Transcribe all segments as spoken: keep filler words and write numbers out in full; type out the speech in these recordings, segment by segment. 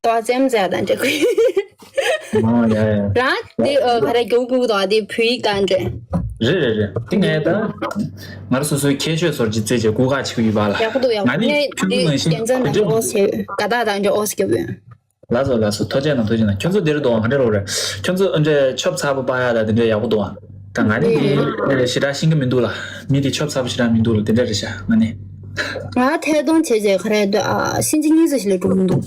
དོ་ཙེམ་ཙེ་དང་འདྲ་གི། ཨོ་ཡ་ཡ། རང་འདི་ཨ་ག་རེ་རྒྱུག་རྒྱུག་དང་འདི་བོད་ཡིག་དང་འདྲ། རེད་རེད་རེད། དེ་ངས་ད་ང་རང་སོ་སོའི་ཁྱད་ཆོས་སོར་ཅིག་བཙལ་བྱས་སྐུ་ཁག་ཆེ་གི་ཡོད་པ་ལ། ཡག་པོ་འདུག་ཡག་པོ། ང་ནི་ངས་ཁྱོད་ཚོ་འདི་ནང་བཞིན་རྒྱལ་མཚན་དང་འདྲ་ཨོ་སི་དགའ་རྟགས་དང་འདྲ་ཨོ་སི་རྒྱབ་ཡོད། ལགས་སོ་ལགས་སོ། ཐུགས་རྗེ་གནང་ཐུགས་རྗེ་གནང་། ཁྱོད་ཚོ་འདིར་འདུག་ག་འདྲ་ལོ་རེད། ཁྱོད་ཚོ་འདྲ་ཆོབ་ཚ་པོ་པ་ཡ་ད་དེ་འདྲ་ཡག་པོ་འདུག་ཨ། ད་ང་ནི་འདི་ཞེ་དྲག་ཤེས་ཀྱི་མི་འདུག་ལ། མི་འདི་ཆོབ་ཚ་པོ་ཞེ་དྲག་མི་འདུག་ལ། དེ་འདྲ་རེད་ཤག་ང་ནི། ང་ཐད་གཏོང་བྱས་རྗེས་ག་རེ་འདུག་ཨ། སེམས་ཅན་གཉིས་ཙམ་ཞིག་ལས་འགྲོ་གི་མི་འདུག་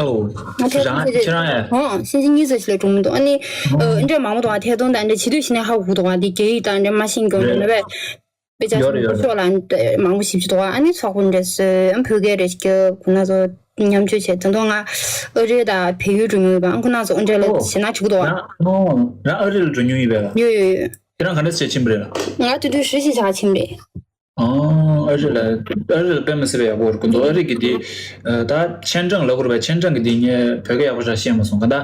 ཨོ། ང་ཐད་གཏོང་རང་བྱས་རྗེས་ཁྱེད་རང་ཡ། ཧོ། སེམས་ཅན་གཉིས་ཙམ་ཞིག་ལས་འགྲོ་གི་མི་འདུག་ཨ་ནི་ཨ་འདྲ་མང་པོ་འདུག་ཨ། ཐད་གཏོང་དང་འདྲ་བྱེད་དུས་ཤི་ནས་ཧ་གོ་གི་འདུག་ཨ། འདི་རྒྱ་ཡིག་དང་འདྲ་མ་ཤེས་མཁན་རེད་མ་རེད། དཔེ་ཆ་ཡོད་རེད་ཡོད་རེད། ཤོག་ལ་མང་པོ་ཞིབ་ཅིག་འདུག་ཨ་ནི་ཚོགས་པ་འདྲ་སོ་ཨ་བོད་སྐད་རེ་ཞིག་ཁོ་ན་ཚོ་མཉམ་སྤྱོད་བྱས། ད་དུང་ང་ཨ་རི་དང་བལ་ཡུལ་འགྲོ་མྱོང་ཡོད་པ། ཨ་ཁོ་ན་ཚོ་ཨ་འདྲ་ལ་ཨོ། ཞེ་ན་ཆུག་འདུག་ཨ། ང་ཨོ། རང་ཨ་རི་ལ་འགྲོ་མྱོང་ཡོད་པས་ལ། ཡོད་ཡོད་ཡོད། ཁྱེད་རང་ག་འདྲ་བྱས་ཕྱིན་པ་རེད་ལ། ང་དེ་དུས་ཧྲི་ཞིག་ཆགས་ཕྱིན་པ་རེད། ཨོ། ཨ་རི་ལ་ཨ་རི་ལ་དཔེ་མི་སྲིད་པའི་ཡག་པོ་རེད་ཀུན་ཏུ། ཨ་རི་གི་དེ་ད་ཆན་ཀྲང་ལབ་དགོས་རེད་པས། ཆན་ཀྲང་གི་དེ་ངས་བོད་སྐད་ཡག་པོ་ཞིག་ཤེས་མ་སོང་ག་ད།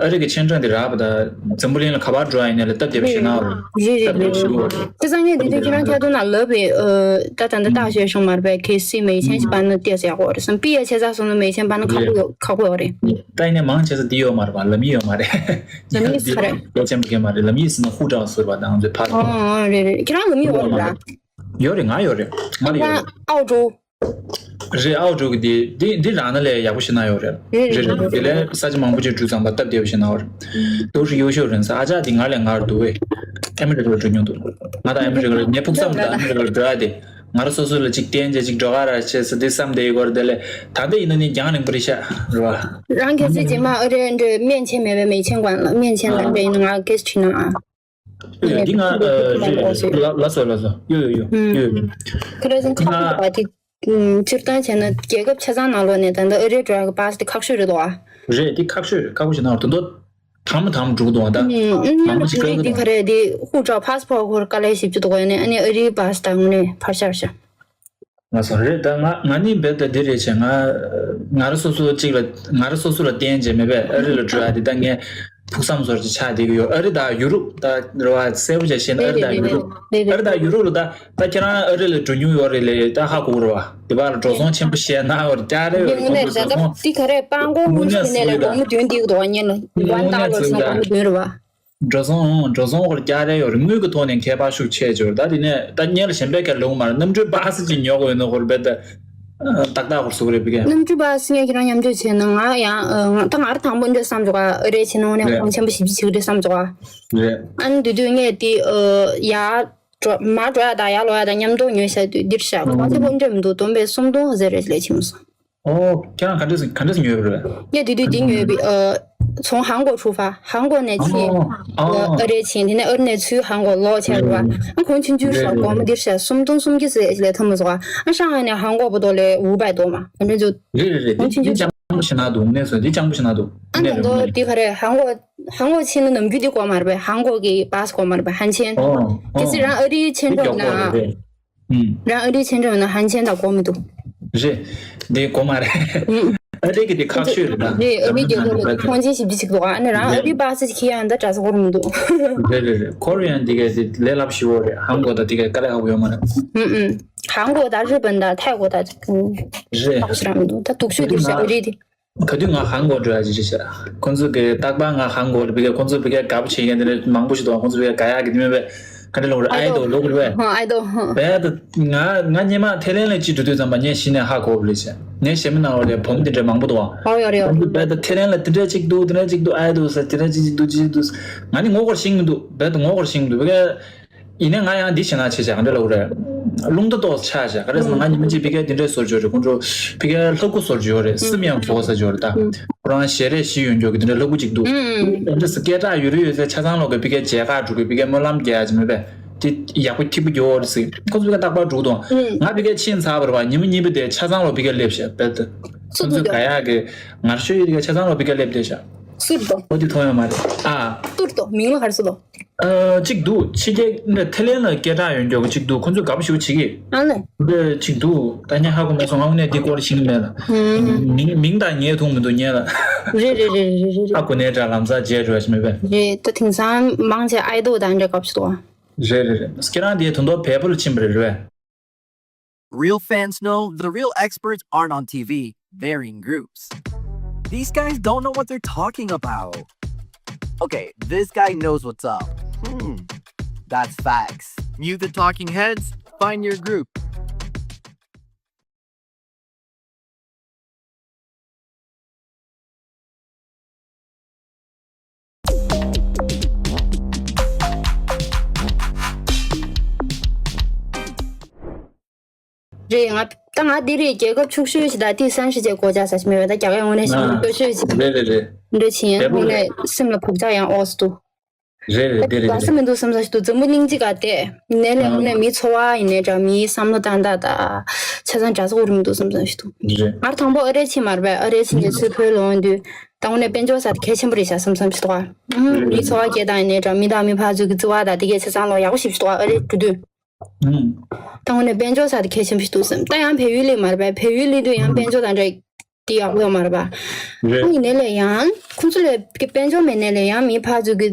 ཨ་རི་གི་ཆན་ཀྲང་དེ་རག་པ་ད་འཛམ་བུ་གླིང་ལ་ག་པར་འགྲོ་ཡ་ཡིན་ནའི་ལ་སྟབས་བདེ་པོ་ཞིག་གནང་བ་རེད། རེད་རེད་སྟབས་བདེ་པོ་ཞིག་ཡོད་རེད། དེ་སང་ཉིན་དེ་དུས་ཁྱེད་རང་ཐད་གཏོང་ནང་ལབ་པའི་ཨ་ད་ད་ད་ལྟ་ཞོལ་བྱུང་མ་རེད་པས། གལ་སྲིད་མེ་ཆེན་ཞིག་པ་ནི་ཏེ་ཟེར་ཡག་པོ་རེད་བསམ། པི་ཡ་ཆེ་ས་སོང་ན་མེ་ཆེན་པ་ནི་ཁག་པོ་ཡོད་ཁག་པོ་ཡོད་རེད། ད་ཡིན་ནའི་མང་ཆེ་ས་དེ་ཡོད་མ་རེད་པ། ལམ་ཡིག་ཡོད་མ་རེད། ལམ་ཡིག་ཟེར་ག་རེད། ཡོད་ཅན་པ་གས་མ་རེད། ལམ་ཡིག་ཟེར་ན་ཧུ་ཀྲང་ཟེར་བ་དང་ཚོའི་ཕ། ཨོ་ཨོ་རེད་རེད། ཁྱེད་རང་ལམ་ཡིག་ཡོད་རེད་པ། ཡོད་རེད། ང་ཡོད་རེད། ང་ལ་ཡོད་རེད། ཨའོ་ཀྲོའུ། རེད། ཨའོ་ཀྲོའུ་གི་དེ་འདི་འདི་རང་ན་ལས་ཡག་པོ་ཞིག་ན་ཡོད་རེད། རེད་རེད། དེ་ལས་ས་ཆ་མང་པོ་ཅིག་འགྲོ་ཙང་པ་སྟབས་བདེ་པོ་ཞིག་ན་ཡོད་རེད། དུ་ཞིག་ཡོད་ཤོས་རེད་ས། ཨ་ཅག་དེ་ང་ལས་ངར་འདུག་བས། ཨ་མི་རི་ཀ་ལ་འགྲོ་མྱོང་འདུག་ང་དང་ཨ་མི་རི་ཀ་ལ་ངས་ཕུགས་བསམ་དང་ཨ་མི་རི་ཀ་ལ་འགྲོ་ཡ་དེ། ང་རང་སོ་སོ་ལ་ཅིག་བསྟན་བྱས་ཅིག་འགྲོ་ག་ར་བྱས་ས་དེ་བསམ་བསྡད་ཡོད་རེད། དེ་ལས་ད་ལྟ་ཡིན་ན་ནི་རྒྱང་རིང་པོ་རེད་ཤག་རེད་བ། རང་གལ་སྲིད་རྗེས་མ་ཨ་རི་འདྲ་སྨན་ཆེན་མེད་པའི་མེ་ཆེན་གོང་ལ་སྨན་ཆེན་ལ་འདྲ་ཡིན་ན་ང་སྐད་ཆ་དྲིས་ན་ཨ། ཡོད་ཡོད། འདི་ང་ཨ་ལ་ལ་སོ་ལ་སོ་ཡོད་ཡོད་ཡོད་ཡོད། ཁ་ར་ཟིན་ཁ་པོ་བ་དེ་སྤྱིར་བཏང་བྱས་ན་རྒྱལ་ཁབ་ཆ་ཚང་ནང་ལོགས་ནས་ད་ལྟ་ཨ་རིའི་འགྲོ་ཡག་གི་པ་སི་དེ་ཁག་ཤོས་རེད་དོ། རེད། འདི་ཁག་ཤོས་རེད། ཁག་པོ་ཞིག་ནང་དོན་དོ་དང་མོ་དང་མོ་འགྲོ་གི་འདུག་བ་ད། ཨ་ནི་མང་པོ་ཞིག་ཨ་རི་འདི་ག་རེ་འདི་ཧུ་ཀྲོའུ་པ་སི་པོར་ཁོར་དཀའ་ལས་ཞིབ་ཅིག་འདུག་ཡ་ནི་ཨ་ནི་ཨ་རིའི་པ་སི་དང་དངོས་གནས་ཕར་ཤར་ཤར། ང་ཚོ་རེད་ད། ང་ང་ནི་རྦད་དེ་འདི་རེད་བྱས། ང་ང་རང་སོ་སོ་གཅིག་ལ་ང་རང་སོ་སོ་ལ་བརྟེན་བྱས་མེད་པས། ཨ་རི་ལ་འགྲོ་ཡ་འདི་ད་ངས་ཕུགས་བསམ་བཟོ་ཅིག་ཆགས་བསྡད་ཀྱི་ཡོད། ཨ་རི་དང་ཡུ་རོབ་ད་རེད་བ། གསལ་པོ་བྱས་བཤད་ན་ཨ་རི་དང་ཡུ་རོབ། རེད་རེད། ཨ་རི་དང་ཡུ་རོབ་ལ་ད་ད་ཁྱེད་རང་ཨ་རི་ལ་འགྲོ་མྱོང་ཡོད་རེད་ལས། ད་ཧ་གོ་གི་རེད་བ། དེ་བར་ལ་འགྲོ་སོང་ཆེན་པོ་བཤད་ན་འོ་རྒྱ་རེ་ཡོད་རེད། དངོས་གནས་རེད། ད་འདི་ག་རེ་སྤང་གོང་དངོས་གནས་སུ་ནས་ལས་སྒོར་མོ་བདུན་འདི་གི་དོ་བ་ཉན་ལ་ཝན་ཌོ་ལར་སུ་སྒོར་མོ་བདུན་རེད་བ། འགྲོ་སོང་འགྲོ་སོང་སྐོར་བསྐྱར་རེ་ཡོད་རེད། དངུལ་གྱི་ཐོག་ནས་ཁྱད་པར་ཤུགས་ཆེ་ཆེ་ཡོད་རེད། ད་དེ་ནས་ད་སྔོན་ལ་གཞན་པའི་ཁྱེར་ལོང་མ་རེད། གནམ་གྲུའི་པ་སེ་ཅིག་ཉོ་དགོས་ཡོད་ན་ཧོར་བེད་ད་ཏག་ཏག་ཧོར་སུ་རེད་པི་ཀ། གནམ་གྲུའི་པ་སེ་ངས་ཁྱེད་རང་མཉམ་སྤྱོད་བྱས་ན་ང་ཡང་ད་ང་རང་དང་པོ་འདྲ་བསམ་བྱུང་ག་ཨ་རེ་བྱས་ན་དངོས་གནས་རེད། གོང་ཆེན་པོ་ཞིབ་ཅིག་འདྲ་བསམ་བྱུང་ག་རེད། ཨ་ནི་དེ་དུས་ངས་དེ་ཡར་འགྲོ་མར་འགྲོ་ཡ་དང་ཡར་ལོག་ཡ་དང་མཉམ་དུ་ཉོས་ཤག་དུས་འདིར་ཤག་གོང་ཆེན་པོ་འདྲ་མི་འདུག་བསྡོམས་པས་སུམ་སྟོང་ཧ་ཟེར་རེ་ལས་ཕྱིན་མ་སོང་། ཨོ། ཁྱེད་རང་ག་འདྲས་ག་འདྲས་ཉོས་པ་རེད། ངས་དེ་དུས་འདི་ཉོས་པའི་ཨ། 从韩国出发། 韩国ནས་ཕྱིན། ཨ་རེ་ཕྱིན། དེ་ནས་ཨ་རི་ནས་ཚུར་韩国ལོག་བྱས་རེད་བ། ཨ་གོང་ཆུང་ཆུང་ཤག་སྒོར་མོ་འདིར་ཤག་སུམ་སྟོང་སུམ་བརྒྱ་ཙམ་ལས་ཐོན་མ་སོང་ཨ། 上海ནས་韩国不都来五百多嘛，反正就 རེད་རེད་རེད། འདི་འདི་ཅང་པོ་ཞེ་ན་འདུག་གནས་ཚུལ་འདི་ཅང་པོ་ཞེ་ན་འདུག་ཨ་ནི་མདོ་འདི་ག་རེད། 韩国 韩国ཕྱིན་ན་ནམ་རྒྱུན་འདི་དགོས་མ་རེད་པས། 韩国གི་པ་སི་དགོས་མ་རེད་པས། 韩签། གལ་སྲིད་རང་ཨ་རིའི་签证་ཡོད་ན། རང་ཨ་རིའི签证་ཡོད་ན་韩签ད་དགོས་མི་འདུག་རེད། འདི་དགོས་མ་རེད། ཨ་རི་གི་དེ་ཁག་ཤོས་རེད་ད། རེད། ཨ་རི་རྒྱལ་ཁབ་ལ་ཐོངས་མཆན་ཞིབ་ཅིག་བྱེད་དགོས་ཨ་ནི་རང་ཨ་རིའི་པ་སེ་ཅིག་ཁྱེར་ཡང་ད་དྲག་ས་གོ་རུ་མི་འདུག་རེད་རེད་རེད། ཁོ་རེ་ཡང་འདི་གས་དེ་ལས་སླ་པོ་ཞིག་ཡོད་རེད། 韩国ད་འདི་གས་དཀའ་ལས་ཁག་པོ་ཡོད་མ་རེད། ཧུམ་ཧུམ། 韩国ད་日本ད་泰国ད་རེད། ཁག་པོ་ཞིག་རང་མི་འདུག་ད་སྡུག་ཤོས་དེ་ཤ་ཨ་རི་དེ། ག་དུས་ང་韩国འགྲོ་ཡ་ཅི་ཅི་བྱ། ཁོ་ཚོ་གི་རྟག་པར་ང་韩国ལ་བི་ག་ཁོ་ཚོ་བི་ག་དགའ་པོ་བྱེད་མཁན་དེ་འདྲ་མང་པོ་ཞིག་འདུག་ཁོ་ཚོ་བི་ག་དགའ་ཡག་གི་དེ་མིན་པས་ག་འདྲ་ལོག་རེད། ཨའི་ཏོ་ལོག་རེད་པས། ཨའི་ཏོ་ཧ། བས་ད་ང་ང་སྙེ་མ་ཐེ་ལན་ལ་ཅི་འགྲོ་དུས་ཙམ་པ་ངས་གཞི་ནས་ཧ་གོ་བ་ལས་བྱ། ངས་གཞི་མི་ནང་ལ་ལས་བུ་མོ་དེ་འདྲ་མང་པོ་འདུག་ཨ། ཨོ་ཡོ་རེད་ཡོ་རེད། བས་ད་ཐེ་ལན་ལ་དེ་འདྲ་ཅིག་འདུག་དེ་འདྲ་ཅིག་འདུག་ཨའི་ཏོ་ས་དེ་འདྲ་ཅིག་ཅིག་འདུག་ཅིག་འདུག་ང་ནི་ངོ་ཧོར་ཤེས་མི་འདུག་བས་ད་ངོ་ཧོར་ཤེས་མི་འདུག་བི་ག་ཡིན་ནའི་ང་ཡང་འདི་བྱེད་ན་བྱེད་བྱ་ག་འདྲ་ལབ་དགོས་རེད། རླུང་རྟ་ཏོག་ཆགས་བྱ་ག་རེ་ཟེར་ན་ང་ཉི་མ་གཅིག་བི་གའི་འདི་འདྲའི་བཟོ་བྱོས་རེད། ཁོང་ཚོ་བི་གའི་ལྷ་སྐུ་བཟོ་བྱོས་རེད། སེམས་ཡང་བཟོ་ས་བྱོས་རེད་ད། ཁོ་རང་ཞལ་རས་བཞི་ཡོད་མགྱོགས་ཀྱི་འདི་འདྲའི་ལྷ་སྐུ་གཅིག་འདུག་འདི་འདྲ་ཟེར་སྐད་གྲགས་ཡོད་རེད་ཡོད་ཚད་ཆ་ཚང་ལོག་གི་བི་གའི་མཇལ་ཁ་འགྲོ་གི་བི་གའི་སྨོན་ལམ་རྒྱག་ཡ་ཅིག་མེད་པས། དེ་ཡག་པོ་ཐིག་པོ་རྒྱོ་རེད་ཟེར། ཁོང་ཚོ་བི་གའི་རྟག་པར་འགྲོ་གི་འདུག་ང་བི་གའི་ཕྱིན་ཚར་བ་རེད་བ། ཉི་མ་གཉིས་པ་དེ་ཆ་ཚང་ལོག་བི་གའི་སླེབས་བྱས་བེད་དེ། ཁོང་ཚོ་ག་ཡག་གི་ངར་ཤོས་ཡོད་དེ་ག་ཆ་ཚང་ལོག་བི་གའི་སླེབས་བསྡད་བྱ། སུར་དོ། ཨོ་དེ་མཐོང་ཡོད་མ་རེད་ཨ། སུར་དོ་མིང་ལ་ག་རེ་ཟེར་དོ། ཨ་གཅིག་འདུག་ཕྱི་རྒྱལ་འདྲ་ཐེ་ལན་ལ་སྐད་གྲགས་ཡོད་མགྱོགས་ཀྱི་གཅིག་འདུག་ཁོ་ཚོས་དགའ་པོ་ཞེ་པོ་བྱེད་ཀྱི། ཨ་ལེ། འདྲ་གཅིག་འདུག་ད་ངས་ཧ་གོ་མ་སོང་། ང་དངོས་གནས་འདི་སྐོར་ཤེས་ཀྱི་མེད་ལ། ཧུམ། མིང་མིང་དང་ངས་མཐོང་མི་འདུག་ངས་ལ། རེད་རེད་རེད་རེད་རེད། ཨ་ཁུ་ནས་འདྲ་ལམ་སང་མཇལ་འགྲོ་ཞིག་མེད་པས། རེད་ད་དེང་སང་མང་ཆེ་ཨའི་ཏོ་དང་འདྲ་དགའ་པོ་ཞེ་པོ་འདུག་རེད་རེད་རེད། ཁྱེད་རང་དེ་དོན་དག་བལ་པོ་ལ་ཕྱིན་པ་རེད་རེད་པས། Real fans know the real experts aren't on T V. They're in groups. These guys don't know what they're talking about. Okay, this guy knows what's up. Hmm. That's facts. Mute the talking heads, find your group. རེད། ང་ད་ང་འདི་རེད། རྒྱལ་ཁབ་ཕྱུག་ཤོས་ཤིག་དང་དེ་སན་ཤི་ཅེ་གོ་ཅག་ས་ཞིག་མེད་པ། ད་རྒྱ་གར་དངོས་གནས་ཤིག་ཨ་སྐྱོ་ཤོས་ཤིག་རེད་རེད་རེད། འདྲ་ཆེ་ཡང་དངོས་གནས་སེམས་ལ་བུག་ཅག་ཡང་ཨོ་སི་འདུག་རེད་རེད། དེ་རེད། དགའ་ས་མི་འདུག་བསམ་ས་ཞིག་འདུག་འཛམ་བུ་གླིང་གཅིག་ག་བལྟས་ནས་ལས་དངོས་གནས་མིའི་འཚོ་བ་ཡིན་ནའི་འདྲ། མིའི་བསམ་བློ་བཏང་སྟངས་དང་ཆ་ཚང་འདྲ་ས་གོ་རིམ་འདུག་བསམ་ས་ཞིག་འདུག་རེད། ང་དང་པོ་ཨ་རིར་ཕྱིན་མ་རེད་པས། ཨ་རིར་ཕྱིན་ནས་ཚུར་བོད་ལ་ཡོང་དུས་ད་དངོས་གནས་དཔལ་འབྱོར་ས་དེ་གལ་ཆེན་པོ་རེད་ཤག་བསམ་བསམ་ཞིག་འདུག་ག་མིའི་འཚོ་བ་སྐྱེལ་སྟངས་ཡིན་ནའི་འདྲ། མི་དང་མི་ཕར་ཚུར་གྱི་བརྩི་བ་དང་དེ་གའི་ཆ་ཚང་ལོ་ཡག་པོ་ཞིག་འདུག་ག་ཨ་རིར་འགྲོ་དུས། ད་དངོས་གནས་དཔལ་འབྱོར་ས་དེ་གལ་ཆེན་པོ་ཞིག་འདུག་བསམ། ད་ཡང་བལ་ཡུལ་ལ་མ་རེད་པས། བལ་ཡུལ་སླེབས་དུས་ཡང་དཔལ་འབྱོར་དང་འདྲ་དེ་ཡག་པོ་ཡོད་མ་རེད་པ། རེད། ཁོང་ཡིན་ནའི་ལས་ཡང་ཁོང་ཚོ་ལས་དཔལ་འབྱོར་མེད་ནའི་ལས་ཡང་མི་ཕར་ཚུར་གྱི་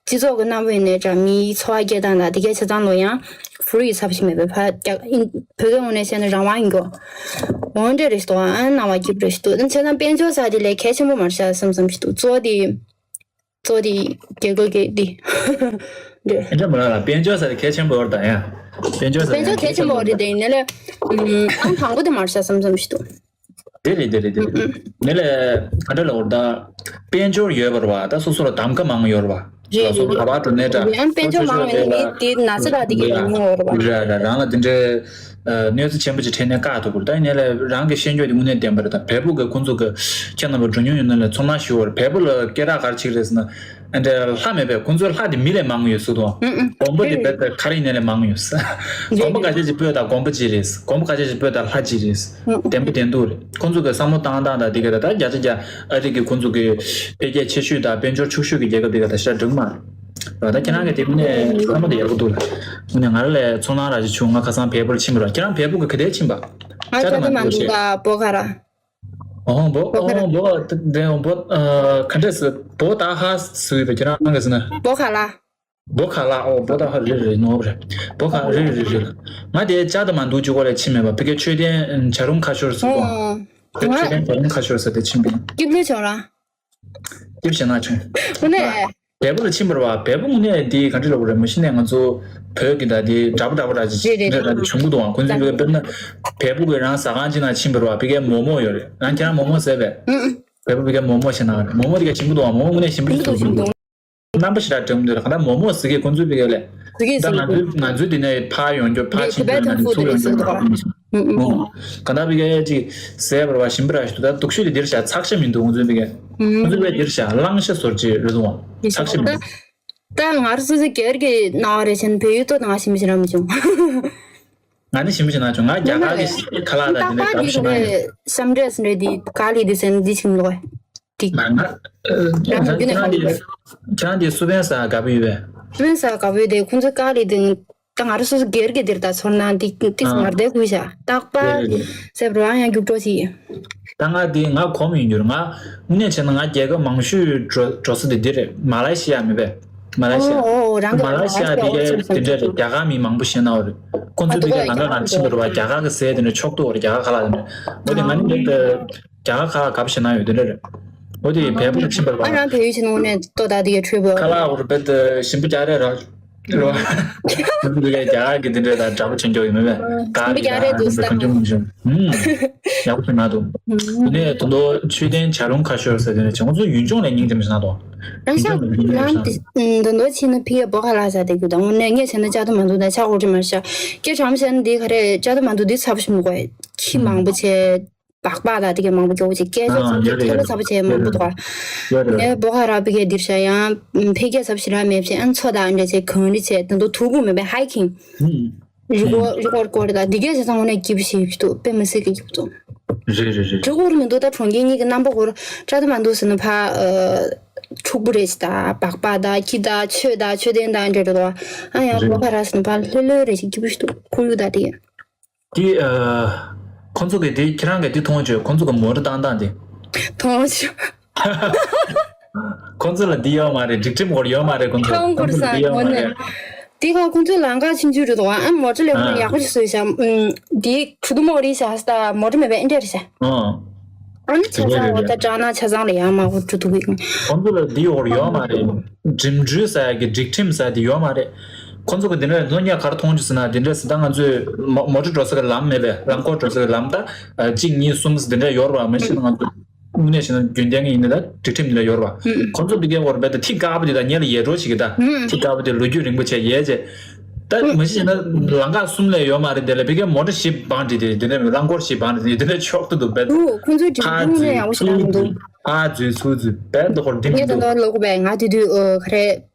སྤྱི་ཚོགས་ཀྱི་རྣམ་པ་ཡིན་ནའི་འདྲ། མིའི་འཚོ་བ་སྐྱེལ་སྟངས་དང་དེ་གའི་ཆ་ཚང་ལོ་ཡང་ཧྥུ་རི་ཚབ་ཞིག་མེད་པའི་ཕར་རྒྱ་ཡིན་བོད་སྐད་ངོས་ནས་བཤད་ན་རང་དབང་ཡིན་གོ་འོ་འདྲ་རེད་ཞིག་འདུག་ཨ་ནང་བ་སྐྱིད་པོ་རེད་ཞིག་འདུག་ད་བྱས་ཙང་དཔལ་འབྱོར་ས་དེ་ལས་གལ་ཆེན་པོ་མ་རེད་ཤག་བསམ་བསམ་ཞིག་འདུག་གཙོ་བོ་དེ། གཙོ་བོ་དེ་རྒྱལ་ཁབ་ཀྱི་དེ་རེད། དེ་འདྲ་མ་ལ་ལ་དཔལ་འབྱོར་ཟེར་གལ་ཆེན་པོ་ཡོད་རེད་ད་ཡ། དཔལ་འབྱོར་ཟེར་དཔལ་འབྱོར་གལ་ཆེན་པོ་རེད་དེ་ཡིན་ནའི་ཨང་དང་པོ་དེ་མ་རེད་ཤག་བསམ་བསམ་ཞིག་འདུག་དེ་རེད་དེ་རེད་དེ་རེད། ནི་ལས་ག་འདྲ་ལ་འོར་ད་དཔལ་འབྱོར་ཡོད་པ་རེད་བ། ད་སོ་སོ་ལ་གདམ་ག་མང་ཡོད་རེད་བ། རེད་སོ་སོ་རེད་ག་བ་འགྲོ་ནས་འདྲ་ཡང་དཔལ་འབྱོར་མང་བའི་མི་དེ་ན་ཚ་ར་དེ་གི་ཉུང་ཉུང་ཡོད་རེད་བ། རེད་རེད། རང་ལ་དེ་འདྲའི་གནོད་འཚེ་ཆེན་པོ་ཅིག་འཕྲད་ནས་བཀག་ཐུབ་དགོས་རེད། ད་ཡིན་ནའི་ལས་རང་གི་ཤེས་འཇོག་དེ་དངོས་གནས་བདེན་པ་རེད། ད་བལ་པོ་གི་ཁོང་ཚོ་གི་ཁྱེད་རྣམ་པ་འགྲོ་མྱོང་ཡོད་ན་ལས་ཚོར་སྣང་ཞུ་བར་བལ་པོ་ལ་སྐད་གྲགས་ག་རེ་ཆེ་གི་རེད་ཟེར་ན། ཨ་འདྲ་ལྷ་མེད་པས། ཁོང་ཚོའི་ལྷ་དེ་མི་ལས་མང་ཡོད་ཟེར་དང་། ཨུ་ཨུ། དགོན་པ་དེ་རེད་རེད། རྦད་དེ་ག་རེ་ཡིན་ནའི་ལས་མང་ཡོད་ཟེར། དགོན་པ་ག་ཚད་ཅིག་སྤོས་དང་དགོན་པ་གཅིག་རེད། དགོན་པ་ག་ཚད་ཅིག་སྤོས་དང་ལྷ་གཅིག་རེད། ཨུ་ཨུ། བདེན་པ་བདེན་སྡུག་རེད། ཁོང་ཚོ་གི་བསམ་བློ་བཏང་སྟངས་དང་དེ་ག་ད་ད་བརྒྱ་ཆ་བརྒྱ་ཨ་རི་གི་ཁོང་ཚོ་གི་འཕེལ་རྒྱས་ཆེ་ཤོས་དང་དཔལ་འབྱོར་ཕྱུག་ཤོས་ཀྱི་རྒྱལ་ཁབ་དེ་ག་ད་ཤར་འགྲིག་མ་རེད། ད་ཁྱེད་རང་གི་དེ་དངོས་གནས་བསམ་བློ་དེ་ཡག་པོ་འདུག་ལ། དངོས་གནས་ང་རང་ལས་ཚོར་སྣང་རག་ཅིག་བྱུང་། ང་ཁ་སང་བལ་པོར་ཕྱིན་པ་རེད། ཁྱེད་རང་བལ་པོ་གི་ག་དེར་ཕྱིན་པ། ང་ཅ་ད་མ་འདུག་ད་བོ་ཁ་ར། ཨོ་བོ་ཨོ་བོ་དེ་བོ་ཨ་ག་འདྲས་སི་བོ་ད་ཧ་སི་བི་བེ་ཁྱེད་རང་གི་སི་ན། བོ་ཁ་ལ། བོ་ཁ་ལ། ཨོ་བོ་ད་ཧ་རེ་རེ་ནོ་རེ། བོ་ཁ་རེ་རེ་རེ་རེ། ང་དེ་ཅ་ད་མ་འདུག་ཅུ་གོ་ལ་ཕྱིན་མེད་པ། བི་ཀེ་ཆོས་ལྡན་བྱ་རུང་ཁ་ཤོར་སི་གོ་ཨོ། བི་ཀེ་ཆོས་ལྡན་བྱ་རུང་ཁ་ཤོར་སི་དེ་ཕྱིན་པ་ཡིན། སྐྱིད་ལོས་བྱུང་ར། སྐྱིད་བྱེད་ན་བྱུང་། ཨོ་ནས། བལ་པོ་ལ་ཕྱིན་པ་རེད་བ། བལ་པོ་དངོས་གནས་འདི་ག་འདྲ་ལབ་དགོས་རེད། མ་གཞི་ནས་ང་ཚོ་བོད་ཀྱི་ད་འདི་འདྲ་པོ་འདྲ་པོ་འདྲ་ཅིག་རེད་རེད། འདྲ་འདྲ་བྱུང་གི་འདུག་ཨང་། ཁོང་ཚོས་བོད་དཔེར་ན་བལ་པོ་གི་རང་ཟ་ཁང་ཅིག་ནང་ཕྱིན་པ་རེད་བ། བི་ཀེ་མོག་མོག་ཡོད་རེད། རང་ཁྱེད་རང་མོག་མོག་ཟས་པས། ཨུ་ཨུ། བལ་པོ་བི་ཀེ་མོག་མོག་ཞིག་ནང་རེད། མོག་མོག་དེ་ག་ཞིམ་གི་འདུག་ཨང་། མོག་མོག་དངོས་གནས་ཞིམ་པོ་ཞིག་འདུག་ཞིམ་འདུག་རྣམ་པ་ཞིག་ར་འགྲིམ་འདུག་ག་ད་མོག་མོག་ཟ་གི་ཁོང་ཚོས་བི་ཀེ་ལས། ཟ་གི་ད་ཟ་ང་གི་ཚོའི་ང་ཚོའི་འདི་ནས་ཕར་ཡོང་རྒྱུ་ཕར་རེད། ཕྱིན་རྒྱུ་ན་ནི་ཚུར་ཡོང་རྒྱུ་ཕར་མི་ཤེས། ཨོ། ག་ད་བི་ཀེ་ཅིག་ཟས་པ་རེད་བ། ཞིམ་པོ་ར་ཞིག་འདུག་ད་སྡུག་ཤོས་དེ་འདིར་བཞག་ཚགས་ཤ་མི་འདུག་ཁོང་ཚོའི་བི་ཀེ། ཁོང་ཚོའི་བི་ཀེ་འདིར་བཞག་གླང་ཤ་ཟོར་ཅིག་རེད་འདུག་ཨང་། ཚགས་ཤ་མི་འདུག་ད་ང་རང་སོ་སོའི་སྒེར་གྱི་སྣང་བ་རེད་བྱས་ན་བལ་ཡུལ་ཏོག་ནང་ཞིམ་པོ་ཞིག་རག་མི་བྱུང་། ང་ནི་ཞིམ་པོ་ཞིག་རག་བྱུང་། ང་རྒྱ་གར་གྱི་ཁ་ལག་དང་དེ་འདྲ་འདྲ་པོ་ཞིག་རག་མི་བྱུང་། སམ་འདྲེས་འདྲ་དེ་ཀ་ལི་དེ་ཟེར་ན་འདི་ཞིམ་ལོས། ཏིག་ང་ང་ཁྱེད་རང་དེ་ཁྱེད་རང་དེ་སུ་བན་ས་དགའ་པོ་ཡོད་པས། སུ་བན་ས་དགའ་པོ་ཡོད་དེ་ཁོང་ཚོའི་ཀ་ལི་དེ། ད་ང་རང་སོ་སོ་སྒེར་གྱི་འདིར་ད་ཚོར་སྣང་འདི་ཏིག་ཙམ་ངར་བསྡད་དགོས་ཤག་རྟག་པར་རེད་རེད་རེད། ཟེར་བ་རང་ཡང་རྒྱུགས་སྤྲོད་བྱེད། ད་ང་འདི་ང་གོམས་ཡིན་རྒྱུར་ང་དངོས་གནས་བྱས་ན་ང་རྒྱལ་ཁབ་མང་ཤོས་འགྲོ་འགྲོ་ས་དེ་འདི་རེད། མ་ལེ་ཤི་ཡ་མེད་པས། མ་ལེ་ཤི་ཡ། ཨོ་ཨོ་རང་གི་མ་ལེ་ཤི་ཡ་དེ་གའི་དེ་འདྲ་རེད། རྒྱ་གར་མི་མང་པོ་ཤེས་ན་འོ་རེད། ཁོང་ཚོ་དེ་གའི་ང་འདྲ་ང་ཕྱིན་པ་རེད་བ། རྒྱ་གར་གི་ཟས་དེ་འདྲ་ཆོག་ཏུ་འོ་རེད། རྒྱ་གར་ཁ་ལག་དེ་འདྲ། འོ་དེ་ང་ནི་འདི་རྒྱ་གར་ཁ་ལག་ག་པ་ཤེས་ན་ཡོད་དེ་འདྲ་རེད། འོ་དེ་བལ་པོ་ལ་ཕྱིན་པ་རེད་བ། ཨ་རང་བལ་ཡུལ་ཕྱིན་ནས་དངོས་གནས་ལྟོ་ད་དེ་གའི་འཕྲོད་པོ། ཁ་ལག་འོ་རེད་བེད་ཞིམ་པོ་རྒྱག་རེད་ར། རོ། འདི་གའི་རྒྱ་གར་གྱི་འདི་འདྲ་དང་འདྲ་པོ་ཆེན་པོ་ཡོད་མེད་པས། ག་རེ་རྒྱ་རེད་འདུག་ས། གང་བྱུང་མི་བྱུང་། ཧུམ། ཡག་པོ་ཞིག་མ་འདུག་འདི་ནས་དོན་དུ་ཆོས་ལྡན་བྱ་རུང་ཁ་ཤོར་ཟེར་དེ་ནས་བྱ་ཁོང་ཚོ་ཡུལ་ལྗོངས་ལ་སྙིང་རྗེ་མི་ཤེས་ན་དོ། རང་ཤག་རང་དེ་འདོན་དོ་ཕྱིན་ན་ཕི་ཡ་བོ་ཁ་ལག་ཟ་དེ་གུ་དང་དངོས་གནས་ངས་བྱས་ན་ལྕགས་ཐོ་མ་འདུག་ད་ཆག་འོ་དྲི་མ་ཤ་སྐད་གྲམ་བྱས་ན་འདི་ག་རེ་ལྕགས་ཐོ་མ་འདུག་འདི་ཚ་པོ་ཞིག་མི་དགོས། ཁྱི་མང་པོ་བྱས། སྦག་སྦག་དང་དེ་གའི་མང་པོ་སྐྱོ་བོ་ཅིག་སྐད་ཆ་ཚིག་ཚིག་ཐོས་པ་ཚ་པོ་བྱས་མང་པོ་འདུག་ག་ངས་བོ་ཁ་ར་བི་གའི་འདིར་བཞག་ཡང་འཕེལ་རྒྱས་ཚ་པོ་ཞིག་རག་མེད་བྱས། ཨ་མཚོ་དང་འདྲ་བྱས་གངས་རི་བྱས་དེ་ཚོ་དུ་གུ་མེད་པའི་ཧའི་ཀིང་རི་སྐོར་རི་སྐོར་སྐོར་དང་འདི་གའི་བྱས་ཙང་འོ་ན་སྐྱིད་པོ་ཞིག་འདུག་དཔེ་མི་སྲིད་ཀྱི་སྐྱིད་པོ་འདུག་རེད་རེད་རེད། རི་སྐོར་མི་འདུག་ད་གྲོང་ཁྱེར་གཉིས་ཀྱི་རྣམ་པ་སྐོར་ལྕགས་ཐོ་མ་འདུག་ཟེར་ན་ཕ་ཕྲུ་གུ་རེ་ཞིག་དང་སྦག་སྦག་དང་ཁྱི་དང་ཆོས་དང་ཆོས་ལྡན་དང་འདྲ་འདྲ་འདུག་ཨ་ཡང་བོ་ཁ་ར་ཟེར་ན་ཕ་ལྷོད་ལྷོད་རེ་ཞིག་སྐྱིད་པོ་ཞིག་འདུག་ཁོར་ཡུག་དང་དེ། དེ་ཨ། ཁོང་ཚོ་གིས་དེ་ཁྱེད་རང་གིས་དེ་མཐོང་བྱུང་། ཁོང་ཚོ་གི་མོ་ཊ་བཏང་སྟངས་དེ། མཐོང་བྱུང་། ཁོང་ཚོ་ལ་འདི་ཡོད་མ་རེད། སྒྲིག་ཁྲིམས་སྐོར་ཡོད་མ་རེད་ཁོང་ཚོ་ཁྱོད་ལ། ཁོང་ཚོ་འཁོར་ལ་འདི་ཡོད་ས་མ་ངོ་ནས། རེད། དེ་ག་ཁོང་ཚོའི་ལམ་ཁ་ཆུང་ཆུང་རེད་འདུག་ཨ་མོ་ཊ་ལས་ཁོ་ཨ། ཡག་པོ་ཞིག་བཟོས་ཤག་ཨུམ། དེ་ཁྲུ་དུ་མོ་རེད་ཤག་ས་མོ་ཊ་མེད་པའི་ཨེ་འདྲ་རེད་ཤག་ཨ། ཨ་ནི་ཆ་ཚང་འོ་ད་སྦྲག་ན་ཆ་ཚང་ལ་ཡང་མ་འོ་འགྲོ་ཐུབ་ཀྱི། ཁོང་ཚོ་ལ་འདི་ཡོད་ཡོད་མ་རེད། འགྲིམ་འགྲུལ་ཟེར་ཡ་གི་སྒྲིག་ཁྲིམས་ཟེར་ཡ་དེ་ཡོད་མ་རེད། ཁོང་ཚོ་གི་འདི་འདྲ་ཚོ་ཉག་ག་རེ་མཐོང་རྒྱུ་ཟེར་ན་འདི་འདྲ་ཟེར། ད་ང་ཚོས་མོ་མོ་ཊ་འགྲོ་ས་གི་ལམ་མེད་པས། རླངས་འཁོར་འགྲོ་ས་གི་ལམ་ད་གཅིག་གཉིས་གསུམ་འདི་འདྲ་ཡོད་རེད་བ། མ་གཞི་ང་ཚོ་དངོས་གནས་བྱས་ན་རྒྱུན་ལྡན་གྱི་ཡིན་ན་ད་སྒྲིག་ཁྲིམས་འདི་འདྲ་ཡོད་རེད་བ། ཁོང་ཚོ་འདི་གའི་འོར་བས་ད་ཐིག་དཀར་པོ་དེ་ད་ཉེ་ལ་ཡལ་འགྲོ་བྱེད་ཀྱི་ད། ཐིག་དཀར་པོ་དེ་ལོ་རྒྱུས་རིང་པོ་བྱས་ཡལ་བྱས། ད་མ་གཞི་བྱས་ན་ལམ་ཁ་གསུམ་ལས་ཡོད་མ་རེད། དེ་ལ་ཕ་གིའི་མོ་ཊ་བཞི་བང་སྒྲིག་དེ་དེ་འདྲ་རླངས་འཁོར་བཞི་བང་སྒྲིག་དེ་དེ་འདྲ་ཆོག་ཏུ་འདུག་བས། འདུག་ཁོང་ཚོའི་སྒྲིག་ཁྲིམས་དངོས་གནས་ཡག་པོ་ཞིག་རང་མི་འདུག་ཕར་འཛུལ་ཚུར་འཛུལ་བས་འདུག་ཁོར་འདི་མི་འདུག་ངས་ད་ལྟ་ལོག་པས་ང་དེ་དུས་ཨ་ག་རེ།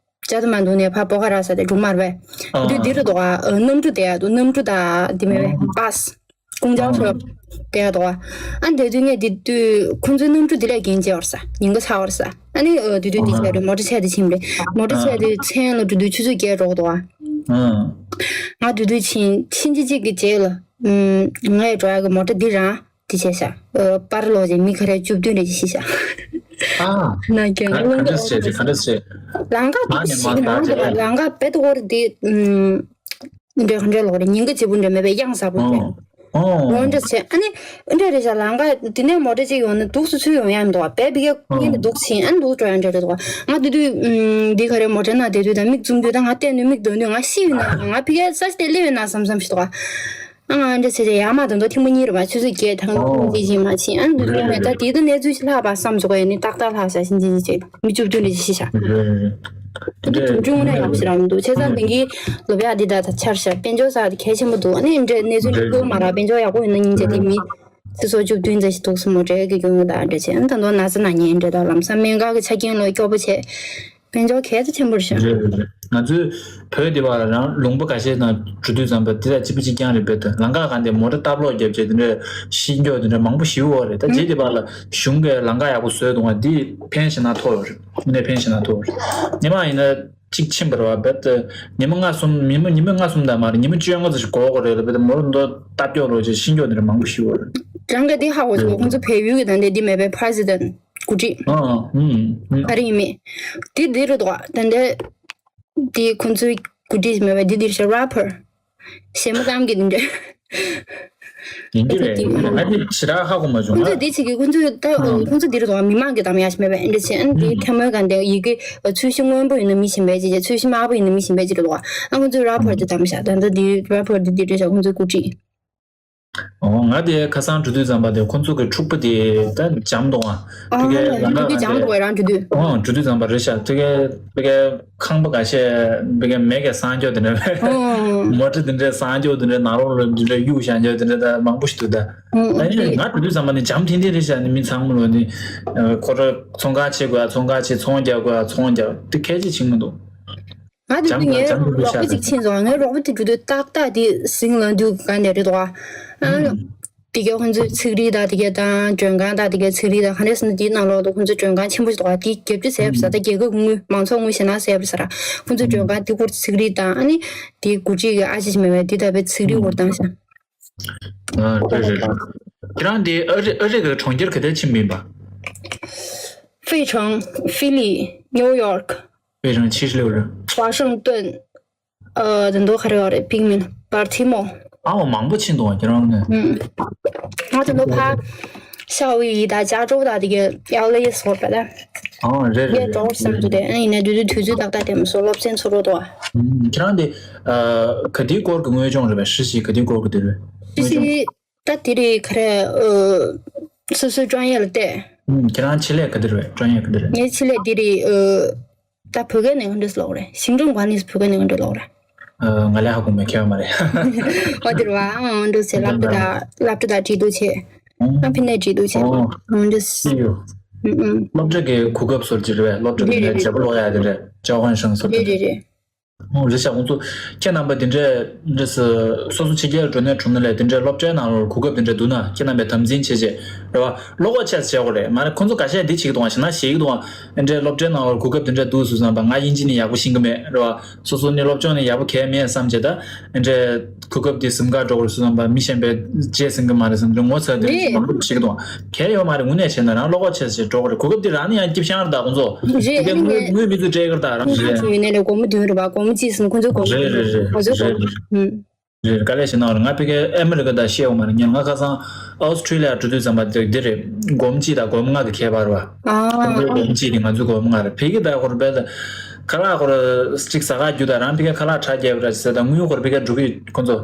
ཇ་དུ་མ་འདུག་ནས་ཕ་པོ་ཁ་ར་ས་དེ་སྒྲུང་མར་བས། ཨ། དེ་དུས་འདི་རུ་འདུག་ཨ། གནམ་གྲུ་དེ་ཡ་འདུག་གནམ་གྲུ་དང་དེ་མེད་པས་པཱས། ཀུང་ཅའོ་ཧྲོ། དེ་ཡ་འདུག་ཨ། ཨ་དེ་དུས་ངས་དེ་དུས་ཁོང་ཚོའི་གནམ་གྲུ་དེ་ལས་རྒྱན་བྱས་བར་ས་ཉིན་ག་ཚ་བར་ས། ཨ་ནི་ཨ་དེ་དུས་དེ་བྱས་རེད། མོ་ཊ་ཆས་དེ་ཕྱིན་རེད། མོ་ཊ་ཆས་དེ་མཚན་ལ་འགྲོ་དུས་ཆུ་ཚོད་བརྒྱད་འགྲོ་གི་འདུག་ཨ། ང་དེ་དུས་ཕྱིན་ཕྱིན་ཅི་ཅིག་གི་རྗེས་ལ། ངས་འགྲོ་ཡ་གི་མོ་ཊ་འདི་རང་། དེ་བྱས་ཤག་ཨ། པར་ལོག་ཅིག་མི་ག་རེ་བཅུ་བདུན་རེ་ཅིག་ཤི་ཤག་ཨ། ན་གན་ག་ག་འདྲ་བྱས་ཅིག་ག་འདྲ་བྱས། ལམ་ཁ་དེ་ཞིག་ནང་དུ་ལམ་ཁ་བེད་ཀོར་དེ་འདྲ་ག་འདྲ་ལོག་རེད། ཉིན་ག་བྱེད་པོ་འདྲ་མེད་པའི་གཡང་གཟར་པོ་འདྲ། འོ་འདྲ་བྱས། ཨ་ནི་འདྲ་རེད་ཤག་ལམ་ཁ་དེ་ནས་མོ་ཊ་ཅིག་ཡོང་ན་འདུག་སུ་ཚུར་ཡོང་ཡ་མི་འདུག་བ། བེད་བེད་ཀོར་ཉིན་དེ་འདུག་ཕྱིན་ཨ་ནི་འདུག་འགྲོ་ཡ་འདྲ་རེད་འདུག་བ། ང་དེ་དུས་འདི་ག་རེ་མོ་ཊ་ནང་བསྡད་དུས་དང་མིག་བཙུམ་དུས་དང་ང་བལྟས་ནས་མིག་འདོན་དུས་ང་ཤི་ཡོད་ན་ང་ཕ་གིའི་ས་ཆ་དེ་སླེབས་ཡོད་ན་བསམ་བསམ་ཞིག་འདུག་བ། ཨ་ང་འདྲ་བྱས་བྱས་ཡར་མར་དང་དུ་ཐེངས་མ་གཉིས་རེད་པ། ཆུ་ཚོད་བརྒྱད་དང་ཐེངས་གཅིག་ཕྱིན། ཨ་འདུག་རེད་རེད། ད་དེ་དུ་གནས་ཚུལ་ཞིག་ལྷག་པ་བསམ་བྱུང་བས་ནི་ཏག་ཏག་ལྷག་ཤག་ཕྱིན་ཅི་ཅི་བྱས་མི་བཅུ་བདུན་རེ་ཞིག་ཤི་ཤག་རེད་རེད་རེད། དེ་དུ་དེ་འདྲ་དུང་ཕྱུར་ངོ་ནས་ཡག་པོ་ཞིག་རག་མི་འདུག་བྱས་ཙང་དེང་གི་ལོ་བྱ་འདི་ད་ད་ཆར་ཤག་དཔལ་འབྱོར་ས་དེ་གལ་ཆེན་པོ་འདུག་ཨ་ནི་འདྲ་གནས་ཚུལ་འདི་བཀོད་མ་རག་དཔལ་འབྱོར་ཡག་པོ་ཡོད་ན་སྙིང་རྗེ་དེ་མི་སི་སོ་བཅུ་བདུན་ཙམ་ཞིག་འདུག་སེ་མོ་ཊ་གི་རྒྱུ་ངོ་ད་འདྲ་བྱས། ཨ་ད་དུང་ན་ཚ་ན་ཉེན་འདྲ་ད་ལམ་སང་སྨན་ཁང་གི་ཆ་རྐྱེན་ལོ་སྐྱོ་པོ་བྱས། དཔལ་འབྱོར་གལ་ཆེན་པོ་རེད་ཤག་རེད་རེད་རེད། ང་ཚོའི་བོད་འདི་བར་ལ་རང་ལུང་པ་ཁ་ཤས་ནང་འགྲོ་དུས་ཙམ་པ་འདི་དང་གཅིག་པ་གཅིག་རྐྱང་རེད། བོད་དུ་ལམ་ཁ་སྒང་དེ་མོ་ཊ་སྟབས་ལོག་བརྒྱབ་བྱས་དེ་འདྲ་ཤི་འགྱོ་དེ་འདྲ་མང་པོ་ཞིག་ཡོད་རེད། ད་རྗེས་འདི་བར་ལ་གཞུང་གིས་ལམ་ཁ་ཡག་པོ་བཟོས་འདུག་བ། འདི་ཕན་ཞེ་ན་ཐོགས་ཡོད་རེད། དངོས་གནས་ཕན་ཞེ་ན་ཐོགས་ཡོད་རེད། ཉི་མ་ཡིན་ན་གཅིག་ཕྱིན་པ་རེད་བ། བོད་དུ་ཉི་མ་ལྔ་གསུམ་ཉི་མ་ཉི་མ་ལྔ་གསུམ་དང་མ་རེད། ཉི་མ་བཅོ་ལྔ་ཙམ་ཞིག་འགོར་དགོས་རེད་ལ། བོད་དུ་མོ་ཊ་མདོ་སྟབས་སྐྱོ་རོགས་བྱས་ཤི་འགྱོ་དེ་འདྲ་མང་པོ་ཞིག་ཡོད་རེད། རང་ག་འདི་ཧ་གོ་ཆོག་ཁོང་ཚོ་བལ་ཡུལ་གི་ད་འདི་འདི་མེད་པའི་president། འགོ་ཁྲིད། ཨ་ཨ་ཨུམ་ཨུམ། ཨ་རིང་མེད། དེ་འདི་རུ་འདུག་ཨ། ད་འདི་འདི་ཁོང་ཚོའི་འགོ་ཁྲིད་མེད་པ་འདི་འདིར་ཤ་rapper། གཞས་མ་གཏམ་གྱི་འདི་འདྲ། ཡིན་གྱི་རེད། ཨ་འདི་ཞེ་དྲག་ཧ་གོ་མ་བྱུང་། ཁོང་ཚོས་འདི་བྱེད་ཀྱི་ཁོང་ཚོས་ད་ཁོང་ཚོ་འདི་རུ་འདུག་ཨ། མི་མང་གི་གཏམ་ཡག་ཞིག་མེད་པ་འདྲ་བྱས། ཨ་འདི་ཐལ་མོའི་སྒང་འདི་ཡི་གེ་ཚོས་གཞི་སྔོན་པོ་ཡིན་ན་མི་གཞན་པའི་ཅི་བྱས། ཚོས་གཞི་དམར་པོ་ཡིན་ན་མི་གཞན་པའི་ཅི་རེད་འདུག་ཨ། ཁོང་ཚོས་rapper་འདི་གཏམ་ཤག་ད་ལྟ་འདི་rapper་འདི་འདི་འདྲ་ཤག་ཁོང་ཚོའི་འགོ་ཁྲིད། ཨོ་ང་དེ་ཁ་སང་འགྲོ་དུས་ཙམ་པ་དེ་ཁོ་ཚོ་གི་འཁྲུག་པ་དེ་ད་འཇམ་འདུག་ཨ། ཨོ་ཕ་གིའི་ལམ་ཁ་འགྲོ་དུས་འཇམ་འདུག་ཨ། རང་འགྲོ་དུས། ཨོ་འགྲོ་དུས་ཙམ་པ་རེད་ཤག་ཕ་གིའི་ཕ་གིའི་ཁང་པ་འགའ་ཤས་ཕ་གིའི་མེ་གིས་གསང་རྒྱུ་དེ་འདྲ། ཨོ་མོ་ཊ་དེ་འདྲ་གསང་རྒྱུ་དེ་འདྲ། ནང་ལོགས་ལ་དེ་འདྲ་གཡུག་བཞག་རྒྱུ་དེ་འདྲ་ད་མང་པོ་ཞིག་འདུག་ད། ཨོ་ཨ་ནི་ང་འགྲོ་དུས་ཙམ་པ་ནི་འཇམ་ཐིང་ཐིང་རེད་ཤག་ནི་མི་ཚང་མ་ལོ་ནི་ཁོ་ར་ཚོང་ཁང་ཕྱེ་དགོས་ཡ་ཚོང་ཁང་ཕྱེ། ཚོང་རྒྱག་དགོས་ཡ་ཚོང་རྒྱག་དེ་ཁལ་གཅིག་ཕྱིན་མི་འདུག་ང་དེ་དུས་ངའི་རོགས་པ་གཅིག་ཕྱིན་སོང་། ངའི་རོགས་པ་དེ་འགྲོ་དུས་ཏག་ཏག་དེ་ཟིང་ལ་འདུག་ག་ནས་རེད་དོ། ཨ་དེ་གའི་ཁོང་ཚོའི་ཚིག་རིས་དང་དེ་གའི་དང་མགྲོན་ཁང་དང་དེ་གའི་ཚིག་རིས་དང་ག་རེ་ཟེར་ན་དེའི་ནང་ལོགས་དུ་ཁོང་ཚོའི་མགྲོན་ཁང་ཆེན་པོ་ཞིག་འདུག་ག་དེ་བརྒྱབ་རྒྱུ་ཟེར་བ་ས་ད་རྒྱལ་ཁབ་དངུལ་མང་ཚོགས་དངུལ་ཞེ་ན་ཟེར་བ་ས་ར། ཁོང་ཚོའི་མགྲོན་ཁང་དེ་སྐོར་ཚིག་རིས་དང་ཨ་ནི་དེའི་འགོ་ཁྲིད་ཀྱི་ཨ་ཅེ་ཞིག་མེད་པས་དེ་ལྟ་བུའི་ཚིག་རིས་སྐོར་བཏང་ཤག་ཨ་རེད་རེད་རེད། ཁྱེད་རང་དེ་ཨ་རི་ཨ་རི་གི་གྲོང་ཁྱེར་ག་དེར་ཕྱིན་པ་ཡིན་པ། 费城、Philly、New York། 费城七十六人。 Washington། ཨ་དེ་འདུག་ག་རེ་ཡོད་རེད། པིག་མིན་Baltimore། ཨ་མ་མང་པོ་ཕྱིན་འདུག་ཁྱེད་རང་ནས། ཨུམ། ང་དེ་འདུག་ཕ་夏威夷་དང་加州དང་དེ་གའི་L A སོགས་པ་ལ། ཨ་རེད་རེད་རེད། ཡོད་འགྲོ་བསམ་འདུག་དེ། ཨ་ཡིན་ན་དུས་དུས་དུས་ཚོད་ཏག་ཏག་དེ་མ་སོང་སློབ་ཚན་ཚུར་རོ་འདུག་ཨ། ཁྱེད་རང་དེ་ཨ་ག་དེའི་སྐོར་གྱི་དངོས་སྦྱོང་རེད་པས། ཧྲི་ཞི་ག་དེའི་སྐོར་གྱི་དེ་རེད། ཧྲི་ཞི་ད་དེ་རེད་ག་རེ། ཨ་སོ་སོའི་专业ལ་བལྟས། ཁྱེད་རང་ཆེད་ལས་ག་དེ་རེད།专业ག་དེ་རེད། ངའི་ཆེད་ལས་དེ་རེད། ཨ། ད་བོད་སྐད་ནས་ག་འདྲས་ལོག་རེད། 行政管理 བོད་སྐད་ནས་ག་འདྲས་ལོག་རེད། ཨ་ང་ལས་ཧ་གོ་མེད། ཁྱད་པར་མ་རེད། ཨོ་དེ་རེད་བ། ཨང་འདྲས་བྱས་སློབ་གྲྭ་དང་སློབ་གྲྭ་དང་འབྲེལ་གཏུག་བྱས། ཨང་ཕི་ནས་འབྲེལ་གཏུག་བྱས། ཨོ་ཨང་འདྲས། ཨུ་ཨུ། སློབ་གྲྭ་གི་གོ་སྐབས་སོར་གྱི་རེད་བས། སློབ་གྲྭ་གི་རེད་རེད་བྱེད་པོ་ལོག་ཡ་དེ་རེད། 交换生 སོར་རེད་དེ་རེད་རེད། ཨོ་རེད་ཤག་ཁོང་ཚོ་ཁྱེད་རྣམ་པ་དེ་འདྲས་འདྲས་སོ་སོ་ཕྱི་རྒྱལ་འགྲོ་ནས་གྲུབ་ན་ལས་དེ་འདྲས་སློབ་གྲྭའི་ནང་ལོགས་གོ་སྐབས་དེ་འདྲས་འདུག་ན་ཁྱེད་རྣམ་པས་དམ་འཛིན་བྱེད་བྱེད་རེད་བ། བློ་ཁོག་ཆེ་ཙམ་བྱེད་དགོས་རེད། མ་རེད་ཁོང་ཚོ་ཁ་ཤས་འདི་བྱེད་ཀྱི་འདུག་བ། ཞེ་ན་ཞེད་ཀྱི་འདུག་བ། འདི་འདྲའི་སློབ་གྲྭའི་ནང་ལ་གོ་སྐབས་འདི་འདྲ་འདུག་ཟེར་བསམ་པ། ང་དབྱིན་ཇི་ནི་ཡག་པོ་ཤེས་ཀྱི་མེད་རེད་བ། སོ་སོ་ནི་སློབ་སྦྱོང་ནི་ཡག་པོ་གང་ཡང་མེད་བསམ་བྱས། ད་འདི་འདྲའི་གོ་སྐབས་འདི་ཟིན་ག་འགྲོ་དགོས་རེད་ཟེར་བསམ་པ། མི་གཞན་པས་བརྗེད་ཟིན་གྱི་མ་རེད་བསམ་བྱས་ངོ་ཚ་དེ་རེད། མང་པོ་བྱེད་ཀྱི་འདུག་བ། གང་ཡང་ཡོད་མ་རེད། དངོས་གནས་བྱས་ན་རང་བློ་ཁོག་ཆེ་ཙམ་འགྲོ་དགོས་རེད། གོ་སྐབས་འདི་རང་ནི་ཡང་སྐྱིད་ཤང་རེད། ད་ཁོང་ཚོ་རེད། དེ་གའི་དངུལ་དངུལ་མི་ཚོ་སྤྲད་ཀྱི་རེད། ད་རང་རེད། ཁོང་ཚོ་ཡིན་ནའི་རེད། སྒོར་མོ་བདུན་རེད་བ། སྒོར་མོ་གཅིག་ཟིན་ཁོང་ཚོའི་སྒོར་མོ་རེད་རེད་རེད། ཁོང་ཚོའི་སྒོར་རེད་མོ་རེད། ཧུམ། རེད། དཀའ་ལས་ཞེ་ན་རེད། ང་ཕ་གིར་ཨ་མི་རི་ཀ་དང་ཤེས་ཡོད་མ་རེད། ངས་ང་ཁ་སང་ཨོ་སི་ཁྲུ་ལི་ཡ་འགྲོ་དུས་ཙམ་པ་དེ་འདི་རེད། སྒོར་མོ་གཅིག་དང་སྒོར་མོ་ལྔ་གི་ཁྱད་པར་བ། ཨ། ཁོང་ཚོའི་སྒོར་མོ་གཅིག་དེ་ང་ཚོའི་སྒོར་མོ་ལྔ་རེད། ཕ་གི་ད་ཁོར་བས་ད་ཁ་ལག་ཁོར་གཅིག་ཟ་ག་རྒྱུ་དང་རང་ཕ་གིར་ཁ་ལག་ཁྲལ་རྒྱག་པ་ར་ཟེར་དང་དངུལ་ཁོར་ཕ་གིར་འགྲོ་གི་ཁོང་ཚོ།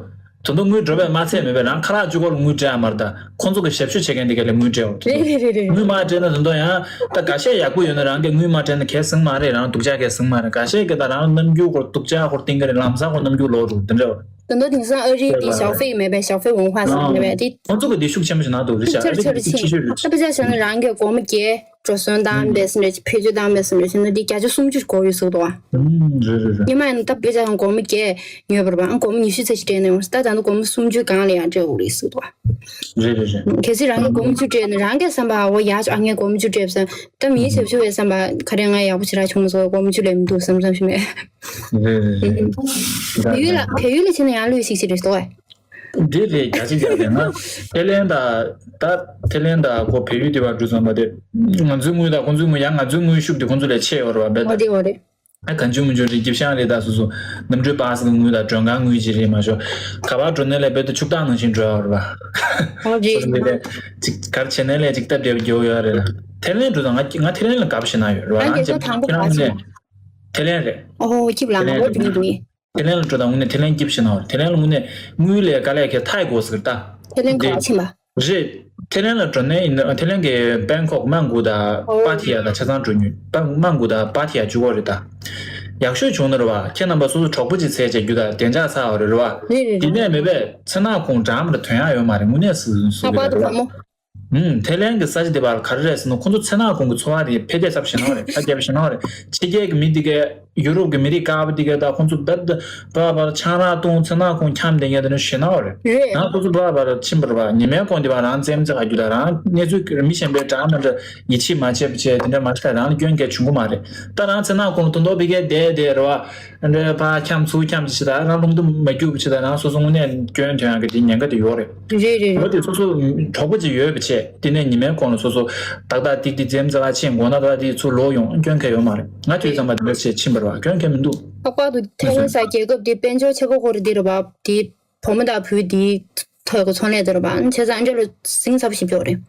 དོན་དུ་དངུལ་འགྲོ་བས་མ་ཚད་མེད་པས་རང་ཁ་ལག་གཅིག་སྒོར་དངུལ་སྤྲད་ཡ་མ་རེད། ད་ཁོང་ཚོ་གི་ཞབས་ཞུ་བྱེད་མཁན་དེ་ག་ལས་དངུལ་སྤྲད་འོ། རེད་རེད་རེད་རེད། དངུལ་མ་སྤྲད་ན་དོན་དུ་ཡང་ད་འགའ་ཤས་ཡག་པོ་ཡོད་ན་རང་གི་དངུལ་མ་སྤྲད་ན་གལ་སྲིད་མ་རེད། རང་སྡུག་ཅག་གལ་སྲིད་མ་རེད། འགའ་ཤས་ཀྱི་ད་རང་རྣམ་འགྱུར་ཁོར་སྡུག་ཅག་ཁོར་བསྟན་གི་རེད། ལམ་སང་ཁོར་རྣམ་འགྱུར་ལོག་འགྲོ་དེ་འདྲ་བ། དོན་དུ་དེང་སང་ཨ་རིའི་དེ་ཞའོ་ཧྥེ་མེད་པས། ཞའོ་ཧྥེ་ཝུན་ཧྭ་ཟེར་མེད་པས་དེ། ཁོང་ཚོ་གི་དེ་ཤུགས་ཆེན་པོ་ཞིག་ན་འདུག་རེད་ཤག་ཆེར་ཆེར་ཕྱིན། ད་དཔེ་ཆ་བཞག་ན་རང་གི་སྒོར་མོ་བརྒྱད་འགྲོ་སོན་བཏང་བས་སུ་འདྲ་བེད་སྤྱོད་བཏང་བས་སུ་འདྲ་བྱས་ན་དེ་བརྒྱ་ཆ་སུམ་ཅུ་འགོར་ཡོད་ཟེར་འདུག་བ། ཨུམ། རེད་རེད་རེད། ཉི་མ་ཡིན་ན་ད་དཔེ་ཆ་སྒོར་མོ་བརྒྱད་ཉོས་པ་རེད་པ། ཨང་སྒོར་མོ་ཉི་ཤུ་རྩ་གཅིག་སྤྲད་ན་ཡོང་། ད་ད་ནི་སྒོར་མོ་སུམ་ཅུ་སྒང་ལ་ཡང་སྤྲད་འོ་རེད་ཟེར་འདུག་བ། རེད་རེད་རེད། གལ་སྲིད་རང་གིས་སྒོར་མོ་བཅུ་སྤྲད་ན་རང་གིས་བསམ་པ་འོ་ཡག་ཨ་ངས་སྒོར་མོ་བཅུ་སྤྲད་བསམ། ད་མིའི་ཞབས་ཞུ་བས་བསམ་པ་ག་རེ་ང་ཡག་པོ་ཞེ་དྲག་བྱུང་མ་སོང་། སྒོར་མོ་བཅུ་ལས་མི་འདུག་བསམ་བསམ་ཞིག་མེད། རེད་རེད་རེད། བལ་ཡུལ་ལ་བལ་ཡུལ་ལ་ཕྱིན་ན་ཡང་ལོས་ཤིག་ཤིག་རེད་འདུག་བ། འདི་རེད། རྒྱ་ཆེ་རྒྱ་ཆེ་ན་ཐེ་ལན་དང་ད་ཐེ་ལན་དང་ཁོ་བལ་ཡུལ་དེ་བར་འགྲོ་ཙམ་པ་དེ་ང་ཚོའི་དངུལ་དང་ཁོང་ཚོའི་དངུལ་ཡང་ང་ཚོའི་དངུལ་ཤུགས་དེ་ཁོང་ཚོ་ལས་ཆེ་ཡོད་རེད་བ། རྦད་དེ། འོ་རེད་འོ་རེད། ཨ་གང་བྱུང་མི་བྱུང་རེད། སྐྱིབ་ཤང་རེད། ད་སོ་སོ་གནམ་གྲུའི་པ་སི་གི་དངུལ་དང་མགྲོན་ཁང་དངུལ་ཅིག་རེད་མ་ཤོ། ག་པར་འགྲོ་ནས་ལས་རྦད་དེ་ཕྱུག་བདག་ནང་བཞིན་འགྲོ་ཡོད་རེད་བ། འོ་རེད། སོ་སོ་ལས་ཅིག་ག་རེ་བྱས་ནས་ལས་ཅིག་སྟབས་བདེ་བ་རྒྱག་ཡོད་རེད། ཐེ་ལན་འགྲོ་དང་ང་ང་ཐེ་ལན་ལ་དགའ་པོ་ཞེ་ན་ཡོད་རེད་བ། ཨ་རང་རྒྱལ་ཚོ་དང་པོ་ག་པར་ཕྱིན་པ། ཐེ་ལན་རེད། འོ་སྐྱིབ་ལ་ང་ལོ་དྲུག་ནས་དྲུག་ཡིན། ཐེ་ལན་ལ་འགྲོ་དང་དངོས་གནས་ཐེ་ལན་སྐྱིད་པོ་ཞིག་ན་བར། ཐེ་ལན་ལ་དངོས་གནས་དངུལ་ལས་དཀའ་ལས་ཁྱེད་ཐའི་གོ་ཟེར་ད། ཐེ་ལན་ག་པར་ཕྱིན་པ། རེད། ཐེ་ལན་ལ་འགྲོ་ནས་ཡིན་ན་ཐེ་ལན་གྱི་བེང་ཀོག་མན་གྷོ་དང་ཨོ། པ་ཐི་ཡ་དང་ཆ་ཚང་འགྲོ་མྱོང་། པ་མན་གྷོ་དང་པ་ཐི་ཡ་གཅིག་པོ་རེད་ད། ཡག་ཤོས་བྱུང་ན་རེད་བ། ཁྱེད་རྣམ་པ་སོ་སོ་གྲོགས་པོ་ཅིག་འཚོལ་བྱས་རྒྱུ་དང་བདེ་འཇགས་ཚར་བ་རེད་རེད་བ། རེད་རེད་དེ་རེད། ནས་མེད་པས་མཚན་ནག་ཁུང་འགྲམ་རེ་ཐོན་ཡག་ཡོད་མ་རེད། དངོས་གནས་སུ་སུ་ཨ་གི་པ་རེད་དུ་བ། མོ། ཨུམ། ཐེ་ལན་གྱི་ས་ཆ་དེ་བར་ག་རེ་རེད་ཟེར་ན་ཁོང་ཚོ་མཚན་ནག་ཁུང་གི་འཚོ་བ་དེ་འཕེལ་རྒྱས་ཚབས་ཆེ་ནོ་རེད། ཁ་རྒྱབ་ཆེ་ནོ་རེད། ཕྱི་རྒྱལ་གྱི་མི་དེ་གས་ཡུ་རོབ་ཀྱི་མི་རིགས་དཀར་པོ་དེ་གས་ད་ཁོང་ཚོ་རྦད་དེ་བར་བར་ཆང་རག་བཏུང་མཚན་ནག་ཁུང་འཁྱམ་བསྡད་མཁན་དེ་ནི་ཞེ་ནོ་རེད། རེད། ཡང་ཁོང་ཚོ་བར་བར་ཕྱིན་པར་བ་ཉི་མའི་གོང་དེ་བར་རང་རྩེད་མོ་རྩེ་ག་རྒྱུ་དང་རང་གནས་ཚུལ་མི་གཞན་པའི་དྲང་མི་འདྲ་ཡིད་ཆེས་མ་བྱས་པ་བྱས་དེ་འདྲ་མ་ཤེས་རང་ལ་སྐྱོན་གལ་བྱུང་གི་མ་རེད། ད་རང་མཚན་ནག་ཁུང་དུ་མདོ་ཕི་གས་བསྡད་བསྡད་རེད་བ། འདྲ་ཕར་འཁྱམ་ཚུར་འཁྱམ་ཅིག་བྱེད་ད་རང་རླུང་དུ་མ་རྒྱུག་པ་བྱེད་ད་རང་སོ་སོ་དངོས་གནས་སྐྱོན་ཐོན་ཡག་གི་དེ་ཉེན་ཁ་དེ་ཡོད་རེད། རེད་རེད་ལོ་རེད། དེ་སོ་སོ་གྲོགས་པོ་ཅིག་ཡོད་པ་བྱས་དེ་ནས་ཉི་མའི་གོང་ལ་སོ་སོ་ཏག་ཏག་ཏིག་ཏིག་རྩེད་མོ་རྩེ་ག་ཕྱིན་དགོང་ན་ཏག་ཏིག་ཚུར་ལོག་ཡོང་སྐྱོན་ག་ཡོད་མ་རེད། ང་དུས་ཙམ་པ་དེ་འདྲ་བྱས་ཕྱིན་པ་རེད་བ། སྐྱོན་ག་མི་འདུག་ཨ་ཀ་དུ་ཐེ་ལན་ས་རྒྱལ་ཁབ་དེ་དཔལ་འབྱོར་ཆེ་ཁོ་ཁོ་རེ་དེ་རེད་བ། དེ་བུ་མོ་དང་བུ་དེ་ཐོག་གི་ཚོང་ལས་དེ་རེད་བ། བྱས་ཙང་ཨ་འཇོ་ལ་ཟིང་ཚབ་ཞིག་ཡོད་རེད།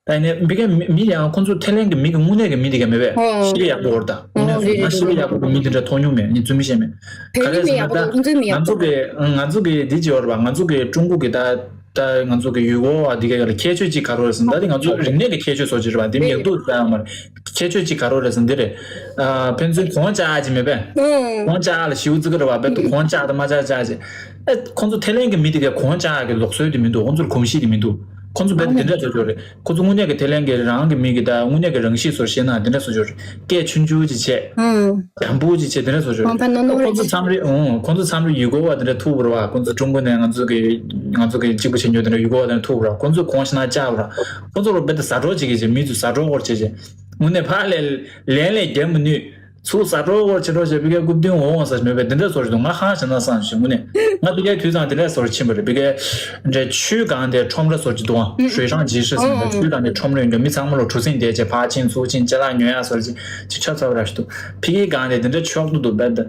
ད་ནས་མི་ག་མི་མི་ཡང་ཁོང་ཚོ་ཐེ་ལན་གྱི་མི་གི་དངོས་གནས་ཀྱི་མི་དེ་ག་མེད་པས་ཨོ། ཤི་གི་ཡག་པོ་བོར་ད་དངོས་གནས་ཨོ་སུ་རེད་ང་ཤི་གི་རེད་ཡག་པོ་གི་མི་དེ་འདྲ་མཐོང་མྱོང་མེད། ངས་རྩོད་མི་ཤེས་མེད། བལ་ཡུལ་མི་ཡག་པོ་ཁོང་ཚོའི་མི་ཡག་ང་པོ་ཚོ་གི་ང་ཚོ་གི་འདི་ཅི་བོར་བ་ང་ཚོ་གི་ཀྲུང་གོ་གི་ད་ད་ང་ཚོ་གི་ཡུལ་སྐོར་བ་འདི་ག་ཡོད་ལ་ཁྱད་ཆོས་ཅིག་ག་རེ་རེད་ཟེར་ན་ད་དེ་ང་ཚོ་རིག་གནས་ཀྱི་ཁྱད་ཆོས་སོགས་ཅིག་རེད་བ། འདི་མི་ཡག་སྡུག་ད་ཡང་མ་རེད། ཁྱད་ཆོས་ཅིག་ག་རེ་རེད་ཟེར་ན་འདི་རེད། ཨ་ཕན་ཚུན་གོང་ལྕགས་ཅིག་མེད་པས། ཨོ། གོང་ལྕགས་ལ་ཞིའུ་ཙི་གི་རེད་བ། བེད་དུ་གོང་ལྕགས་དང་མ་ལྕགས་ལྕགས་ཅིག་ཨེ། ཁོང་ཚོ་ཐེ་ལན་གྱི་མི་དེ་གའི་གོང་ལྕགས་ཀྱི་ལུགས་སྲོལ་དེ་མི་འདུག་ཁོང་ཚོར་གོམས་གཤིས་དེ་མི་འདུག་ཁོང་ཚོ་རྦད་དེ་འདི་འདྲ་བཟོ་བྱོས་རེད། ཁོང་ཚོ་དངོས་གནས་ཀྱི་ཐེ་ལན་གྱི་རང་གི་མི་གི་ད་དངོས་གནས་ཀྱི་རང་གཤིས་བཟོ་བཤད་ན་འདི་འདྲ་བཟོ་བྱོས་རེད། སྐད་ཆུང་ཆུང་ཅིག་བྱས། ཨང་། དམ་པོ་ཅིག་བྱས་འདི་འདྲ་བཟོ་བྱོས་རེད། ཁོང་ཚོ་མཚམས་རེ་ཨང་ཁོང་ཚོ་མཚམས་རེ་ཡུལ་སྐོར་བ་འདི་འདྲ་ཐུག་པ་རེད་བ། ཁོང་ཚོ་ཀྲུང་གོ་ནས་ང་ཚོ་གི་ང་ཚོ་གི་གཅིག་པ་བྱེད་མྱོང་འདི་འདྲ་ཡུལ་སྐོར་བ་འདི་འདྲ་ཐུག་པ་རེད་བ། ཁོང་ཚོ་གོང་ཞིག་ན་ལྕགས་པ་རེད། ཁོང་ཚོ་རུ་རྦད་དེ་ཟ་འཕྲོག་བྱེད་ཀྱི་བྱེད། མི་ཚོ་ཟ་འཕྲོག་སྐོར་བྱེད་བྱེད། དངོས་གནས་ཕར་ལས་ལན་ལས་རྒྱབ་མི་ནུས། ཚུར་ཟ་འཕྲོག་སྐོར་བྱེད་འཕྲོག་བྱེད་པའི་སྐབས་རྐུབ་སྟོན་འོང་འོང་ཟེར་མེད་པས་འདི་འདྲ་བཟོ་ཞིག་འདུག་ང་ཧང་ཞེ་ན་བསམ་ཞིག་དངོས་གནས་ང་དེ་གའི་དུས་ཚང་འདི་འདྲ་བཟོ་ཕྱིན་པ་རེད། བི་གའི་འདྲ་ཆུའི་སྒང་དེ་ཁྲོམ་ར་བཟོ་ཅིག་འདུག་ཨང་། ཧྲུའེ་ཧྲང་ཇི་ཧྲི་ཟེར་ནས་ཆུའི་སྒང་དེ་ཁྲོམ་ར་ཡོད་འདུག་མི་ཚང་མ་ལོ་གྲུ་གཟིངས་བསྡད་བྱས་ཕར་ཕྱིན་ཚུར་ཕྱིན་ཅ་ལག་ཉོ་ཡག་བཟོ་ཅིག་ཅིག་ཆ་ཚ་བ་ར་ཞིག་འདུག་ཕི་གིའི་སྒང་དེ་འདི་འདྲ་ཆོག་ཏུ་འདུག་རྦད་དེ་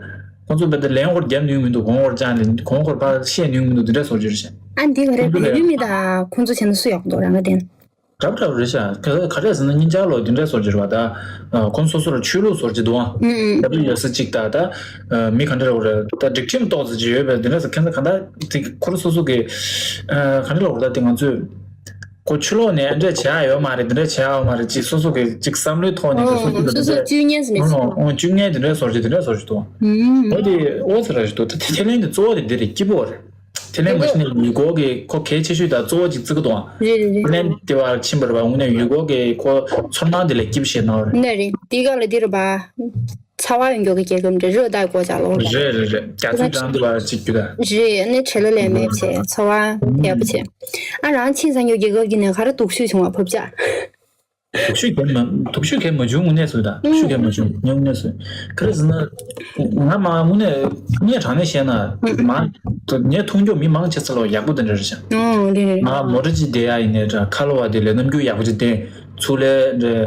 ཁོང་ཚོ་རྦད་དེ་ལན་སྐོར་རྒྱབ་ནུས་མི་འདུག་གོང་སྐོར་བཅག་ནས་གོང་སྐོར་ཕར་བཤད་ནུས་མི་འདུག་འདི་འདྲ་བཟོ་རྒྱུ་རེད་ཤག་ཨ་འདི་ག་རེ་བལ་ཡུལ་མི་དང་ཁོང་ཚོ་བྱས་ན་སུ་ཡག་པོ་འདུག་རང་ག་དེ། འདྲ་འདྲ་རེད་ཤག་ག་ག་རེ་ཟེར་ན་སྙིང་ལྕགས་ལོ་འདི་འདྲ་བཟོ་རྒྱུ་རེད་བ། ད་ཁོང་སོ་སོར་ཆོས་ལུགས་བཟོ་རྒྱུ་འདུག་ཨང་། ཨུ་ཨུ། ད་བི་ཡོད་ས་གཅིག་ད་ད་མི་ག་འདྲ་རེད་བ། ད་སྒྲིག་ཁྲིམས་ཏོག་ཙམ་ཅིག་ཡོད་པས་འདི་འདྲ་ཟེར་ཁྱེད་ཚོ་ག་འདྲ་དེ་ཁོ་རང་སོ་སོ་གི་ག་འདྲ་ལབ་དགོས། ད་དེ་ང་ཚོས་ཁོ་ཆོས་ལུགས་ནས་འདི་འདྲ་བྱེད་ཡ་ཡོད་མ་རེད། འདི་འདྲ་བྱེད་ཡ་ཡོད་མ་རེད་ཅེས་སོ་སོ་གི་ཅིག་བསམ་བློའི་ཐོག་ནས་ཨོ་སོ་སོ་གི་སོ་སོ་འདི་སྤྱོད་ངན་ཟེར་ནས་འདྲ་ཟེར་ཨོ་སྤྱོད་ངན་འདི་འདྲ་བཟོ་རྒྱུ་འདི་འདྲ་བཟོ་རྒྱུ་འདུག་ཨུ་ཨུ། འོ་དེ་ཨོ་ཟེར་ར་ཞིག་འདུག་ད་དེ་ཐེ་ལན་གི་གཙོ་བོ་དེ་འདི་རེད། སྐྱིད་པོ་རེད། དེ་ནས་མ་གཞི་ནས་ཡུལ་སྐོར་གྱི་ཁོ་གལ་ཆེ་ཤོས་དང་གཙོ་བོ་གཅིག་བརྩི་གི་འདུག་ཨང་། རེད་རེད་རེད། ལན་དེ་བར་ཕྱིན་པ་རེད་པ། དངོས་གནས་ཡུལ་སྐོར་གྱི་ཁོ་ཚོར་སྣང་དེ་ལས་སྐྱིད་པོ་ཞིག་གནང་བ་རེད། ནས་རེད། དེ་ག་ལ་དེ་རེད་པ། ཚ་བ་ཡོད་མགྱོགས་ཀྱི་རྒྱལ་ཁབ་འདྲ་རེད། ད་གོ་ཆ་ལོ་རེད། རེད་རེད་རེད། རྒྱ་མཚོའི་འགྲམ་དེ་བར་གཅིག་གྱུར་ད། རེད། ནས་བྲེལ་བ་ལས་མེད་བྱས་ཚ་བ་ཡག་པོ་བྱས། ཨ་རང་ཕྱིན་ས་མགྱོགས་རྒྱལ་ཁབ་ཀྱི་ནས་ག་རེ་སྡུག་ཤོས་བྱུང་བ་ཕབ་ཆ། སྡུག་ཤོས་གལ་མ་སྡུག་ཤོས་གལ་མ་བྱུང་། དངོས་གནས་སུ་ད་སྡུག་ཤོས་གལ་མ་བྱུང་། ངས་དངོས་གནས་སུ་ག་རེ་ཟེར་ན། ང་མ་དངོས་གནས་ངས་དྲང་གནས་བཤད་ན་མ་ངས་མཐོང་རྒྱུ་མི་མང་ཆེ་ས་ལ་ཡག་པོ་དེ་འདྲ་རེད་ཤག་ཨོ་རེད་རེད། ང་མོ་ཊ་ཅིག་བསྡད་ཡ་ཡིན་ནའི་འདྲ། ཁ་ལོ་བ་དེ་ལས་རྣམ་འགྱུར་ཡག་པོ་ཅིག་བསྟན། ཚུར་ལས་འདྲ་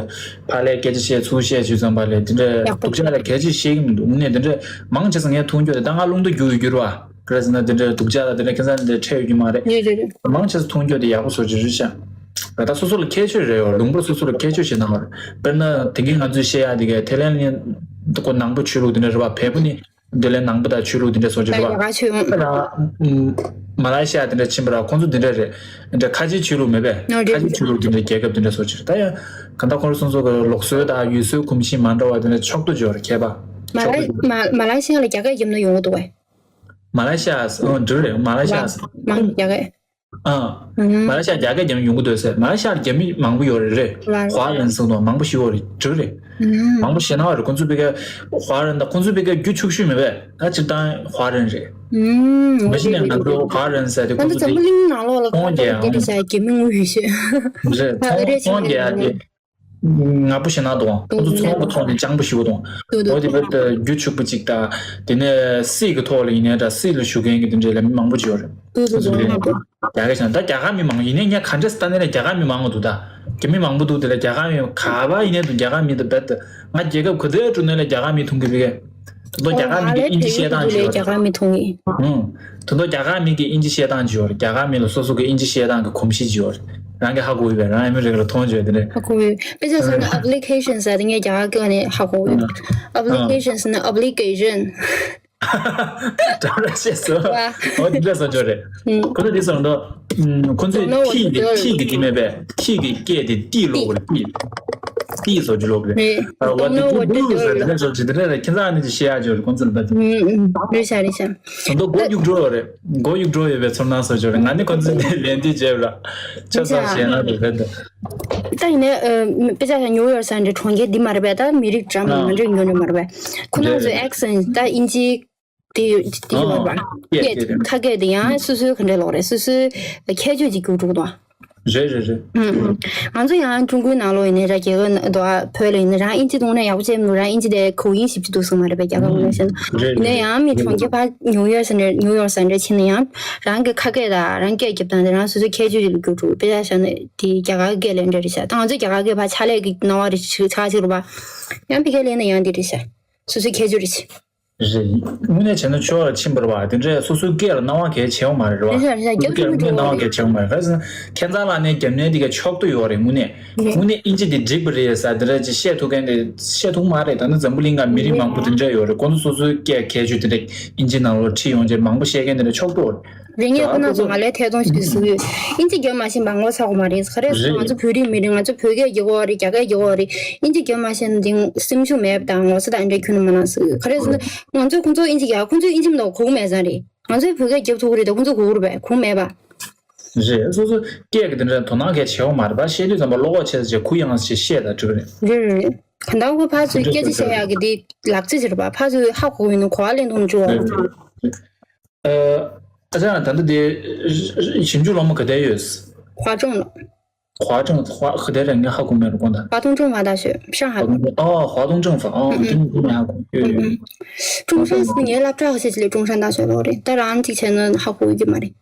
ཕར་ལས་སྐད་ཆ་བཤད་ཚུར་བཤད་བྱས་ཙམ་པ་ལས་དེ་འདྲ་ཡག་པོ་སྡུག་ཅག་ལ་གལ་ཆེ་བཤད་གི་མི་འདུག་དངོས་གནས་དེ་འདྲ་མང་ཆེ་ས་ངས་མཐོང་རྒྱུ་རེད། ད་ང་རླུང་རྟ་རྒྱུག་ཡོད་རྒྱུ་རེད་བ། ག་རེ་ཟེར་ན་དེ་འདྲའི་སྡུག་ཅག་དང་དེ་འདྲ་ཁྱད་མཚར་དེ་འདྲ་འཕྲད་ཡོད་ཀྱི་མ་རེད། རེད་རེད་རེད། མང་ཆེ་ས་མཐོང་རྒྱུ་དེ་ཡག་པོ་བཟོ་རྒྱུ་རེད་ཤག་ད་ལྟ་སོ་སོ་ལ་ཁྱད་ཆོས་རེད་ཡོད། ལུང་པ་སོ་སོ་ལ་ཁྱད་ཆོས་ཤིག་གནང་བ་རེད། དཔེར་ན་དེང་གི་ང་ཚོས་བཤད་ཡག་དེ་གའི་ཐའི་ལན་ནི་ཁོ་ནང་པ་ཆོས་ལུགས་དེ་འདྲ་རེད་པ། བལ་པོ་ནི་དེ་ལས་ནང་པ་དང་ཆོས་ལུགས་དེ་འདྲ་བཟོ་རྒྱུ་རེད་པ། ད་ཡ་ག་ཆོས་ཡོང་། ད་ལ་མ་ལེ་ཤི་ཡ་དེ་འདྲ་ཕྱིན་པ་ར་ཁོང་ཚོ་དེ་འདྲ་རེད། འདྲ་ཁ་ཆེའི་ཆོས་ལུགས་མེད་པས། ཨ་རེད། ཁ་ཆེའི་ཆོས་ལུགས་དེ་འདྲ་རྒྱལ་ཁབ་དེ་འདྲ་བཟོ་རྒྱུ་རེད། ད་ཡང་གང་ལྟར་ཁོང་ཚོ་སོ་སོ་གི་ལུགས་སྲོལ་དང་ཡུལ་སྲོལ་གོམས་གཤིས་མ་འདྲ་བ་དེ་འདྲ་ཕྱོགས་གཏོགས་བྱེད་པ་རེད། ཁྱད་པར་མ་ལེ་ཕྱོགས་གཏོགས་མ་ལེ་ཤི་ཡ་ལ་རྒྱ་སྐད་རྒྱབ་ན་ཡོང་གི་འདུག་གས། མ་ལེ་ཤི་ཡ་ཨང་འགྲིག་རེད། མ་ལེ་ཤི་ཡ་མང་རྒྱ་སྐད། ཨ། ཨུམ། མ་ལེ་ཤི་ཡ་རྒྱ་སྐད་རྒྱབ་ན་ཡོང་གི་འདུག་ཟེར། མ་ལེ་ཤི་ཡ་རྒྱ་མི་མང་པོ་ཡོད་རེད། རེད། ཧྭ་རན་ཟེར་འདུག་མང་པོ་ཞིག་ཡོད་རེད། འགྲིག་རེད། ཨུམ། མང་པོ་ཞེད་སྣང་རེད། ཁོང་ཚོ་ཕ་གིར་ཧྭ་རན་དང་ཁོང་ཚོ་ཕ་གིར་རྒྱུ་ཕྱུག་ཤོས་མེད་པས། ད་སྤྱིར་བཏང་ཧྭ་རན་རེད། ཨུམ། མ་གཞི་ནས་ང་ཚོ་ཧྭ་རན་ཟེར་དེ་ང་ཁོང་ཚོ་ཚོ་འཛམ་བུ་གླིང་ནང་ལོགས་ལ་ཁོང་ཚོ་ཁོང་རྒྱལ་སྐད་རེད་ཤག་རྒྱ་མི་ངོ་ཤེས་རེད། ཁོང་ཁོང་རྒྱལ་དེ། ང་པོ་ཞེད་སྣང་འདུག་ཁོང་ཚོ་ཚོང་གི་ཐོག་ནས་སྤྱང་པོ་ཞིག་འདུག་འོ་དེ་བར་དུ་རྒྱུ་ཕྱུག་པོ་གཅིག་དང་། དེ་ནས་སྲིད་ཀྱི་ཐོག་ལ་ཡིན་ནའི་འདྲ་སྲིད་ལ་ཞུགས་མཁན་གྱི་དེ་འདྲའི་ལ་མི་མང་པོ་ཅིག་ཡོད་རེད། རྒྱ་སྐད་ཤང་ད་རྒྱ་གར་མི་མང་ཡིན་ནའི་ངས་ག་འདྲས་ལྟ་ནའི་ལ་རྒྱ་གར་མི་མང་གི་འདུག་ད་རྒྱ་མི་མང་པོ་འདུག་དེ་ལ་རྒྱ་གར་མི་ག་པར་ཡིན་ནའི་འདུག་རྒྱ་གར་མི་དེ་བར་དུ་ང་རྒྱལ་ཁབ་ག་དེར་འགྲོ་ནའི་ལ་རྒྱ་གར་མི་མཐོང་གི་བི་གས། དེ་ཚོ་རྒྱ་གར་མི་གི་དབྱིན་ཇི་བཤད་སྟངས་ཅིག་ཡོད་རེད། རྒྱ་གར་མི་མཐོང་གི་ཨུང་། དེ་ཚོ་རྒྱ་གར་མི་གི་དབྱིན་ཇི་བཤད་སྟངས་ཅིག་ཡོད་རེད། རྒྱ་གར་མི་ལ་སོ་སོ་གི་དབྱིན་ཇི་བཤད་སྟངས་ཀྱི་གོམས་གཤིས་ཅིག་ཡོད་རེད། རང་གིས་ཧ་གོ་ཡོད་པས། རང་ཨ་མི་རི་ཀ་ལ་མཐོང་བྱས་དེ་འདྲས། ཧ་གོ་ཡོད། དཔེ་ཆ་བཞག་ན་application ཟེར་དེ་ངས་རྒྱ་གར་སྐད་ནས་ཧ་གོ་ཡོད། ཨུང་། application ཟེར་ན་obligation། འདྲ་འདྲ་བཤད་སོང་། ཨོ་དེ་འདྲ་སོང་ཅོག་རེད། ཁོ་ཚོ་དེ་སོང་འདུག་ཁོ་ཚོས་ཐིག་དེ་ཐིག་གི་དེ་མེད་པས། ཐིག་གི་སྐད་དེ་ཏི་ལབ་དགོས་རེད། ཏི། ཏི་བཟོ་རྒྱུ་ལབ་དགོས་རེད། རེད། What do you do ཟེར་དེ་འདྲ་བཟོ་རྒྱུ་དེ་འདྲ་རེད། ཁྱེད་ཚང་ནི་ཅིག་བཤད་ཡག་ཅོག་རེད། ཁོ་ཚོ་ལ་ད་དེ། རེད་ཤག་རེད་ཤག་སོང་འདུག་མགོ་གཡུག་འགྲོ་ཡོད་རེད། མགོ་གཡུག་འགྲོ་ཡོད་པའི་ཚོར་སྣང་བཟོ་ཅོག་རེད། ང་ནི་ཁོ་ཚོའི་དེ་ལན་འདི་བརྗེད་པ་ལ་ཆབ་གསང་ཞེད་སྣང་དེ་རེད་འདུག་ད་ཡིན་ནའི་དཔེ་ཆ་བཞག་ན་ནིའུ་ཡོག་ཟེར་འདྲ་གྲོང་ཁྱེར་འདི་མ་རེད་པས། ད་མི་རིགས་འདྲ་མི་འདྲ་ཡོད་རེད་མ་རེད་པས། ཁོ་རང་ཚོའི་accent ད་དབྱིན་ཇི། དེ་ཡོད་དེ་ཡོད་པ། སྐད་དེ་ཁ་སྐད་དེ་ཡང་སོ་སོའི་ག་འདྲ་ལབ་རེད། སོ་སོའི་ཁྱད་ཆོས་ཅིག་གྱུར་འགྲོ་གི་འདུག་རེད་རེད་རེད། ང་ཚོ་ཡང་ཀྲུང་གོའི་ནང་ལོགས་ཡིན་ནའི་ར་རྒྱ་གར་འདུག་བོད་ལ་ཡིན་ན་རང་ཨིན་ཇི་གཏོང་ན་ཡག་པོ་བྱས་མི་འདུག་རང་ཨིན་ཇི་དེ་གོ་ཡིན་ཞིབ་ཅིག་འདུག་སོང་མ་རེད་པས། རྒྱ་གར་ངོས་ནས་བཤད་ན། ཡིན་ནའི་ཡང་མི་གྲོང་ཁྱེར་ཕར་ནིའུ་ཡོག་ཟེར་འདྲ་ནིའུ་ཡོག་ཟེར་འདྲ་ཕྱིན་ན་ཡང་རང་གི་ཁ་སྐད་དང་རང་སྐད་རྒྱབ་སྟངས་དེ་རང་སོ་སོའི་ཁྱད་ཆོས་ཅིག་ལ་གྱུར་འགྲོ། དཔེ་ཆ་བཞག་ན་དེ་རྒྱ་གར་སྐད་ལབ་འདྲ་རེད་ཤག་ད་ང་ཚོ་རྒྱ་གར་སྐད་ཕར་ཕྱག་ལས་ཀྱི་སྣང་བ་རེ་ཆགས་ཆགས་ཅིག་རེད་པ། ཡང་ཕ་གིར་སླེབས་ན་ཡང་དེ་རེད་ཤག་སོ་སོའི་ཁྱད་ཆོས་རེད་ཤག་རེད། དངོས་གནས་བྱས་ན་ཆོས་ལ་ཕྱིན་པ་རེད་པ། དེ་འདྲས་སོ་སོའི་སྐད་ལ་སྣང་བ་གལ་ཆེ་བ་མ་རེད་པ། རེད་ཤག་རེད་ཤག་སོ་སོའི་སྐད་ལ་དངོས་གནས་སྣང་བ་གལ་ཆེ་བ་མ་རེད། ག་རེ་ཟེར་ན་ཁྱད་མཚར་ལབ་ནའི་རྒྱབ་ནའི་དེ་ག་ཕྱོགས་གཏོགས་ཡོད་རེད་དངོས་གནས། རེད། དངོས་གནས་དབྱིན་ཇི་དེ་འགྲིག་པ་རེད་ཟེར་དེ་འདྲས་ཅིག་བཤད་ཐུབ་མཁན་དེ་བཤད་ཐུབ་མ་རེད། ད་ནི་འཛམ་བུ་གླིང་ག་མི་རིགས་མང་པོ་དེ་འདྲས་ཡོད་རེད། ཁོང་ཚོ་སོ་སོའི་སྐད་གལ་ཆེ་དེ་འདྲས་དབྱིན་ཇི་ནང་ལོགས་ཁྲིད་ཡོང་བྱས་མང་པོ་བཤད་མཁན་དེ་འདྲས་ཕྱོགས་གཏོགས་རེད། རེད། ངས་ཁོ་རང་ཚོ་ང་ལས་ཐད་གཏོང་ཞུ་དུས་ཟེར་གི་ཡོད། དབྱིན་ཇི་རྒྱབ་མ་ཤེས་པ་ངོ་ཚ་གི་མ་རེད། ག་རེ་ཟེར་ན་ང་ཚོ་བོད་རིགས་མི་རེད། ང་ཚོ་བོད་སྐད་རྒྱག་གི་ཡོད་རེད། རྒྱ་སྐད་རྒྱག་གི་ཡོད་རེད། དབྱིན་ཇི་རྒྱབ་མ་ཤེས་ན་དེ་སེམས་ཤུགས་མེད་པ་དང་ངོ་ཚ་དང་འདྲ་ཁྱོན་ནས་མ་གནང་ཟེར་གི་ཡོད། ག་རེ་ཟེར་ན་ང་ཚོས་ཁོང་ཚོ་དབྱིན་ཇི་རྒྱག་ཁོང་ཚོས་དབྱིན་ཇི་མ་གཏོགས་གོ་གི་མེད་ཙང་རེད། ང་ཚོས་བོད་སྐད་རྒྱབ་ཐུབ་ཀྱི་རེད་དེ་ཁོང་ཚོས་གོ་གི་རེད་པས། གོ་གི་མེད་པ། རེད། སོ་སོ་སྐད་ཀྱི་དེ་འདྲ་དོ་སྣང་གལ་ཆེ་བ་མ་རེད་པ། བཤད་དུས་ཙམ་པ་བློ་ཁོག་ཆེ་ས་ཆེ་གུ་ཡངས་ས་ཆེ་བཤད་དང་འགྲིག་གི་རེད། རེད་རེད་རེད། ག་འདྲ་བོ་ཕར་ཚུར་སྐད་ཆ་བཤད་ཡག་གི་དེ་ལག་རྩལ་ཅིག་རེད་པ། ཕར་ཚུར་ཧ་གོ་གི་ཡོད་ན་གོ་བ་ལེན་ཐུབ་ན་ཅིག་ཡོད་རེད། ཨ་ཅག་ད་ལྟ་དེ་ཞིབ་འཇུག་སློབ་མ་ག་དེ་ཡོད། 华中了。华中 华 ག་དེ་རེད། ངས་ཧ་གོ་མེད་རུ་དགོངས་དག 华东政法大学，上海。 ཨ་华东政法 ཨ་དེ་ངས་ཧ་གོ་ཡོད་ཡོད། 中山是 ངའི་སློབ་གྲྭ་ཧ་ཤེས་ལས་中山大学 ལོ་རེད། ད་རང་གཅིག་བྱས་ན་ཧ་གོ་གི་མ་རེད།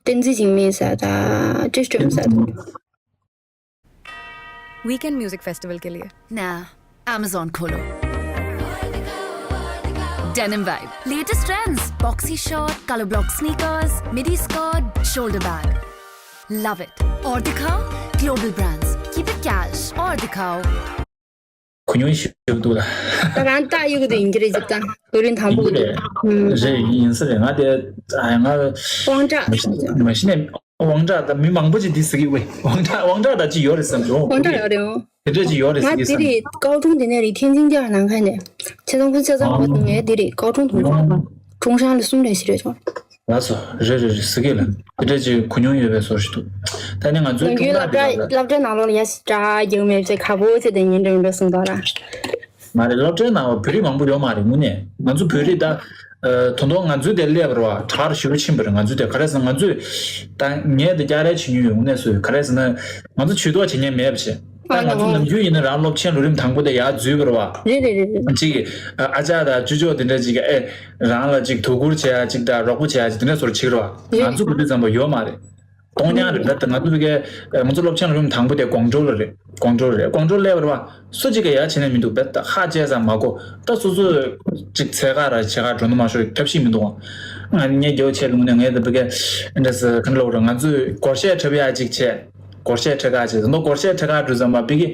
བསྟན་འཛིན་འཇིགས་མེད་ཟེར་ད་ཀྲིས་ཀྲུམ་ཟེར། Weekend Music Festival के लिए। ना, Amazon खोलो। Denim vibe, latest trends, boxy short, color block sneakers, midi skirt, shoulder bag। Love it। और दिखाओ, global brands। Keep it cash। और दिखाओ। གུ་ཉུང་ཞིག་འདུག་ལ། ད་རང་ལྟ་ཡོད་གི་འདུག་ཡིན་གྱི་རེད། ཅིག་ད་ལོ་རིང་དང་པོ་གི་འདུག་རེད། ཡིན་ས་རེད། ང་དེ་ང་དབང་གྲགས། མ་གཞི་ནས་དབང་གྲགས་ད་མི་མང་པོ་ཅིག་འདི་ཟེར་གི་ཝེ། དབང་གྲགས་དབང་གྲགས་ད་ཅིག་ཡོད་རེད་བསམ་བྱུང་། དབང་གྲགས་ཡོད་རེད་འོང་། དེ་འདྲ་ཅིག་ཡོད་རེད་ཟེར་གི་བསམ་བྱུང་། ང་དེ་རེད། 高中 དེ་ནས་རེད། 天津 ཀྱང་ནང་ཁ་ནས་ཆེ་ཚང་ཁུལ་ཆེ་ཚང་བ་དེ་ངའི་དེ་རེད། 高中 同学། 中山 ལ་གསུམ་རེད་ཞིག་རེད་བྱུང་། ལགས་སོ། རེད་རེད་རེད། ཟེར་གི་ལ་དེ་འདྲ་ཅིག་གུ་ཉུང་ཡོད་པའི་བཟོ་ཞིག་འདུག་ད་ནི་ང་ཚོའི་ནམ་རྒྱུན་སློབ་གྲྭ་སློབ་གྲྭའི་ནང་ལོགས་ལ་ཡ་ཞིག་དྲ་རྒྱག་མེད་ཚེ་ཁ་པོ་ཚེ་དེ་ཉིན་འགྲིམ་འགྲོ་གསུངས་དོགས་ར། མ་རེད། སློབ་གྲྭའི་ནང་བོད་རིགས་མང་པོ་ཡོད་མ་རེད་དངོས་གནས། ང་ཚོ་བོད་རིགས་ད་ཨ་དོན་དག་ང་ཚོའི་དེ་སླེབས་པ་རེད་བ། དྲག་རུ་ཞེ་པོ་ཕྱིན་པ་རེད་ང་ཚོའི་དེ། ག་རེ་ཟེར་ན་ང་ཚོས་ད་ངས་དེ་བསྐྱར་ལས་བྱེད་མྱོང་ཡོད་དངོས་གནས་སུ། ག་རེ་ཟེར་ན་ང་ཚོ་ཇུས་གཏོགས་བྱེད་མཁན་མེད་པ་བྱས། ད་ང་ཚོ་ནམ་རྒྱུན་ཡིན་ན་རང་སློབ་ཆེན་ལོ་རིམ་དང་པོ་དེ་ཡར་འཛུལ་བ་རེད་བ། རེད་རེད་རེད་རེད། ཅིག་ཨ་ཅག་དང་ཅོ་ཅོ་དེ་འདྲ་ཅིག་ཨེ་རང་ལ་ཅིག་དོ་ཁུར་བྱེད་ཡ་ཅིག་དང་རོགས་པ་བྱེད་ཡ་ཅིག་དེ་འདྲ་བཟོ་འདྲ་བྱེད་ཀྱི་རེད་བ། རེད། ང་ཚོ་གི་དུས་ཙམ་པ་ཡོད་མ་རེད། གཏོང་མཁན་རེད། རྦད་དེ་ང་ཚོ་གི་ང་ཚོ་སློབ་ཆེན་ལོ་རིམ་དང་པོ་དེ་ཀོང་ཀྲོའུ་ལ་རེད། ཀོང་ཀྲོའུ་རེད། ཀོང་ཀྲོའུ་སླེབས་པ་རེད་བ། སུ་གཅིག་གིས་ཡ་བྱས་ནས་མི་འདུག་རྦད་དེ་ཧ་བྱས་ཙང་མ་གོ། ད་སོ་སོ་ཅིག་འཚོལ་ག་ར་བྱེད་ག་འགྲོ་ནི་མ་ཤོར་ཐབས་ཤེས་མི་འདུག་ཨང་ ངས་རྒྱལ་བ་ཆེ་ལུང་ནས་ངས་ད་ཕ་གི་འདྲ་ཟེར་ག་འདྲ་ལབ་ར། ང་ཚོས་སྒོར་གཞས་འཁྲབ་ཡག་ཅིག་བྱས། སྒོར་གཞས་འཁྲབ་ཁ་བྱས། ད་སྒོར་གཞས་འཁྲབ་ཁ་འགྲོ་ཙམ་པ་ཕ་གི་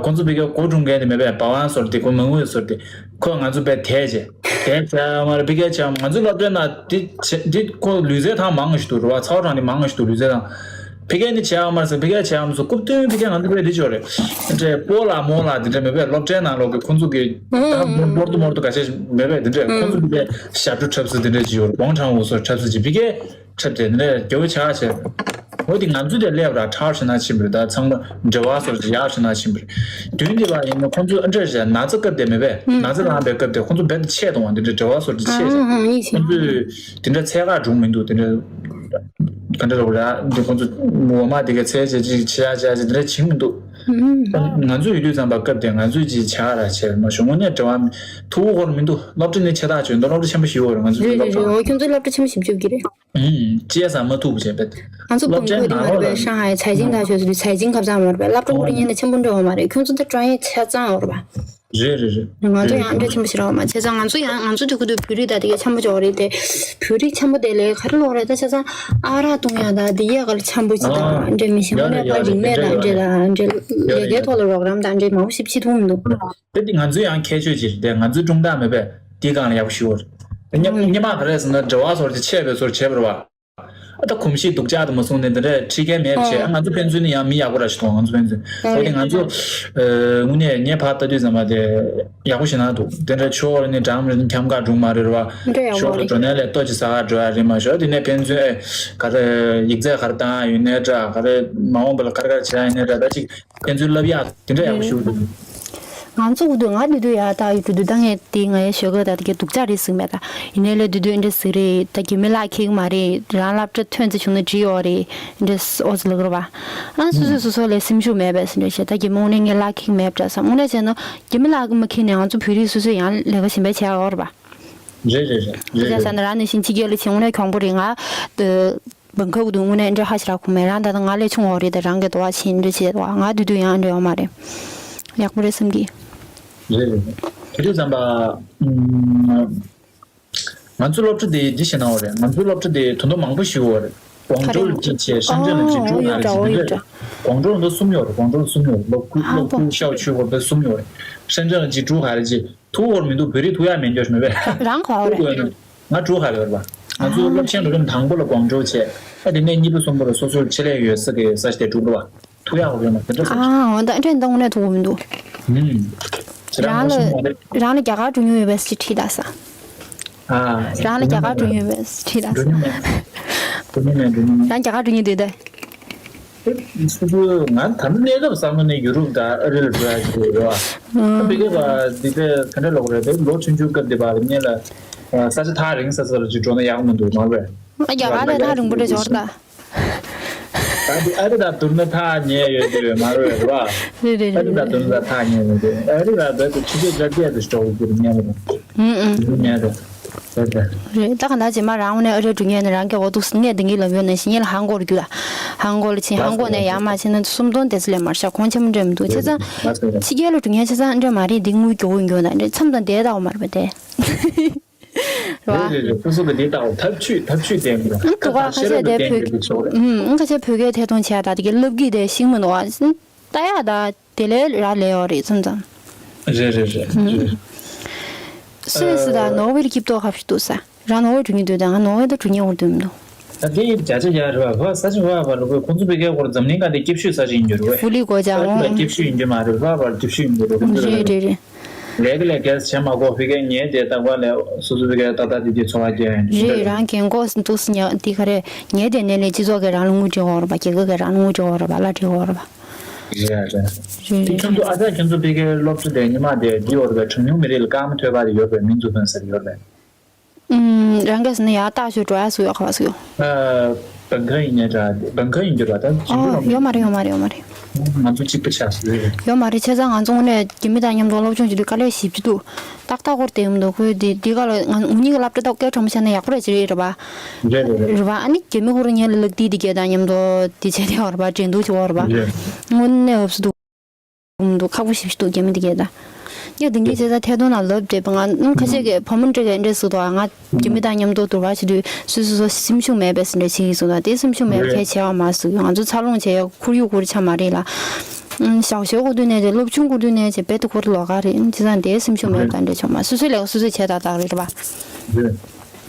ཁོང་ཚོ་ཕ་གི་སྒོར་སྒྲུབ་མཁན་དེ་མེད་པས། བ་ཝང་ཟེར་དེ་ཁོ་མང་བོ་ཟེར་དེ་ཁོ་ང་ཚོ་དཔེ་དེ་བྱས། དེ་བྱས་མ་རེད། ཕ་གི་བྱས་ང་ཚོའི་སློབ་གྲྭའི་ནང་དེ་བྱས་དེ་ཁོ་ལུས་རྩལ་ཐང་མང་ཞིག་འདུག་རེད་བ། ཚ་བ་གྲང་དེ་མང་ཞིག་འདུག་ལུས་རྩལ་ཐང་། ཕ་གི་ནི་བྱས་མ་རེད་ཟེར། ཕ་གི་བྱས་མ་རེད་ཟེར། རྐུབ་སྟོན་ཕ་གི་ང་ཚོ་དཔེ་དེ་ཅོ་རེད། དེ་འདྲའི་སྤོ་ལགས་མོ་ལགས་དེ་འདྲ་མེད་པས། སློབ་གྲྭའི་ནང་ལོག་གི་ཁོང་ཚོ་གི་ད་མོར་དུ་མོར་དུ་ག་ཤེད་མེད་པས། དེ་འདྲ་ཁོང་ཚོ་གི་དཔེ་ཞབས་བྲོ་འཁྲབ་ས་དེ་འདྲ་ཅིག་ཡོད་རེད། སྒོང་ཁྲང་འུ་ཚོར་འཁྲབ་ས་ཅིག་ཕ་གི་འཁྲབ་དེ་འདྲ་རྒྱལ་བོ་ཆགས་བྱས། འོ་དེ་ང་ཚོ་དེ་སླེབས་ར་ཁྲར་ཕྱིན་ན་ཕྱིན་པ་རེད། ད་ཚང་མ་འབྲེལ་བ་སོར་ཅིག་ཡར་ཕྱིན་ན་ཕྱིན་པ་རེད། དུས་འདི་བ་ཡིན་ན་ཁོང་ཚོས་ཨ་འདྲ་བྱས་ན་ཚ་སྐབས་དེ་མེད་པས། ན་ཚ་ལངས་པའི་སྐབས་དེ་ཁོང་ཚོ་རྦད་དེ་ཆད་གཏོང་བ་འདི་འདྲ་འབྲེལ་བ་སོར་ཅིག་ཆད་བྱས། ཨང་ཨང་ཨང་། ཡིན་ཁོང་ཚོས་དེ་འདྲ་ཚད་བཀག་འགྲོ་མི་འདུག་དེ་འདྲ་ག་འདྲ་རོགས་ར་འདི་ཁོང་ཚོ་འོ་མ་དེ་གའི་ཚད་བྱས་ཅིག་བྱེད་ཡ་བྱེད་ཡ་ཅིག་དེ་འདྲ་བྱེད་མི་འདུག་ང་ཚོ་ཡོད་དུས་ཙམ་པ་སྐབས་དེ་ང་ཚོས་ཅིག་བྱ་ར་བྱས་མ་བྱུང་། དངོས་གནས་འབྲེལ་བ་ཐུགས་ཁུར་མི་འདུག་སློབ་གྲྭ་ནས་ཆེ་ཐག་ཆོད་འདུག་སློབ་གྲྭ་ཆེན་པོ་ཞིག་ཡོད་རེད། ང་ཚོའི་རེད་སློབ་རེད་གྲྭ། རེད། འོ་ཁྱོད་ཚོའི་སློབ་གྲྭ་ཆེན་པོ་ཞིག་བཅུག་གི་རེད། ཨུམ། བཅད་ས་མ་ཐུབ་བྱས་པས། ང་ཚོ་སློབ་ཆེན་ནང་ལོགས་ལ་ཧྲང་ཧའེ་财经大学 ཟེར་དུས་财经 ཁ་བྱང་ཡོད་རེད་པས། སློབ་གྲྭ་ཁོ་རང་ཡིན་ན་ཆེན་པོ་འདྲ་ཡོད་མ་རེད། ཁྱོད་ཚོ་འདི་专业་ཆ་ཚང་ཡོད་རེད་པ། རེད་རེད་རེད། ང་ཚོ་ཡང་འདྲ་ཆེན་པོ་ཞིག་རག་མ་བྱས་ཙང་ང་ཚོ་ཡང་ང་ཚོ་དུས་ཁུ་དུས་བོད་རིགས་དང་དེ་ག་འཆམ་པོ་ཅིག་ཡོད་རེད་དེ། བོད་རིགས་འཆམ་པོ་དེ་ལས་ག་རེ་ལོག་རེད་ད་བྱས་ཙང་ཨ་རག་བཏུང་ཡ་དང་དེ་ཡས་ག་ལ་འཆམ་པོ་ཅིག་དང་འདྲ་མི་ཤེས། དངོས་གནས་ཕར་རིག་གནས་དང་འདྲ་དང་འདྲ་ལས་ཀའི་ཐོག་ལ་རོགས་རམ་དང་འདྲ་མང་པོ་ཞིག་བྱེད་ཐུབ་མི་འདུག་དེ་དེ་ང་ཚོའི་ཡང་ཁྱད་ཆོས་ཅིག་རེད་དེ། ང་ཚོའི་སྒྲུང་དག་མེད་པས་དེའི་སྒང་ལ་ཡག་པོ་ཞིག་ཡོད་རེད། སྙེ་སྙེ་མ་ག་རེ་ཟེར་ན་འབྲེལ་བ་སོར་ཅིག་ཆད་པའི་སོར་བྱས་པ་རེད་བ། ཨ་ད་གོམས་གཤིས་སྡུག་ཅག་དུ་མ་སོང་ནས་འདི་འདྲས་ཁྲིད་མཁན་མེད་པ་བྱས། ཨ་ང་ཚོ་ཕན་ཚུན་ནི་ཡང་མི་ཡག་པོ་ར་ཞིག་མཐོང་། ང་ཚོ་ཕན་ཚུན་ཨོ་དེ་ང་ཚོ་དངོས་གནས་ངས་ཕར་ལྟ་དུས་ཙམ་པ་དེ་ཡག་པོ་ཞིག་ན་འདུག་དེ་འདྲ་ཕྱོགས་ནི་འགྲམ་རེ་འཁྱམ་ག་སྒྲུང་མ་རེད་བ། འདྲ་ཡག་པོ་ཕྱོགས་རེད། འགྲོ་ནས་ལས་ལྟོ་ཅི་ཟ་ག་འགྲོ་ཡ་རེད་མ་ཤོག་དེ་ནས་ཕན་ཚུན་ཨེ་ག་རེ་ཡིག་ཚད་ག་རེ་བཏང་ཡ་ཡོད་ནའི་འདྲ། ག་རེ་མ་འོངས་པ་ལ་ག་རེ་ག་རེ་བྱེད་ཡ་ཡོད་ནའི་འདྲ། ད་ཅིག་ཕན་ཚུན་བསླབ་ཡག་དེ་འདྲ་ཡག་པོ་ཞིག་འདུག་ང་ཚོ་འུ་དུ་ང་དུས་དུས་ཡ་ད་ཡུ་དུ་དུ་ད་ངས་དེ་ང་ཡ་ཞོགས་ག་ད་དེ་ག་སྡུག་ཅག་རེད་ཟིག་མེད་ད། ཡིན་ནའི་ལས་དུས་དུས་འདྲ་ཟིག་རེད། ད་རྒྱ་མི་ལག་ཁེག་མ་རེད། རང་སློབ་གྲྭ་ཐོན་ཙི་བྱུང་ན་འགྲིག་ཡོད་རེད། འདྲ་ཨོ་ཙི་ལ་གར་བ། ཨ་སོ་སོ་སོ་སོ་ལས་སེམས་ཤུགས་མེད་པས་འདྲ་བྱས། ད་རྒྱ་མི་དངོས་གནས་ངས་ལག་ཁེག་མེད་པ་འདྲ་བསམ། དངོས་གནས་བྱས་ན་རྒྱ་མི་ལག་མ་ཁེག་ནས་ང་ཚོ་བོད་རིགས་སོ་སོ་ཡང་ལས་ཀ་གཞན་པ་བྱས་ཡོད་རེད་བ། རེད་རེད་རེད་རེད། ཟ་ན་རང་ནས་བཞིན་ཕྱི་རྒྱལ་ལ་ཕྱིན་དངོས་གནས་གྱོང་པོ་རེད། ང་དུ་བང་ཁ་གུ་དུ་དངོས་གནས་འདྲ་ཧ་ཤི་ར་ཁུ་མེད། རང་ད་ང་ལས་ཆུང་བ་རེད། ད་རང་གི་དོ་བ་ཕྱིན་འདྲ་བྱས་དོ་བ་ང་དུས་དུས་ཡང་འདྲ་ཡོད་མ་རེད། ཡག་པོ་རེད་བསམ་གི། རེད་རེད་རེད། དེ་དུས་ཙམ་པ་ང་ཚོ་སློབ་གྲྭ་དེ་འདི་ཞེ་ན་བ་རེད། ང་ཚོའི་སློབ་གྲྭ་དེ་དོན་དུ་མང་པོ་ཞིག་ཡོད་རེད། ཀོང་ཀྲོའུ་ལ་གཅིག་བྱས། ཧྲེན་ཀྲེན་ལ་གཅིག་ཀྲུའུ་ཧ་རེ་གཅིག་འདི་འདྲ། ཀོང་ཀྲོའུ་ལ་འདི་གསུམ་ཡོད་རེད། ཀོང་ཀྲོའུ་ལ་གསུམ་ཡོད་རེད། ལོ་ཀུ་ལོ་ཀུ་ཤའོ་ཆུ་བོ་འདི་གསུམ་ཡོད་རེད། ཧྲེན་ཀྲེན་ལ་གཅིག་ཀྲུའུ་ཧ་རེ་གཅིག་ཐུག་ཧོར་མི་འདུག་བོད་རིགས་ཐུག་ཡག་མེད་འགྱོ་ཞིག་མེད་པས། རང་ག་བ་རེད། ཐུག་དགོས་ན་ང་ཀྲུའུ་ཧ་རེ་རེད་པ། ང་ཚོ་སློབ་ཆེན་ལོ་རིམ་དང་པོ་ལ་ཀོང་ཀྲོའུ་བྱས། ཨ་དེ་ནས་གཉིས་པ་གསུམ་པ་ལ་སོ་སོར་ཆེད་ལས་ཡོད་ས་གི་ས་ཆ་དེ་འགྲོ་གི་རེད་པ། ཐུག་ཡག་གི་རེད་མ་དེ་འདྲ་ས་ཆ། ཨ་འོ་ད་འདྲ་འདང་དངོས་གནས་ཐུག་གི་མི་འདུག་ཨུམ། རང་ལ་རང་ལ་རྒྱ་གར་འགྲོ་མྱོང་ཡོད་པའི་ས་ཆ་ཁྲིད་ད་ས། ཨ། རང་ལ་རྒྱ་གར་འགྲོ་མྱོང་ཡོད་པའི་ས་ཆ་ཁྲིད་ད་ས། འགྲོ་མྱོང་མེད། འགྲོ་མྱོང་མེད། འགྲོ་མྱོང་མེད། རང་རྒྱ་གར་འགྲོ་མྱོང་འདུག་ད། སོ་སོ་ང་ད་ལྟ་གནས་སྐབས་བསམ་བློ་ནས་ཡུ་རོབ་དང་ཨ་རི་ལ་འགྲོ་ཡག་ཅིག་རེད་བ། ཨ་བི་གེ་བ་འདི་ག་ག་འདྲ་ལབ་དགོས་རེད། དེ་ལོ་ཆུང་ཆུང་སྐབས་འདི་བར་ངེད་ལ་ས་ཆ་ཐག་རིང་ས་ས་ལ་ཅིག་འགྲོ་ན་ཡག་མི་འདུག་མ་རེད། རྒྱ་གར་ལས་ཐག་རིང་པོ་འདྲ་ཅིག་ཡོད་རེད་ད། ད་འདི་ཨ་རི་དང་བསྡུར་ན་ཐག་ཉེ་ཡོད་དེ་མ་རེད་བ། རེད་རེད་ཨ་རི་དང་བསྡུར་ན་ཐག་ཉེ་ཡོད་དེ། ཨ་རི་ལ་བསྡུར་ཏེ་ཆུ་ཚོད་བརྒྱད་དུ་འགྲོ་དགོས་ཀྱི་རེད། ཉེ་རེད། ཨུ་ཨུ། ཉེ་རེད། རེད་རེད། རེད་ད་ག་ན་རྗེས་མ་རང་ནས་ཨ་རི་འགྲོ་མཁན་ནི་རང་གི་འོ་འདུག་ངས་འདི་གི་ལབ་ཡོད་ནས་ཤི་ཉེ་ལ་ཧང་གོ་རུ་རྒྱུ་ལ། ཧང་གོ་ལ་ཕྱིན། ཧང་གོ་ནས་ཡར་མར་ཕྱིན་ན་སུམ་སྟོང་དེ་ཚོ་ལས་མར་ཤག་གོང་ཆེན་པོ་འདྲ་མི་འདུག་བྱས་ཙང་ཕྱི་རྒྱལ་ལ་འགྲོ་མཁན་བྱས་ཙང་འདྲ་མ་རེད། འདི་དངུལ་མགྱོགས་པོ་འགྱོ་ན་འདྲ་མཚམས་དང་བསྡད་ལྟ་བ་མ་རེད་པ་དེ། རེད་བ། རེད་རེད་རེད། སོ་སོ་གི་དེ་ལྟ་བ་ཐབས་ཇུས་ཐབས་ཇུས་བསྟེན་དགོས། ཨང་ཀི་ད་ཁ་ཤས་ཤེས་རབ་དེ་བསྟེན་བོད་དགོས་ཀྱི་ཆོག་རེད། ཨང་ཁ་ཤས་བོད་སྐད་ཐད་གཏོང་བྱས་ད་དེ་གི་ལབ་ཀྱི་དེ་ཤེས་མི་འདུག་བ། ལྟ་ཡག་ད་དེ་ལས་རག་ལས་ཡོད་རེད་མཚམས་མཚམས། རེད་རེད་རེད་རེད། སུད་སི་དང་ནོར་ཝེ་ལ་སྐྱིད་ཏོག་ཁ་ཤས་འདུག་ས། རང་ནོར་ཝེ་འགྲོ་མཁན་འདུག་ད་ང་ནོར་ཝེ་ད་འགྲོ་མཁན་འོང་དུས་མི་འདུག་ད་དེ་ཡིན་བྱ་བྱ་ཡག་རེད་བ། བ་ས་ཆ་བ་བ་རུ་ཁོ་ཁོང་ཚོ་བོད་སྐད་སྐོར་འཛམ་གླིང་ག་དེ་སྐྱིད་ཤོས་ས་ཆ་ཡིན་རྒྱུ་རེད་བས། ཧྥུ་ལི་གོ་ཅག་ས་ཆ་ལ་སྐྱིད་ཤོས་ཡིན་རྒྱུ་མ་རེད། བ་བར་སྐྱིད་ཤོས་ཡིན་རྒྱུ་རེད། ཁོང་ཚོ་རེད་རེད་རེད། ལས་ཀ་ལས་ཀས་བྱེད་མ་དགོས། ཕ་གིར་ཉལ་བསྡད་རྟག་པར་ལས་སོ་སོ་ཕ་གིར་ཏག་ཏག་དེ་དེ་འཚོ་བ་སྐྱེལ་ཡོང་རྒྱུ་རེད། རེད། རང་རྒན་གོག་འདུག་སེ་ཉལ་དེ་ག་རེ་ཉལ་བསྡད་ནས་ལས་སྤྱི་ཚོགས་ཀྱིས་རང་ལ་དངུལ་སྤྲད་ཡོད་རེད་པ། རྒྱལ་ཁབ་ཀྱིས་རང་ལ་དངུལ་སྤྲད་ཡོད་རེད་པ། གླ་སྤྲད་ཡོད་རེད་པ། རེད་རེད། རེད་དེ་རེད། ཁྱོད་ཚོ་ཨ་ཅག་ཁྱོད་ཚོ་ཕ་གིའི་སློབ་གྲྭ་དེ་ཉི་མ་དེ་འདི་ཡོད་རེད་པས། གྲངས་ཉུང་མི་རིགས་ལ་སྐར་མ་ཐོབ་པ་དེ་ཡོད་རེད་པས། མིང་འཛུགས་ཐོན་ས་ཡོད་རེད་པས། ཨུམ། རང་གིས་ཟེར་ན་ཡར་ལྟ་ཞོར་འགྲོ་ཡག་སུ་ཡོད་ག་བ་སུ་ཡོད། ཨ། བང་ཁ་ཡིན་ཉེ་འདྲ། བང་ཁ་ཡིན་རྒྱུ་ར་ད་ཨོ་ཡོད་མ་རེད་ཡོད་མ་རེད་ཡོད་མ་རེད། ང་ཚོ་གཅིག་པ་ཆགས་སོང་རེད། ཡོད་མ་རེད། བྱས་ཙང་ང་ཚོ་དངོས་གནས་རྒྱ་མི་དང་མཉམ་དུ་སློབ་སྦྱོང་བྱེད་དུས་དཀའ་ལས་ཞེ་པོ་ཅིག་འདུག་ཏག་ཏག་སྐོར་དེ་ཡོང་འདུག་ཁོས་དེ་དེ་ག་ལ་ང་ངུ་གཉིས་ཀྱི་སློབ་གྲྭ་ཐོག་སྐད་གྲོགས་མོ་བྱས་ན་ཡག་པོ་རེད་ཅེས་རེད་པ། རེད་རེད་རེད། རེད་པ། ཨ་ནི་རྒྱ་མི་ཁོ་རང་ཉལ་ལ་ལག་ཏི་དེ་གས་དང་མཉམ་དུ་དེ་བྱས་དེ་ཡོད་རེད་པ། འགྲན་བསྡུར་བྱེད་ཡོད་རེད་པ། རེད། དངོས་གནས་འུབ་སུ་འདུག་མི་འདུག་ཁག་པོ་ཞེ་པོ་ཞིག་འདུག་རྒྱ་མི་འདི་གས་ད། ངས་འདི་གའི་བྱས་ཙང་ཐད་གཏོང་ནང་ལབ་བསྡད་པ། ང་ནམ་ཁ་ཤས་ཀྱིས་བུ་མོ་འདྲ་གའི་འདྲ་ཟེར་འདུག་ང་རྒྱ་མི་དང་མཉམ་དུ་དུར་བ་བྱེད་དུས་སོ་སོ་སོ་སེམས་ཤུགས་མེད་པའི་ཟེར་འདྲ་བྱེད་ཀྱི་ཟེར་འདུག་དེ་སེམས་ཤུགས་མེད་པ་གལ་ཆེ་བ་མ་ཟེར། ང་ཚོ་འཚར་ལོངས་བྱེད་ཡ་ཁོར་ཡུག་ཁོར་ཆ་མ་རེད་ལ། ཨུམ། ཞའོ་ཞའོ་གོ་དུས་ནས་དེ་སློབ་ཆུང་གོ་དུས་ནས་བྱས་རྦད་དེ་ཁོར་ལོག་ག་རེད། བྱས་ཙང་དེ་སེམས་ཤུགས་མེད་པ་དང་འདྲ་ཆོག་མ། སོ་སོའི་ལས་ཀ་སོ་སོས་བྱས་ཏག་ཏག་རེད་པ།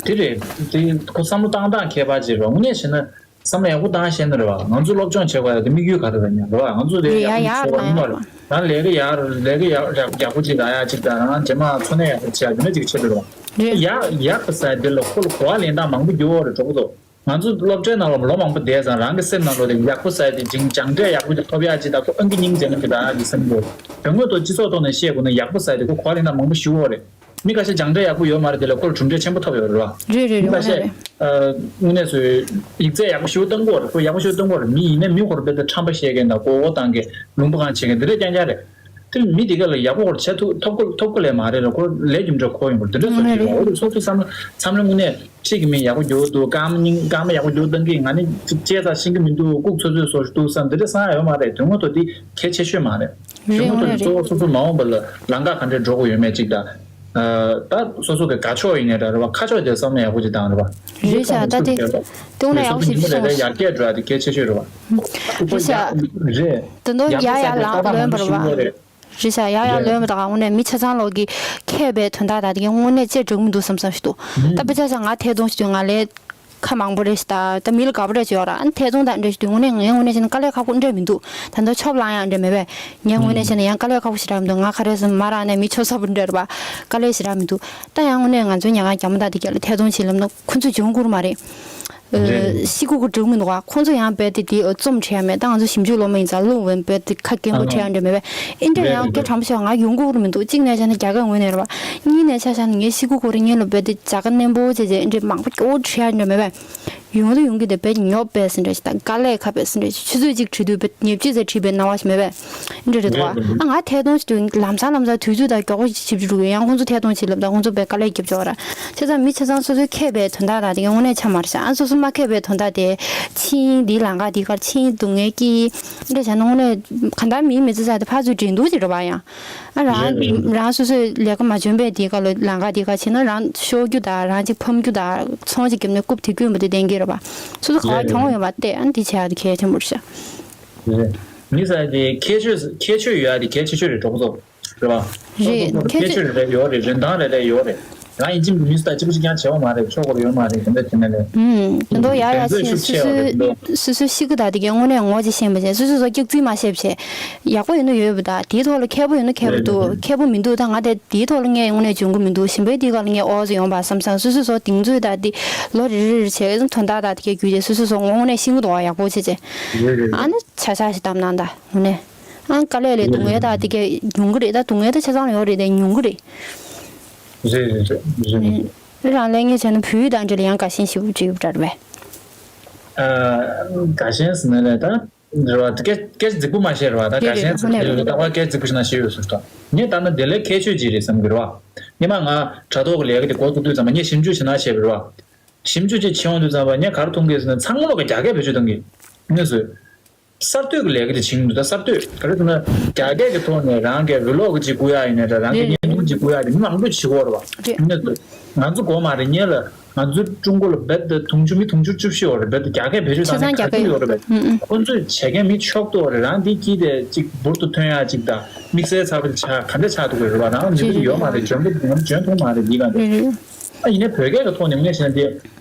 དེ་རེད། དེ་ཁོ་བསམ་བློ་བཏང་སྟངས་ཁྱད་པར་ཅིག་རེད་པ། དངོས་གནས་བྱས་ན། བསམ་བློ་ཡག་པོ་བཏང་ཤེས་ན་རེད་པ། ང་ཚོ་སློབ་སྦྱོང་བྱེད་དགོས་ཡ་དེ་དམིགས་ཡུལ་ག་རེ་རེད་ཉག་རེད་པ། ང་ཚོ་ལས་ཡག་ཡག་ཡག་ཡག་ཡག་ཡག་ཡག་ཡག་ཡག་ཡག་ཡག་པོ་ཅིག་རག་ཡག་ཡག་པོ་ཅིག་རག་ཡ་ཅིག་དང་། རང་རྗེས་མ་འཚོ་གནས་ཡག་པོ་བྱེད་ཡ་དེ་འདྲ་ཅིག་བྱེད་དགོས་རེད་པ། རེད། ཡག་ཡག་པ་ཟེར་དེ་ལ་ཁོ་ལ་གོ་བ་ལེན་སྟངས་མང་པོ་འགྱུར་བ་རེད་གྲོགས་པོ་ཚོ། ང་ཚོ་སློབ་གྲྭའི་ནང་ལ་ལོ་མང་པོ་བསྡད་ཙང་རང་གི་སེམས་ནང་ལོགས་དེ་ཡག་པོ་ཟེར་དེ་སྦྱང་སྦྱངས་འབྲས་ཡག་པོ་དེ་ཐོབ་ཡག་ཅིག་དང་། ཁོ་ཨང་ཀི་སྙིང་རྗེ་ན་དེ་དག་གི་སེམས་ལ་དོན་དངོས་ཐོག་སྤྱི་ཚོགས་ཐོག་ནས་བཤད་དགོས་ན་ཡག་པོ་ཟེར་དེ་ཁོ་གོ་བ་ལེན་སྟངས་མང་པོ་ཞུ་བ་རེད། མི་ཁ་ཤས་སྦྱངས་འབྲས་ཡག་པོ་ཡོད་མ་རེད། དེ་ལ་ཁོ་ལ་གྲུབ་འབྲས་ཆེན་པོ་ཐོབ་ཡོད་རེད་པ། རེད་རེད། མི་ཁ་ཤས་ཨ་དངོས་གནས་སུ་ཡིག་ཚད་ཡག་པོ་ཞེ་པོ་བཏང་གི་ཡོད་རེད། ཁོ་ཡག་པོ་ཞེ་པོ་བཏང་གི་ཡོད་རེད། མི་ཡིན་ན་མི་ཁོ་རང་དཔེ་ད་ཁྲམ་པ་བཤད་མཁན་དང་མགོ་བོ་བཏང་མཁན་ལུང་པ་གང་བྱེད་མཁན་དེ་འདྲ་རྐྱང་རྐྱང་རེད། དེ་མི་དེ་ག་ལ་ཡག་པོ་ཁོ་ཆེ་ཐུབ་ཐོབ་གི་ཐོབ་གི་ལས་མ་རེད་ལ། ཁོ་ལས་རྒྱུ་འབྲས་ཁོ་ཡོང་གི་རེད། དེ་འདྲ་བཟོ་གི་རེད། འོ་དེ་སོ་སོ་བསམ་བསམ་བློ་དངོས་གནས་ཁྲིད་ཀྱི་མི་ཡག་པོ་རྒྱུག་འདུག་སྐར་མ་སྙིང་སྐར་མ་ཡག་པོ་རྒྱུག་བཏང་གི། ང་ནི་ཅིག་བྱས་ཙང་ཤེས་ཀྱི་མི་འདུག་ལྐུགས་ཚོད་ཚོད་བཟོ་འདུག་བསམ་དེ་འདྲ་བསམ་ཡ་ཡོད་མ་རེད། དོན་དངོས་ཐོག་དེ་གལ་ཆེ་ཤོས་མ་རེད། རེད། དོན་དངོས་ཐོག་དེ་གཙོ་བོ་སོ་སོ་མ་འོངས་པ་ལ་ལམ་ཁ་ག་འདྲས་འགྲོ་དགོས་ཡོད་མེད་ཅིག་དང་། ད་སོ་སོ་གི་དགའ་ཕྱོགས་ཡིན་ནའི་འདྲ་རེད་པ། ཁ་ཕྱོགས་དེ་བསམ་བློ་ཡག་པོ་ཅིག་བཏང་རེད་པ། རེད་ཤག་ད་དེ་དེ་འོ་ན་ཡག་པོ་ཞིག་སོ་སོ་ཉིན་མོ་རེ་རེ་ཡར་རྒྱས་འགྲོ་ཡ་དེ་གལ་ཆེ་ཤོས་རེད་པ། རེད་ཤག་རེད། དེ་འདྲ་ཡག་ཡག་ལ་ལོན་པ་རེད་པ། རེད་ཤག་ཡག་ཡག་ལོན་པ་དང་། དངོས་གནས་མི་ཆ་ཚང་ལོག་གི་མཁས་པའི་དོན་དག་དང་དེ་གའི་དངོས་གནས་ཅི་འགྲིག་མི་འདུག་བསམ་བསམ་ཞིག་འདུག་ད་དཔེ་ཆ་ཆ་ང་ཐད་གཏོང་ཞིག་དུས་ང་ལས་ཁ་མང་པོ་རེད་ཤག་ད་ད་མི་ལ་དགའ་པོ་རེད་ཅིག་ཡོད་ར། ཨ་ནི་ཐད་གཏོང་དང་འདྲ་ཞིག་དུས་དངོས་གནས་ངས་དངོས་གནས་བྱས་ན་དཀའ་ལས་ཁག་པོ་འདྲ་མི་འདུག་ད་ལྟ་ཆོབ་ལངས་ཡག་འདྲ་མེད་པས། ངས་དངོས་གནས་བྱས་ན་ཡང་དཀའ་ལས་ཁག་པོ་ཞིག་རག་མི་འདུག་ང་ག་རེ་ཟེར་ན་མ་རག་ནས་མི་ཆོ་ས་པོ་འདྲ་རེད་པ། དཀའ་ལས་ཞིག་རག་མི་འདུག་ད་ཡང་དངོས་གནས་ང་ཚོའི་ཉལ་ཁང་རྒྱ་མོ་དང་དེ་ག་ལ་ཐད་གཏོང་བྱེད་ལབ་ན་ཁོ་ཚོས་འཇོན་གྱི་ཡོད་མ་རེད། རེད། ཤེས་ཀྱི་ཡོད་མི་འདུག་ག་ཁོང་ཚོ་ཡང་རྦད་དེ་དེ་རྩོམ་འབྲི་ཡ་མེད། ད་ང་ཚོ་ཞིབ་འཇུག་སློབ་མ་ཡིན་ཙང་ཀློག་འོས་རྦད་དེ་ཁ་སྐད་མགོ་འབྲི་ཡ་འདྲ་མེད་པས། ཨེ་འདྲ་ཡང་སྐད་གྲགས་པོ་ཆེ་བ་ང་ཡོང་གི་ཡོད་མི་འདུག་གཅིག་ནས་བྱས་ན་རྒྱ་སྐད་ངོས་ནས་རེད་པ། གཉིས་ནས་ཆ་བཞག་ན་ངས་ཤེས་ཀྱི་ཡོད་རེད། ངས་ལ་རྦད་དེ་རྒྱ་སྐད་རྣོན་པོ་བྱས་བྱས་ཨེ་འདྲ་མང་པོ་སྐྱོ་བོ་འབྲི་ཡ་འདྲ་མེད་པས། ཡོང་དུ་ཡོང་གི་དེ་རྦད་ཉོབ་པས་ཟེར་འདྲ་ཞིག་དང་དཀའ་ལས་ཁག་པས་ཟེར་འདྲ་ཞིག་ཆུ་ཚོད་གཅིག་བྲིས་དུས་རྦད་ཉེར་གཅིག་ཙམ་བྲིས་པའི་སྣང་བ་ཞིག་མེད་པས། འདྲ་རེད་འདུག་ག་ཨ་ང་ཐད་གཏོང་བྱེད་དུས་ལམ་སང་ལམ་སང་དུས་ཚོད་དང་མགྱོགས་པོ་ཞིག་བྱེད་རྒྱུ་འདུག་ཡང་ཁོང་ཚོ་ཐད་གཏོང་བྱེད་ལབ་དང་ཁོང་ཚོ་རྦད་དཀའ་ལས་རྒྱབ་ཆོག་ར། བྱས་ཙང་མི་ཆ་ཚང་སོ་སོའི་མཁས་པའི་དོན་དག་དང་དེ་གའི་དངོས་གནས་ཆ་མ་རེད་ཤག་ཨ་སོ་སོ་མ་མཁས་པའི་དོན་དག་དེ་ཕྱིན་འདི་ལམ་ཁ་འདི་གར་ཕྱིན་སྡུག་བསྔལ་སྐྱེ། འདྲ་བྱས་ན་དངོས་གནས་གང་ལྟར་མིའི་མི་ཚེ་ཟེར་དེ་ཕར་ཚུར་འདྲེན་འདུག་ཅེས་རེད་པ། ཡང་ཨ་རང་རེད་རེད། རང་སོ་སོའི་ལས་ཀ་མ་འཇོན་པའི་འདི་ག་ལ་ལམ་ཁ་འདི་ག་ཕྱིན་ན་རང་ཤོར་རྒྱུ་དང་རང་གཅིག་ཕམ་རྒྱུ་དང་ཚོང་གཅིག་བརྒྱབ་ནས་རྐུབ་དེ་བསྐྱོན་པ་དེ་བདེན་གྱི་རེད་པ། སོ་སོ་ག་བ་རེད་རེད། གྱོང་ཡོད་པ་སྟེ་ཨ་ནི་འདི་བྱེད་ཡག་དེ་གལ་ཆེན་པོ་རེད་ཤག་རེད། མི་ཟེར་དེ་ཁྱད་ཆོས་ཁྱད་ཆོས་ཡོད་ཡག་དེ་གལ་ཆེ་ཤོས་རེད་གྲོགས་པོ་ཚོ། རེད་པ། རེད། སོ་སོ་ཁྱད་ཆོས་རེ་རེ་ཡོད་རེད། རིན་ཐང་རེ་རེ་ཡོད་རེད། རང་ཡིན་གཅིག་མིན་གཅིག་ད་གཅིག་པ་གཅིག་རྐྱང་བྱེད་པ་མ་རེད། ཆོག་གི་རེད་ཡོད་མ་རེད། དེ་འདྲ་བྱེད་ན་རེད། ཨུམ། དེ་འདྲ་ཡག་ཡག་བྱེད། སོ་སོ་སོ་སོ་ཤི་གི་ད་དེ་གའི་དངོས་གནས་ངོ་ཅིག་ཤེས་པ་བྱས། སོ་སོ་སོ་སྐྱག་རྫུན་མ་བཤད་བྱས། ཡག་པོ་ཡོད་ན་ཡོད་པ་ད་དེའི་ཐོག་ལ་མཁས་པོ་ཡོད་ན་མཁས་པོ་འདུག་མཁས་པོ་མི་འདུག་ད་ང་དེ་དེའི་ཐོག་ལ་ངས་དངོས་གནས་འཇོན་གི་མི་འདུག་གཞན་པའི་དེའི་སྒང་ལ་ངས་ཨོ་ཙི་ཡོང་པ་བསམ་བསམ། སོ་སོ་སོ་གདེང་ཚོད་ད་དེ་ལོ་རེ་རེ་རེ་བྱས་དོན་དག་ད་དེ་གའི་རྒྱུད་དེ་སོ་སོ་སོ་ངོ་དངོས་གནས་ཤེས་གི་འདུག་ཡག་པོ་བྱས་བྱས། ཨ་ནི་ཆ་ཆ་ཞིག་བཏབ་གནང་ད་དངོས་གནས། ཨང་དཀའ་ལས་ལས་སྡུག་བསྔལ་དང་དེ་གས་ཉུང་གི་རེད། ད་སྡུག་བསྔལ་ད་ཆ་ཚང་ཡོད་རེད་དེ་ཉུང་གི་རེད། རེད་རེད་རེད་རེད། རང་ལས་ངན་བྱས་ན་བོད་ཡིག་དང་འབྲེལ་ཡང་དགའ་ཞེན་ཞེ་པོ་ཅིག་ཡོད་པ་འདྲ་རེད་པས། ཨ། དགའ་ཞེན་ཟེར་ན་རེད་ད། རེད་བ། དེ་སྐད་སྐད་ཆ་རྫིག་པོ་མ་བཤད་རེད་བ། ད་རེད་དགའ་ཞེན་རེད། ཟེར་དངོས་གནས་དེ་རེད། ད་བ་སྐད་རྫིག་པོ་ཞིག་ན་ཞེ་ཡོད་ཟེར་ད། ངས་ལྟ་ན་དེ་ལས་ཁྱད་ཆོས་ཅིག་རེད་བསམ་གི་རེད་བ། སྔོན་མ་ང་དྲ་ཐོག་གི་ལས་ཀ་དེ་འགོ་བཙུགས་དུས་ཙམ་པ་ངས་ཞིབ་འཇུག་བྱེད་ན་བྱས་པ་རེད་བ། ཞིབ་འཇུག་ཅིག་བྱེད་ཡོང་དུས་ཙམ་པ་ངས་ག་རེ་མཐོང་གི་ཟེར་ན་ཚང་མ་ལོག་གི་རྒྱ་སྐད་བེད་སྤྱོད་གཏོང་གི། དངོས་སུ། གསར་གཏོད་ཀྱི་ལས་ཀ་དེ་བྱེད་ཀྱི་འདུག་ད་གསར་གཏོད་ག་རེ་ཟེར་ན། རྒྱ་སྐད་ཀྱི་ཐོག་ནས་རང་གི་བི་ལོག་ཅིག་བསྐུར་ཡག་ཡིན་ནའི་འདྲ། རང་གི་རེད་རེད། བརྙན་ཐུང་ཅིག་བསྐུར་ཡག་དེ་མི་མང་པོ་བྱེད་ཀྱི་ཡོད་རེད་བ། རེད། ང་ཚོ་ང་ཚོ་དགོས་མ་རེད། སྔོན་ལ་ང་ཚོ་ཀྲུང་གོ་ལ་རྦད་དེ་དུང་ཕྱུར་མི་དུང་ཕྱུར་བཅུ་བཞི་ཡོད་རེད། རྦད་དེ་རྒྱ་སྐད་བེད་སྤྱོད་བཏང་མཁན་ག་ཚོད་ཡོད་རེད་པས། ཆ་ཚང་རྒྱ་སྐད་ཡོད་རེད་པས། ཨུ་ཨུ། ཁོ་ཚོས་བྱེད་མཁན་མི་ཕྱོགས་གཏོགས་རེད། རང་འདི་སྐྱིད་དེ་ཅིག་འབུར་དུ་ཐོན་ཡག་ཅིག་དང་དམིགས་བསལ་ཚགས་པ་ཆགས་ག་འདྲ་ཆགས་འདུག་གི་རེད་བ། རང་མི་འདི་ཡོད་མ་རེད། འཇོན་པོ་ང་འཇོན་ཐུབ་མ་རེད། འདི་ག་འདྲ། རེད་རེད། ཨ་ཡིན་ནའི་བོད་སྐད་ཀྱི་ཐོག་ནས་ངས་བྱས་ན་དེ།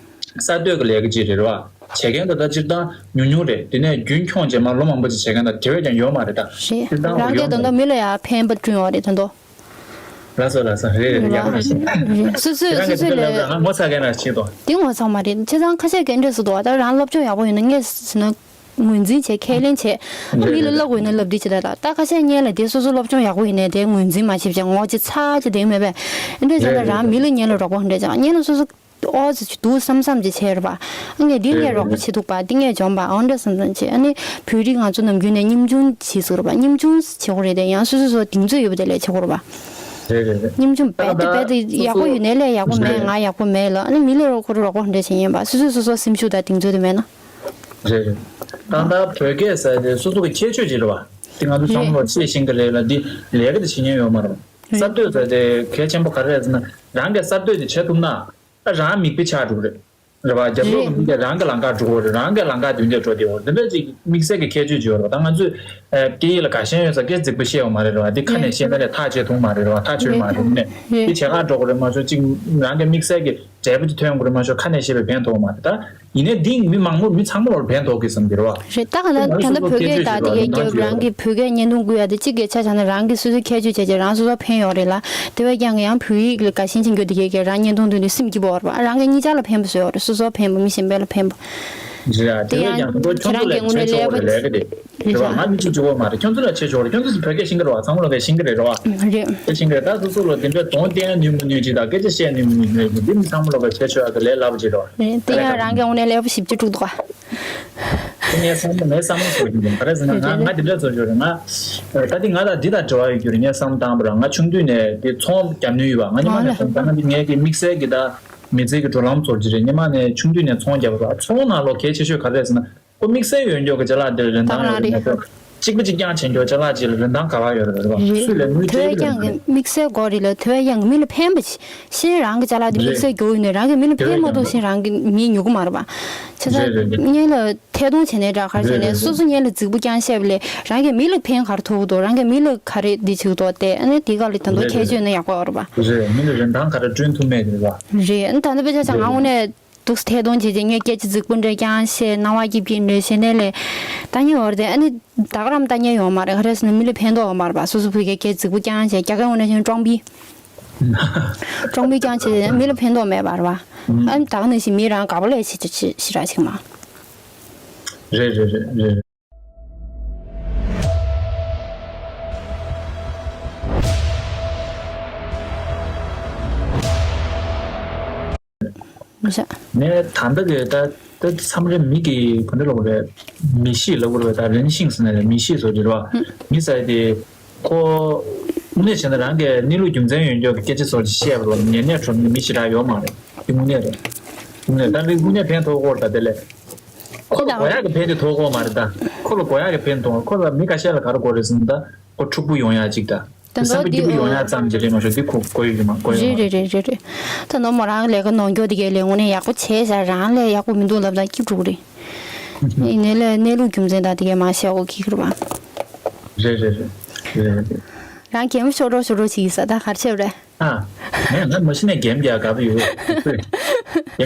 གསར་གཏོད་ཀྱི་ལས་ཀ་ཅིག་རེད་བ། བྱེད་མཁན་ད་ལྟ་སྤྱིར་བཏང་ཉུང་ཉུང་རེད། དེ་ནས་རྒྱུན་འཁྱོངས་བྱས་མར་ལོ་མང་པོ་ཅིག་བྱེད་མཁན་ད་དེ་བས་ཀྱང་ཡོད་མ་རེད་ད། རེད། སྤྱིར་བཏང་རང་གིས་ཡོད་མ་ད་ལྟ་རེད། མི་ལ་ཡང་ཕན་པ་བསྐྲུན་ཡོད་རེད་ད་དོ། ལགས་སོ་ལགས་སོ། རེད་རེད་རེད། ཡག་པོ་ཞིག་རེད། སོ་སོས་རང་སོ་གི་སོའི་ལས་ལས་ལ་ང་ངོ་ཚ་མཁན་རང་ཞིག་དོ། དེ་ངོ་ཚ་མ་རེད། བྱས་ཙང་ཁ་ཤས་ཀྱིས་འདྲ་ཟེར་འདུག་ད་རང་སློབ་སྦྱོང་ཡག་པོ་ཡོད་ན་ངས་ཟེར་ན་ངོས་འཛིན་བྱས་ཁས་ལེན་བྱས། ཨ་མི་ལ་བསླབ་དགོས་ན་བསླབ་འདི་བྱེད་ད་ད་ད་ཁ་ཤས་སྔོན་ལ་དེ་སོ་སོ་སློབ་སྦྱོང་ཡག་པོ་ཡིན་ནའི་དེ་ངོས་འཛིན་མ་བྱེད་བྱས་ངོ་ཅིག་ཚ་ཅིག་དེ་མེད་པས། འདྲ་བྱས་ན་རང་མི་ལ་སྔོན་ལ་རོགས་པ་འདྲ་བྱས་སྔོན་ལ་སོ་སོ། ཨོ་ཙི་ཅིག་འདུག་བསམ་བསམ་ཅིག་བྱས་རེད་པ། ཨ་ངས་འདི་ངས་རོགས་པ་བྱེད་ཐུབ་པ། འདི་ངས་འཇོམས་པ། འོ་འདྲ་བསམ་བསམ་བྱས། ཨ་ནི་བོད་རིགས་ང་ཚོ་ནམ་རྒྱུན་ནས་སྙོམ་ཆུང་བྱེད་ཟེར་རེད་པ། སྙོམ་ཆུང་བྱེད་དགོས་རེད་དེ། ཡང་སོ་སོ་སོ་གདེང་ཚོད་ཡོད་པ་དེ་ལས་བྱེད་དགོས་རེད་པ། རེད་རེད་རེད། སྙོམ་ཆུང་རྦད་དེ་རྦད་དེ་ཡག་པོ་ཡོད་ནའི་ལས་ཡག་པོ་མེད། ང་ཡག་པོ་མེད་ལ། ཨ་ནི་མི་ལ་རོགས་ཁོ་རང་རོགས་པ་འདྲ་བྱེད་ཉན་པ། སོ་སོ་སོ་སོ་སེམས་ཤུགས་དང་གདེང་ཚོད་དེ་མེད་ན། རེད་རེད། ད་ལྟ་བོད་སྐད་ཟེར་དེ་སོ་སོ་གི་ཁྱད་ཆོས་ཅིག་རེད་པ། དེ་ང་ཚོ་བསམ་བློ་བྱེད་ཤེས་ཀྱི་རེད་ལ། འདི་ལས་ཀ་དེ་བྱེད་ཉན་ཡོད་མ་རེད་པ། གསར་གཏོད་ཟེར་དེ་གལ་ཆེན་པོ་ག་རེ་རེད་ཟེར་ན། རང་གིས་གསར་གཏོད་དེ་བྱེད་ཐུབ་ན། ཨ་རང་མིག་དཔེ་ཆགས་འགྲོ་གི་རེད། རེད་བ། རྒྱབ་ལོགས་ཀྱི་མི་དེ་རང་གི་ལམ་ཁ་འགྲོ་གི་རེད། རང་གི་ལམ་ཁ་མདུན་དེ་འགྲོ་བདེ་བོ་རེད། འདི་འདྲ་ཅིག་དམིགས་བསལ་གྱི་ཁྱད་ཆོས་ཅིག་ཡོད་རེད་བ། ད་ང་ཚོས་ཨ་སྐད་ཡིག་ལ་དགའ་ཞེན་ཡོད་ས་སྐད་རྫིག་པོ་བཤད་ཡོད་མ་རེད་རེད་བ། འདི་ཁ་ནས་བཤད་ན་ལས་ཐག་ཆོད་ཐུབ་མ་རེད་རེད་བ། ཐག་ཆོད་མ་རེད་ནས། འདི་བྱེད་ག་འགྲོ་གི་རེད་མ་ཤོག་ཅིག་རང་གི་དམིགས་བསལ་གྱི་འབྲས་བུ་ཅིག་ཐོན་ཡོང་གི་རེད་མ་ཤོག་ཁ་ནས་བཤད་པའི་ཕན་ཐོགས་མ་རེད་ད། ཡིན་ནའི་འདི་མི་མང་པོ་མི་ཚང་མ་ལ་ཕན་ཐོགས་ཀྱི་བསམ་གྱི་རེད་བ། རེད། ད་ག་ད་ད་ལྟ་བོད་སྐད་ད་དེ་གའི་རྒྱབ་རང་གི་བོད་སྐད་བརྙན་ཐུང་བསྐུར་ཡ་དེ་གཅིག་གི་ཆ་བཞག་ན་རང་གི་སོ་སོའི་ཁྱད་ཆོས་བྱས་བྱས་རང་སོ་སོ་ཕན་ཡོད་རེད་ལ། དེ་བས་ཀྱང་ཡང་བོད་ཡིག་ལ་དགའ་ཞེན་ཅན་གྱི་དེ་གའི་རང་བརྙན་ཐུང་བསྟན་དུས་སེམས་སྐྱིད་པོ་ཡོད་རེད་བ། རང་གི་གཉིས་ཆ་ལ་ཕན་པ་བཟོ་ཡོད་རེད། སོ་སོ་ཕན་པ་མི་གཞན་པ་ལ་ཕན་པ། རེད་ཨ། དེ་དེ་བས་ཡང་ཀྱང་ཁོ་ཁྱོད་ཚོ་ལ་ཁྱད་ཆོས་ཡོད་རེད་ལས་ཀ་དེ། རེད་བ། ང་མི་གཅིག་གཅིག་པོ་མ་རེད། ཁྱོད་ཚོ་ལ་ཁྱད་ཆོས་ཡོད་རེད། ཁྱོད་ཚོ་བོད་སྐད་ཤེས་ཀྱི་རེད་བ། ཚང་མ་ལ་བོད་སྐད་ཤེས་ཀྱི་རེད་རེད་བ། རེད། དེ་ཤེས་ཀྱི་རེད། ད་སོ་སོ་ལ་དེ་འདྲའི་གདོང་བསྟན་ནུས་མི་ནུས་ཅིག་དང་སྐད་ཆ་བཤད་ནུས་མི་ནུས་ཅིག་འདི་མི་ཚང་མ་ལ་བོད་ཁྱད་ཆོས་ཡོད་རེད། ལས་སླ་པོ་ཅིག་རེད་བ། རེད། དེ་ཡང་རང་གི་དངོས་གནས་ལས་ཀ་བཞི་བཅུ་དྲུག་འདུག་ག་དེ་ངའི་བསམ་བློ་ངའི་བསམ་བློ་ཚོར་གྱི་འདུག་ག་རེ་ཟེར་ན་ང་ང་དེ་འདྲ་ཚོར་གྱི་རེད། ང་ད་ལྟ་ང་ལ་འདི་དང་འབྲེལ་བ་ཡོད་རྒྱུ་རེད། ངས་བསམ་བློ་བཏང་བ་ར། ང་ཆུང་དུས་ནས་དེ་ཚོང་རྒྱབ་ནུས་ཡོད་བ། ང་སྔོན་མ་ནས་ཚོང་རྒྱབ་ན་འདི་ངའི་གི་དམིགས་བསལ་གྱི་ད་མི་ཚེ་གི་འགྲོ་ལམ་ཚོར་གྱི་རེད། སྔོན་མ་ནས་ཆུང་དུས་ནས་ཚོང་རྒྱབ་པ་ར། ཚོང་ནང་ལོགས་གལ་ཆེ་ཤོས་ག་རེ་རེད་ཟེར་ན། ཁོ་དམིགས་བསལ་ཡོད་མགྱོགས་ཀྱི་ཅ་ལག་འདིར་རིན་ཐང་ཡོད་རེད་མ་གཏོགས། གཅིག་པ་གཅིག་རྐྱང་བྱེད་མགྱོགས་ཅ་ལག་ཅིག་ལ་རིན་ཐང་ག་པར་ཡོད་རེད་བ། རེད། སུས་ལས་དངུལ་སྤྲད་ཀྱི་རེད། དེ་བས་ཀྱང་དམིགས་བསལ་དགོས་རེད་ལ། དེ་བས་ཀྱང་མི་ལ་ཕན་པ་ཅིག་ཤེས་རང་གི་ཅ་ལག་འདི་དམིགས་བསལ་མགྱོགས་ཡོད་ནས་རང་གི་མི་ལ་ཕན་མ་ཐོགས་ཤེས་རང་གི་མིས་ཉོ་གི་མ་རེད་བ། བྱས་ཙང་སྔོན་ལ་ཐད་གཏོང་བྱས་ནས་འདྲ་ག་རེ་བྱས་ནས་སོ་སོ་སྔོན་ལ་རྫིག་པོ་རྐྱང་བཤད་པ་ལས་རང་གི་མི་ལ་ཕན་ག་རེ་ཐོགས་ཀྱི་འདུག་རང་གི་མི་ལ་ག་རེ་འདི་བྱེད་ཀྱི་འདུག་དེ་ཨ་ནི་དེ་ག་ལ་ད་དུང་ཁྱད་ཆོས་ནི་ཡག་པོ་ཡོད་རེད་བ། རེད། མི་ལ་རིན་ཐང་ག་རེ་བསྐྲུན་ཐུབ་མེད་དེ་རེད་བ། རེད། ཨ་ནི་ད་ལྟ་དཔེ་ཆ་ཆ་ང་དངོས་གནས། འདུག་སེ་ཐད་གཏོང་བྱས་རྗེས་ངས་སྐད་ཆ་རྫིག་པོ་འདྲ་རྐྱང་བཤད། སྣང་བ་སྐྱིད་སྐྱིད་འདྲ་བཤད་ནས་ལས་ལྟ་མཁན་ཡོད་རེད་དེ། ཨ་ནི་ད་ག་རང་ལྟ་མཁན་ཡོད་མ་རེད། ག་རེ་ཟེར་ན་མི་ལ་ཕན་ཐོགས་ཡོད་མ་རེད་པ། སོ་སོ་བོད་སྐད་སྐད་རྫིག་པོ་རྐྱང་བཤད། རྒྱ་སྐད་འོ་ན་ཞིག་ཀྲོང་པི་ཀྲོང་པི་རྐྱང་བྱས་མི་ལ་ཕན་ཐོགས་མེད་པ་རེད་པ། ཨ་ནི་ད་ག་ནང་བཞིན་མི་རང་དགའ་པོ་ལས་བྱེད་ཅི་ཞིག་ར་ཞིག་མ། རེད་རེད་རེད་རེད། མི་ཤ། ངས་ད་ལྟ་གི་ད་ད་མཚམས་རེ་མི་གི་ག་འདྲ་ལབ་དགོས་རེད། མི་གཤིས་ལབ་དགོས་རེད། ད་རེན་ཤིང་ཟེར་ན་རེད། མི་གཤིས་བཟོ་རྒྱུ་རེད་བ། མི་ཟེར་དེ་ཁོ་དངོས་གནས་བྱས་ན་རང་གི་གནས་ལུགས་རྒྱུ་མཚན་ཡོད་མགྱོགས་ཀྱི་སྐད་ཆ་བཟོ་ཞིག་བཤད་པ་ལ་ཉན་ནས་གྲོམ་ནི་མི་ཞེ་དྲག་ཡོད་མ་རེད། དེ་དངོས་གནས་རེད། དངོས་གནས་ད་མི་དངོས་གནས་ཕན་ཐོགས་ཀྱི་ཡོད་རེད། ད་དེ་ལས་ཁོ་ལ་དགོས་ཡག་གི་ཕན་དེ་ཐོགས་ཀྱི་ཡོད་མ་རེད། ད་ཁོ་ལ་དགོས་ཡག་གི་ཕན་ཐོགས། ཁོ་ལ་མི་ཁ་ཤས་ལ་ག་རེ་དགོས་རེད་ཟེར་ན། ད་ཁོ་འཁྲུག་པོ་ཡོང་ཡག་ཅིག་ད། བསམ་པ་སྐྱིད་པོ་ཡོང་ཡག་ཙམ་གྱི་རེད་མ་གཏོགས་འདི་ཁོ་དགོས་ཡོད་ཀྱི་མ་དགོས་ཡོད་མ་རེད། རེད་རེད་རེད་རེད། ད་ནོར་མོ་རང་ལས་ཀ་ནོར་མགྱོགས་དེ་གའི་ལས་དངོས་གནས་ཡག་པོ་བྱས་ཤག་རང་ལས་ཡག་པོ་མི་འདུག་ལབ་ད་སྐྱིད་འགྲོ་གི་རེད། ཡིན་ནའི་ལས་གནས་ལུགས་རྒྱུ་མཚན་དང་དེ་གའི་མ་བཤད་དགོས་ཀྱི་རེད་པ། རེད་རེད་རེད་རེད་རེད། རང་གད་མོ་ཤོར་རོགས་ཤོར་རོགས་བྱེད་ཀྱི་ས་ད་ག་རེ་བྱས་པ་རེད། ཨ། ངས་ང་མ་གཞི་ནས་གད་མོ་རྒྱག་དགའ་པོ་ཡོད།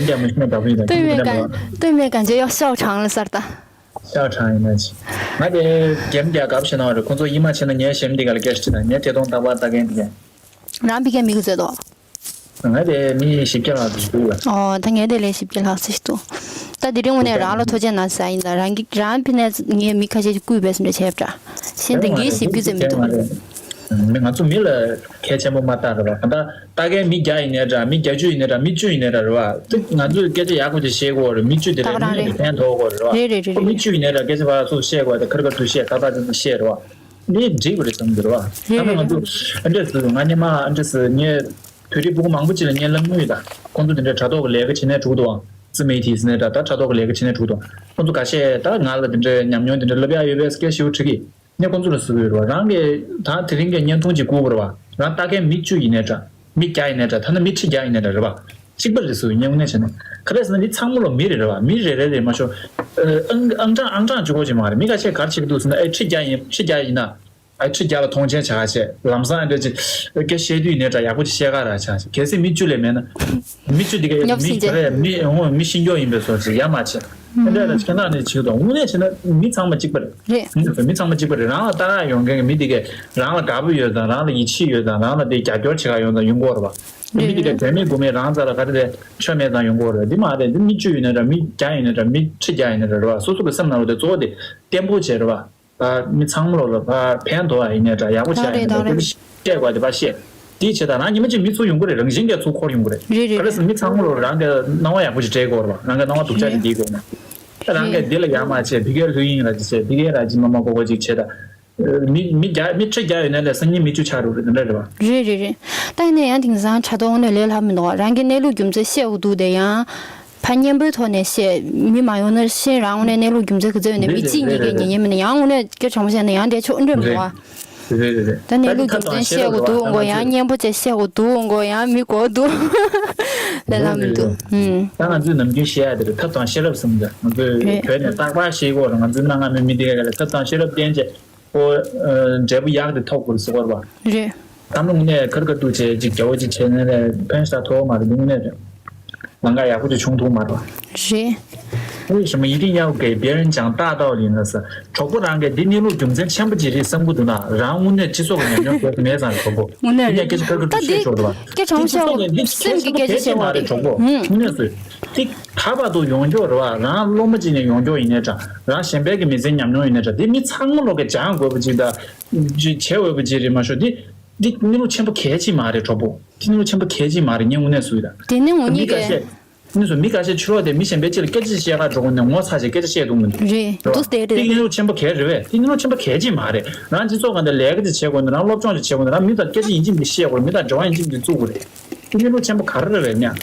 གད་མོ་རྒྱག་མ་གཞི་ནས་དགའ་པོ་ཡོད། ད་སྟོད་སྨད་གང་སྟོད་སྨད་གང་ཆེ་གཡོག་ཤོག་གྲང་ལ་སར་ད། ཤག་གྲང་ཡིན་ན་ཅི། ང་དེ་རྒྱན་རྒྱག་དགའ་པོ་ཞིག་གནང་བ་རེད། ཁོང་ཚོ་ཡིད་མ་ཆེས་ན་ངའི་ཞབས་འདི་ག་ལ་སྐད་ཆ་དྲིས་དང་། ངའི་ཐད་གཏོང་རྟག་པར་ལྟ་མཁན་དེ་གས། རང་ཕ་གིར་མི་ག་ཚོད་འདུག་ང་དེ་མི་བཞི་བརྒྱ་ལྷག་ཙམ་ཞིག་འདུག་ལ། ཨོ་ད་ངའི་དེ་ལས་བཞི་བརྒྱ་ལྷག་ཙམ་ཞིག་འདུག་ད་དེ་རིང་དངོས་གནས་རང་ལ་ཐུགས་རྗེ་གནང་ཟེར་ཡིན། ད་རང་གི་རང་ཕ་ནས་ངའི་མི་ཁ་ཤས་ཤིག་བསྐུལ་བས་ཟེར་འདྲ་བྱས་པ་འདྲ། གཞན་དེ་འདྲའི་ཞིབ་རྒྱུ་ཙམ་མི་འདུག་མི་ང་ཚོ་མི་ལ་གལ་ཆེན་པོ་མ་བལྟ་རེད་བ། གང་ལྟར་ལྟ་མཁན་མི་བརྒྱ་ཡིན་ནའི་འདྲ། མི་བརྒྱད་ཅུ་ཡིན་ནའི་འདྲ། མི་བཅུ་ཡིན་ནའི་འདྲ་རེད་བ། དེ་ང་ཚོས་སྐད་ཆ་ཡག་པོ་ཅིག་བཤད་དགོས་རེད། མི་བཅུ་དེ་ད་ག་རང་མི་རེད། ལ་ཕན་ཐོགས་དགོས་རེད་བ། རེད་རེད་རེད་ཁོ་མི་རེད། བཅུ་ཡིན་ནའི་འདྲ། སྐད་ཆ་ཕར་ཚུར་བཤད་དགོས་དེ་ཁ་རི་ཁ་ཐུག་བཤད་ཏག་ཏག་ཏག་ཏག་བཤད་རེད་བ། འདི་འགྲིག་པ་རེད་བསམ་གྱི་རེད་བ། རེད་ད་རེད་ང་རེད། ཚོ་ཨ་འདྲས་སུ་ང་སྔོན་མ་ཨ་འདྲས་སུ་ངས་བོད་རིགས་ཕྲུ་གུ་མང་པོ་ཅིག་ལ་ངས་སློབ་མྱོང་ཡོད་ད། ཁོང་ཚོ་དེ་འདྲའི་དྲ་ཐོག་གི་ལས་ཀ་བྱེད་ནས་འགྲོ་གི་འདུག་ཨང་། ཙི་མེ་ཐི་ཟེར་ནས་འདྲ་ད་དྲ་ཐོག་གི་ལས་ཀ་བྱེད་ནས་འགྲོ་གི་འདུག་ཁོང་ཚོ་ཁ་ཤས་ད་ང་ལ་དེ་འདྲའི་ཉམས་མྱོང་དེ་འདྲ་སློབ་ཡག་ཡོད་པས་སྐད་ཞུ་དྲི་གི། ངས་ཁོང་ཚོ་ལ་ཟེར་གི་ཡོད་རེད་བ། རང་གིས་ད་དེ་རིང་གི་བརྙན་ཐུང་ཅིག་བསྐུར་བ་རེད་བ། རང་ལྟ་མཁན་མི་བཅུ་ཡིན་ནའི་འདྲ། མི་བརྒྱ་ཡིན་ནའི་འདྲ། ཐ་ན་མི་ཁྲི་བརྒྱ་ཡིན་ནའི་འདྲ་རེད་བ། གཅིག་པ་རེད་ཟེར་བའི་སྙན་ངོ་ནས་བྱས་ན། ག་རེ་ཟེར་ན་འདི་ཚང་མ་ལོ་མི་རེ་རེད་བ། མི་རེ་རེ་རེད་མ་ཤོག་ཨང་ཨང་གྲངས་ཨང་གྲངས་གཅིག་པོ་ཅིག་མ་རེད། མི་ཁ་ཤས་ག་རེ་བྱེད་ཀྱི་འདུག་ཟེར་ན། ཨེ་ཁྲི་བརྒྱ་ཡིན། ཁྲི་བརྒྱ་ཡིན་ན། ཨེ་ཁྲི་བརྒྱ་ལ་མཐོང་ཆེན་བྱ་ག་བྱས། ལམ་སང་ཨེ་འདྲ་ཅིག་སྐད་བཤད་དུས་ནས་འདྲ་ཡག་པོ་ཅིག་བཤད་ག་ར་བྱ་ག་བྱས། གལ་སྲིད་མི་བཅུ་ལས་མེད་ན། མི་བཅུ་འདི་ག་ཉོབ་མི་སྲིད་ག་རེ་མི་འོང་མི་ཤི་འགྱོ་ཡིན་པའི་བཟོ་ཅིག་ཡ་མ་བྱས། ཨེ་འདྲ་ལ་ཁྱེད་རང་ནས་བྱེད་དང་། དངོས་གནས་བྱས་ན་མི་ཚང་མ་གཅིག་པ་རེད། རེད། མི་ཚང་མ་གཅིག་པ་རེད། རང་ལ་ལྟ་ག་ཡོང་མཁན་གྱི་མི་འདི་གས་རང་ལ་དགའ་པོ་ཡོད་དང་། རང་ལ་ཡིད་ཆེས་ཡོད་དང་། རང་ལ་དེ་རྒྱབ་སྐྱོར་བྱེད་ག་ཡོང་དང་ཡོང་གི་ཡོད་རེད་བ། མི་འདི་གས་དོན་མེད་དགོས་མེད་རང་རྩ་ལ་ག་རེ་རེད་ཆོ་མེད་དང་ཡོང་གི་ཡོད་རེད། འདི་མ་རེད། འདི་མི་བཅུ་ཡིན་ན་འདྲ། མི་བརྒྱ་ཡིན་ན་འདྲ། མི་ཁྲི་བརྒྱ་ཡིན་ན་འདྲ་རེད་བ། སོ་སོ་གི་སེམས་ནང་ལ་དེ་གཙོ་བོ་དེ་བརྟན་པོ་བྱས་རེད་བ། ཨ་མི་ཚང་མ་ལོ་ལ་ཕར་ཕན་ཐོགས་ཡ་ཡིན་ནའི་འདྲ། ཡག་པོ་བྱས་ཡ་ཡིན་ནའི་འདྲ། དེ་བཤད་དགོས་དེ་ཕར་བཤད། དེའི་ཆེད་དུ་རང་ཉི་མ་གཅིག་མི་ཚུར་ཡོང་གི་རེད། རང་བཞིན་གྱིས་ཚུར་འཁོར་ཡོང་གི་རེད། རེད་རེད་ག་རེ་ཟེར་ན་མི་ཚང་མ་ལོ་རང་གི་སྣང་བ་ཡག་པོ་ཞིག་སྤྲད་དགོས་རེད་བ། རང་གི་སྣང་བ་སྡུག་ཅག་ཞིག་རེད་འདིའི་སྒོ་ནས། ཨ་རང་གིས་འདི་ལ་ཡ་མ་བྱས། ཕ་གིར་ལྷོད་ཡིན་ར་ཅི་བྱས། ཕ་གིར་ར་ཅི་མ་མ་གོ་གོ་ཅིག་བྱས་ད། མི་མི་བརྒྱ་མི་ཁྲི་བརྒྱ་ཡོད་ནའི་ལས་སང་ཉིན་མི་བཅུ་ཆགས་འགྲོ་གི་རེད། འདི་འདྲ་རེད་བ། རེད་རེད་རེད། ད་ཡིན་ན་ཡང་དེང་སང་དྲ་ཐོག་ནས་ལས་སླ་མི་འདུག་རང་གི་གནས་ལུགས་རྒྱུ་མཚན་བཤད་དགོས་འདུག་དེ་ཡང་ཕར་སྙན་པོའི་ཐོག་ནས་བཤད། མི་མ་ཡོང་ན་ཤེས་རང་དངོས་གནས་གནས་ལུགས་རྒྱུ་མཚན་ག་ཚོད་ཡོད་ནའི་མི་གཅིག་གཉིས་ཀས་ཉན་ཉན་མིན་ན། ཡང་དངོས་གནས་སྐད་གྲགས་པོ་བཤད་ན་ཡང་དེ་ཆོག་འགྲོ་མི་འདུག་བ། རེད་རེད་རེད། ད་གནས་ལུགས་རྒྱུ་མཚན་བཤད་དགོས་འདུག་མགོ་ཡང་སྙན་པོ་བྱས་བཤད་དགོས་འདུག་མགོ་ཡང་མི་གོ་འདུག་ལས་སླ་མི་འདུག་ཨུམ། ད་ང་ཚོས་ནམ་རྒྱུན་བཤད་ཡ་དེ་རེད། ཐབས་དང་ཤེས་རབ་གསུམ་ལ་ང་ཚོས་རེད། བོད་ནས་རྟག་པར་ཤེས་དགོས་རེད། ང་ཚོའི་གནའ་སྔ་མོའི་མི་དེ་ག་ལ་ཐབས་དང་ཤེས་རབ་བསྟེན་བྱས་ཁོ་འབྲས་བུ་ཡག་དེ་ཐོབ་དགོས་ཟེར་བ་རེད་པ། རེད། ད་དངོས་གནས་ཁར་ཁ་ཐུག་བྱས་ཅིག་རྒྱལ་བོ་ཅིག་བྱས་ནས་ལས་ཕན་ཞིག་ཐོགས་མ་རེད། དངོས་གནས་རེད། ལམ་ཁ་ཡག་པོ་ཅིག་བྱུང་ཐུབ་མ་རེད། རེད། 为什么一定要给别人讲大道理呢？是 གྲོགས་པོ་རང་གིས་འདི་གནས་ལུགས་རྒྱུ་མཚན་ཆེན་པོ་ཅིག་རེད་བསམ་གྱི་འདུག་ན། རང་དངོས་གནས་སྤྱི་ཚོགས་ཀྱི་ཉམས་མྱོང་ཡོད་མེད་ཙང་རེད། གྲོགས་པོ། དངོས་གནས་རེད། ད་འདི་སྐད་ཆ་ཁར་ཁ་ཐུག་བཤད་ཆོག་རེད་པ། སྐད་ཆ་འདི་སྤྱི་ཚོགས་ཀྱི་འདི་སེམས་ཀྱི་སྐད་ཆ་བཤད་པ་མ་རེད། རེད། གྲོགས་པོ། ཨུམ། དངོས་གནས་སུ། འདི་ད་བར་དུ་ཡོང་རྒྱུ་རེད་པ། རང་སློབ་མ་ཅིག་ནས་ཡོང་རྒྱུ་ཡིན་ནའི་འདྲ། རང་གཞན་པའི་གི་མི་ཚེའི་ཉམས་མྱོང་ཡིན་ནའི་འདྲ། འདི་མི་ཚང་མ་ལོག་གི་སྦྱང་དགོས་པ་ཅིག་དང་། བྱེད་འོས་པ་ཅིག་རེད་མ་ཤོག་འདི། འདི་གནས་ལུགས་ཆེན་པོ་གལ་ཆེ་མ་རེད། གྲོགས་པོ། འདི་གནས་ལུགས་ཆེན་པོ་གལ་ཆེ་མ་རེད། ངས་དངོས་གནས་སུ་ཡིན་ད། དེ་ནི་ངོ་མི་གཉིས་ཀ་ཀའི་བཤད། དངོས་སུ་མི་ཁ་ཤས་ཕྱི་ལོགས་དེ་མི་གཞན་པའི་ཆེད་ལ་སྐད་ཆ་བཤད་ག་འགྲོ་དགོས་ནས་ངོ་ཚ་བྱས་སྐད་ཆ་བཤད་འདུག་མི་འདུག་རེད། རེད་པ། འདུག་སྟེ་རེད། དེ་གནས་ལུགས་ཆེན་པོ་གལ་རེད་པས། དེ་གནས་ལུགས་ཆེན་པོ་གལ་ཆེ་མ་རེད། རང་སྤྱི་ཚོགས་སྒང་དེ་ལས་ཀ་ཅིག་བྱེད་དགོས་ནས། རང་སློབ་སྦྱོང་ཅིག་བྱེད་དགོས་ནས། རང་མི་དང་སྐད་ཆ་ཡིན་གཅིག་མིན་གཅིག་བཤད་དགོས། མི་དང་འབྲེལ་བ་ཡིན་གཅིག་མིན་གཅིག་བཙུགས་དགོས་རེད། དེ་གནས་ལུགས་ཆེན་པོ་གལ་ཆེ་མ་རེད།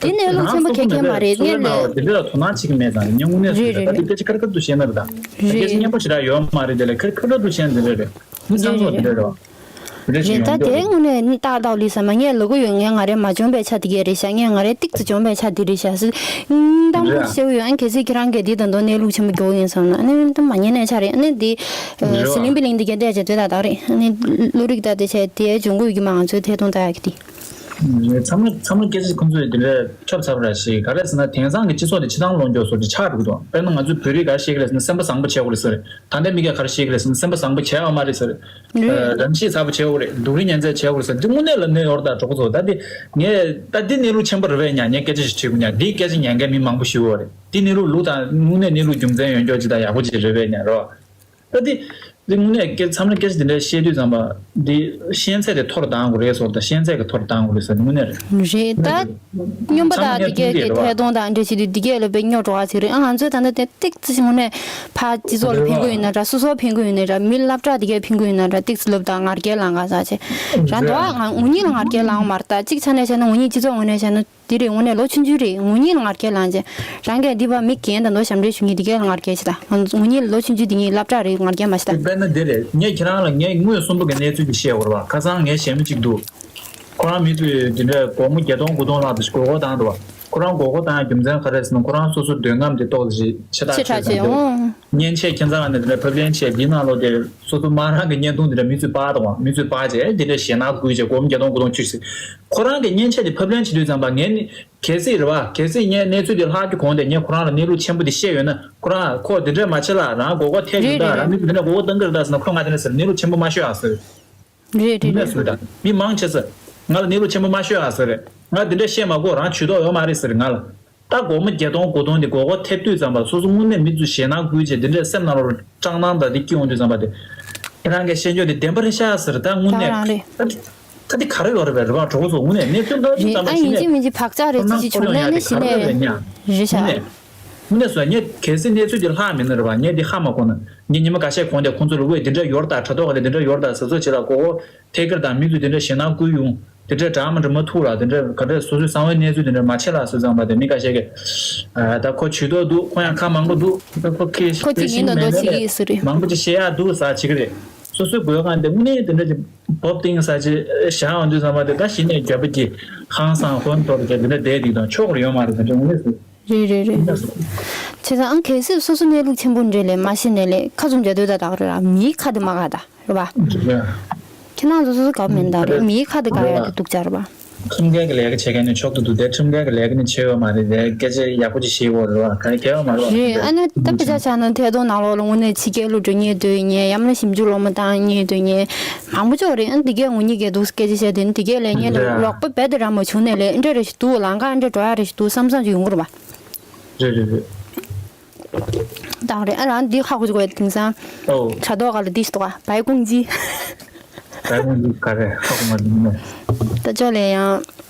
དེ་གནས་ལུགས་ཆེན་པོ་གལ་ཆེ་མ་རེད། ངས་ལས། རེད་རེད་རེད། དོ་སྣང་བྱེད་ཀྱི་མེད་ཙང་། ངས་དངོས་གནས་སུ་རེད། རེད་ད་འདི་རེད། སྐད་ཆ་ཁར་ཁ་ཐུག་བཤད་ན་རེད་ད། རེད། སྐད་ཆ་སྙན་པོ་ཞེ་དྲག་ཡོད་མ་རེད། དེ་ལས་ཁར་ཁ་ཐུག་བཤད་ན་འདི་འདྲ་རེད། མི་ཚང་མ་འདི་འདྲ་རེད་པ། རེད། ད་དེ་དངོས་གནས་ནི་ཏག་ཏག་ལི་ས་མ་ངས་ལོ་གོ་ཡོད། ངས་ང་རེ་མ་བྱུང་པའི་ཆ་དེ་གས་རེད་ཤག་ངས་ང་རེ་ཏིག་ཙི་བྱུང་པའི་ཆ་དེ་རེད་ཤག་ཟེར། ཨང་། དང་པོ་རེད། ཤེས་ཡོད། ཨང་། གལ་སྲིད་ཁྱེད་རང་གིས་འདི་དང་དོ་གནས་ལུགས་ཆེན་པོ་མགྱོགས་ཡིན་སོང་ན་ནི་དུ་མ་ཉན་ནས་ཆ་རེད། ཨ་ནི་འདི་ཨ་ཟི་ལིང་པི་ལིང་འདི་གས་བལྟས་བྱས་དེ་ད་དག་རེད། ཨ་ནི་བློ་རིག་ད་དེ་བྱས་དེ་འབྱུང་ཁུངས་ཡོད་ཀྱི་མ། ང་ཚོའི་ཐད་གཏོང་ལྟ་ཡག་གི་དེ། ཚང་མ་ཚང་མ་སྐད་ཆ་ཁོང་ཚོས་དེ་འདྲ་ཁྱབ་ཚར་བ་ར་ཞིག་ག་རེ་ཟེར་ན། དེང་སང་གི་སྤྱི་ཚོགས་དེ་ཕྱི་ཐང་ལོག་འགྱོ་བཟོ་འདྲ་ཆགས་འགྲོ་གི་འདུག་དཔེར་ན་ང་ཚོའི་བོད་རིགས་ག་རེ་བཤད་ཀྱི་རེད་ཟེར་ན། སེམས་པ་བཟང་པོ་བྱེད་དགོས་རེད་ཟེར། ད་ལྟའི་མི་སྐད་ག་རེ་བཤད་ཀྱི་རེད་ཟེར་ན། སེམས་པ་བཟང་པོ་བྱས་ཡོད་མ་རེད་ཟེར། རེད། རང་གཤིས་ཚ་པོ་བྱེད་དགོས་རེད། སྡུག་རུས་ཉེན་ཚད་བྱེད་དགོས་རེད་ཟེར། འདི་དངོས་གནས་ལ་གནས་ཡོད་རེད་ད། གྲོགས་པོ་ཚོ། ད་འདི་ངས་ད་འདི་གནས་ལུགས་ཆེན་པོ་རེད་པས་ཉ། ངས་སྐད་ཆ་ཞིག་དྲིས་དགོས་ཉ། འདི་སྐད་ཆ་ཉན་མཁན་མི་མང་པོ་ཞིག་ཡོད་རེད། འདི་གནས་ལུགས་ལུགས་དང་དངོས་གནས་གནས་ལུགས་རྒྱུ་མཚན་ཡོད་མཁན་ཅིག་དང་ཡག་པོ་ཅིག་རེད་པས་ཉ་རོ། ད་འདི་འདི་དངོས་གནས་སྐད་ཚང་མ་སྐད་ཆ་འདི་འདྲ་བཤད་དུས་ཙམ་པ་འདི་ཤེས་ཚད་དེ་མཐོ་རུ་བཏང་དགོས་རེད་ཟེར། ད་ཤེས་ཚད་ཀྱི་མཐོ་རུ་བཏང་དགོས་རེད་ཟེར། དངོས་གནས་རེད། རེད་ད། སྨྱོན་པ་དང་འདི་གས་ཀྱི་ཐད་གཏོང་དང་འདྲ་བྱེད་དུས་འདི་གས་ལ་དཔེ་སྨྱོ་འགྲོ་བ་ཅིག་རེད། ཨ། ང་ཚོས་ད་ལྟ་དེ་ཏིག་ཙི་ཞིག་དངོས་གནས་ཕར་སྤྱི་ཚོགས་ལ་ཕན་གྱི་ཡོད་ན་འདྲ། སོ་སོར་ཕན་གྱི་ཡོད་ན་འདྲ། མི་སློབ་གྲྭ་འདི་གས་ཕན་གྱི་ཡོད་ན་འདྲ། ཏིག་ཙི་ལབ་དང་ངར་སྐད་ལངས་ག་ཟེར་བྱས། རང་དོ་ང་ངུ་གཉིད་ལ་ངར་སྐད་ལངས་མ་རེད། ད་གཅིག་ཆ་ནས་བཤད་ན་ངུ་གཉིད་སྤྱི་ཚོགས་ངོས་ནས་བཤད་ན་འདི་རེད། དངོས་གནས་ལོ་ཆུང་ཆུང་རེད། ངུ་གཉིད་ལ་ངར་སྐད་ལངས་བྱས། རང་གིས་འདི་བ་མི་རྒན་དང་དོ་ཞབས་འདྲེན་ཞུ་མཁན་འདི་གས་ལ་ངར་སྐད་བྱེད་ད། ང་ངུ་གཉིད་ལ་ལོ་ཆུང་ཆུང་འདི་གཉིས་སློབ་གྲྭ་རེད། ངར་སྐད་མ་བྱེད་ད། དཔེར་ན་འདི་རེད། ངས་ཁྱེད་རང་ལ་ངས་དངོས་སུམ་པ་གི་གནས་ཚུལ་ཅིག་བཤད་དགོས་རེད་པ། ཁ་སང་ངའི་ཞལ་མི་གཅིག་འདུག་ཁོ་རང་མི་ཚོས་འདི་འདྲ་སྒོར་མོ་བརྒྱད་སྟོང་དགུ་སྟོང་ལྷག་ཙམ་ཞིག་མགོ་སྐོར་བཏང་འདུག་པ། ཁོ་རང་མགོ་སྐོར་བཏང་རྒྱུ་མཚན་ག་རེ་ཟེར་ན། ཁོ་རང་སོ་སོ་འདོད་རྔམ་དེ་ཏོག་ཙམ་ཞིག་ཆེ་ཐག་ཆེ་ཆེ་ཆགས་འདུག་འོང་། མཉེན་ཆས་ཁྱད་མཚར་ནས་འདི་འདྲ་ཕབ་ལེན་བྱས། འདི་ནང་ལོགས་དེ་སོ་སོ་སྨན་རང་གི་བརྙན་ཐུང་འདི་འདྲ་མི་ཚོས་སྤར་འདུག་པ། མི་ཚོས་སྤར་བྱས་འདི་འདྲ་ཞེད་སྣང་སྐུལ་བྱས་སྒོར་མོ་བརྒྱད་སྟོང་དགུ་སྟོང་ཁྱེར་ཟེར། ཁོ་རང་གི་མཉེན་ཆས་དེ་ཕབ་ལེན་བྱེད་དུས་ཙམ་པ་ངས་ནི་གལ་སྲིད་རེད་པ། གལ་སྲིད་ངས་གནས་ཚུལ་དེ་ལྷག་རྒྱུ་གོང་དེ་ངས་ཁོ་རང་ལ་གནས་ལུགས་ཆེན་པོ་དེ་བཤད་ཡོད་ན། ཁོ་རང་ཁོ་དེ་འདྲ་མ་བྱེད་ལ། རང་མགོ་སྐོར་ཐེབས་ཡོང་ད། རེད་རེད་རང་མི་དེ་འདྲ་མགོ་སྐོར་བཏང་གི་རེད་ད་ཟེར་ན། ཁོས་ང་དེ་འདྲ་ཟེར། གནས་ལུགས་ཆེན་པོ་མ་ཤོད་ཨ་ཟེར། རེད་རེད་རེད། ངས་ཟེར་ད། མི་མང་ཆེ་ས་ང་ལ་གནས་ལུགས་ཆེན་པོ་མ་ཤོད་ཨ་ཟེར། ང་དེ་འདྲ་བཤད་མ་དགོས། རང་ཇུས་གཏོགས་ཡོད་མ་རེད་ཟེར་ང་ལ། ད་སྒོར་མོ་བརྒྱད་སྟོང་དགུ་སྟོང་དེ་མགོ་སྐོར་ཐེབས་དུས་ཙམ་པ་སོ་སོ་དངོས་གནས་མི་ཚོས་ཞེད་སྣང་སྐུལ་བྱས། དེ་འདྲའི་སེམས་ནང་ལ་སྐྲག་སྣང་དང་དེ་སྐྱེ་ཡོང་དུས་ཙམ་པ་དེ། ཁྱེད་རང་གིས་བཤད་རྒྱུ་དེ་བདེན་པ་རེད་ཤག་ཟེར། ད་དངོས་ད་གནས་རང་རེད། ད་དེ་ག་རེ་ཡོད་རེད་པས། རེད་པ། གྲོགས་པོ་ཚོ། དངོས་གནས་གནས་ཚུལ་ལྟ་དུས་རེད། ཙམ་པ་ཨ་ཡིན་གཞི་ནས་གཅིག་མིན་གཅིག་བག་ཆགས་རེ་ཁོ་ཚོ་ན་ཅིག་ཁོ་བྱུང་ན་ཡང་ནི་དེ་གཞི་ག་རེ་ནས་རེད་ཉག་རེད་ཤག་དངོས་གནས། དངོས་གནས་སུ་ངས་གལ་སྲིད་གནས་ཚུལ་དེ་ལྷག་མེད་ན་རེད་པ། ངས་འདི་ཧ་མ་གོ་ན། ངས་ཉི་མ་འགའ་ཤས་གོང་དེ་ཁོང་ཚོ་ལ་ཝེ་འདི་འདྲ་ཡོད་རེད་ད། དྲ་ཐོག་ལ་འདི་འདྲ་ཡོད་རེད་ད་ཟེར་ཚོད་བྱེད་ལ། མགོ་སྐོར་ཐེབས་ཀྱི་རེད་ད། མི་ཚོས་འདི་འདྲ་ཞེད་སྣང་སྐུལ་ཡོང་། དེ་འདྲ་འདྲ་མི་འདྲ་མ་ཐུག་ལ། དེ་འདྲ་ག་འདྲ་སོ་སོའི་གསང་བའི་གནས་ཚུལ་དེ་འདྲ་མ་བྱེད་ལ་ཟེར་ཙམ་པ་དེ། མི་ཁ་ཤས་ཀྱིས་ཨ་ད་ཁོ་ཇུས་གཏོགས་འདུག་ཁོ་ཡང་ཁ་མང་པོ་འདུག་ད་ཁོ་ཁེ་ཁོ་ཅིག་ཡིན་དང་འདུག་བྱེད་ཀྱི་ཡོད་ཟེར་རེད། མང་པོ་ཅིག་བཤད་ཡག་འདུག་ཟེར་བྱེད་ཀྱི་རེད། སོ་སོའི་མགོའི་སྒང་དེ་དངོས་གནས་དེ་འདྲ་ཅིག་བོབ་ཏིང་ཟེར་ཅིག་བཞག་ཡོང་དུས་ཙམ་པ་དེ། ད་གཞི་ནས་རྒྱབ་པ་གྱིས་ཧང་སང་ཧོན་ཐོར་བྱས་དེ་འདྲ་བསྡད་འདུག་དང་ཆོག་གི་ཡོད་མ་རེད། དེ་འདྲ་དངོས་གནས་སུ། རེད་རེད་རེད། དངོས་གནས་སུ། བྱས་ཙང་ཨང་། གལ་སྲིད་སོ་སོ་གནས་ལུགས་ཆེན་པོ་འདྲ་ལས་མ་ཤེས་ནས་ལས་ཁ་བཙུམ་བྱ་དུས་ད་དག་རེད་ར། མིའི་ཁ་དེ་མ་ག་ད། རེད་པ། ཁྱེད་རང་ཚོ་སོ་སོ་དགའ་པོ་མེད་ད་རེད། མིའི་ཁ་དེ་དགའ་ཡ་དེ་སྡུག་ཅག་རེད་པ། ཁྲིམས་འགལ་གྱི་ལས་ཀ་བྱེད་མཁན་ནི་ཆོག་ཏུ་འདུག་དེ་ཁྲིམས་འགལ་གྱི་ལས་ཀ་ནི་བྱེད་ཡོད་མ་རེད། དེ་སྐད་ཆ་ཡག་པོ་ཅིག་བཤད་ཡོད་རེད་པ། ག་རེ་གལ་ཡོད་མ་རེད་པ། རེད། ཨ་ནི་ད་དཔེ་ཆ་བཞག་ན་ཐད་གཏོང་ནང་ལོགས་ལ་དངོས་གནས་ཕྱི་རྒྱལ་ལ་འགྲོ་མཁན་སྡོད་མཁན། ཡང་ན་ཞིབ་འཇུག་སློབ་མ་བཏང་མཁན་སྡོད་མཁན་མང་པོ་ཅིག་ཡོད་རེད། ཨ་ནི་དེ་གས་ངོ་གཉིས་ཀས་འདུག་སྐད་ཆ་བཤད་དེ་ནི་དེ་གས་ལས་ངས་ལ་རེད། རོགས་པ་རྦད་དེ་རག་མ་བྱུང་ནས་ལས་འདྲ་རེ་ཞིག་འདུག་ལམ་ཁ་འདྲ་འགྲོ་ཡ་རེ་ཞིག་འདུག་བསམ་བསམ་ཅིག་ཡོང་གི་རེད་པ། རེད་རེད་རེད། དང་རེད། ཨ་རང་འདི་ཧ་གོ་གི་དེང་སང་། ཨོ། དྲ་ཐོག་སྒང་ལ་འདི་ཞིག་འདུག་ག་བའི་ཀུང་ཅི། བའི་ཀུང་ཅི་ག་རེ་ཧ་གོ་མ་འདུག་ནས། ད་ཅོག་ལས་ཡང་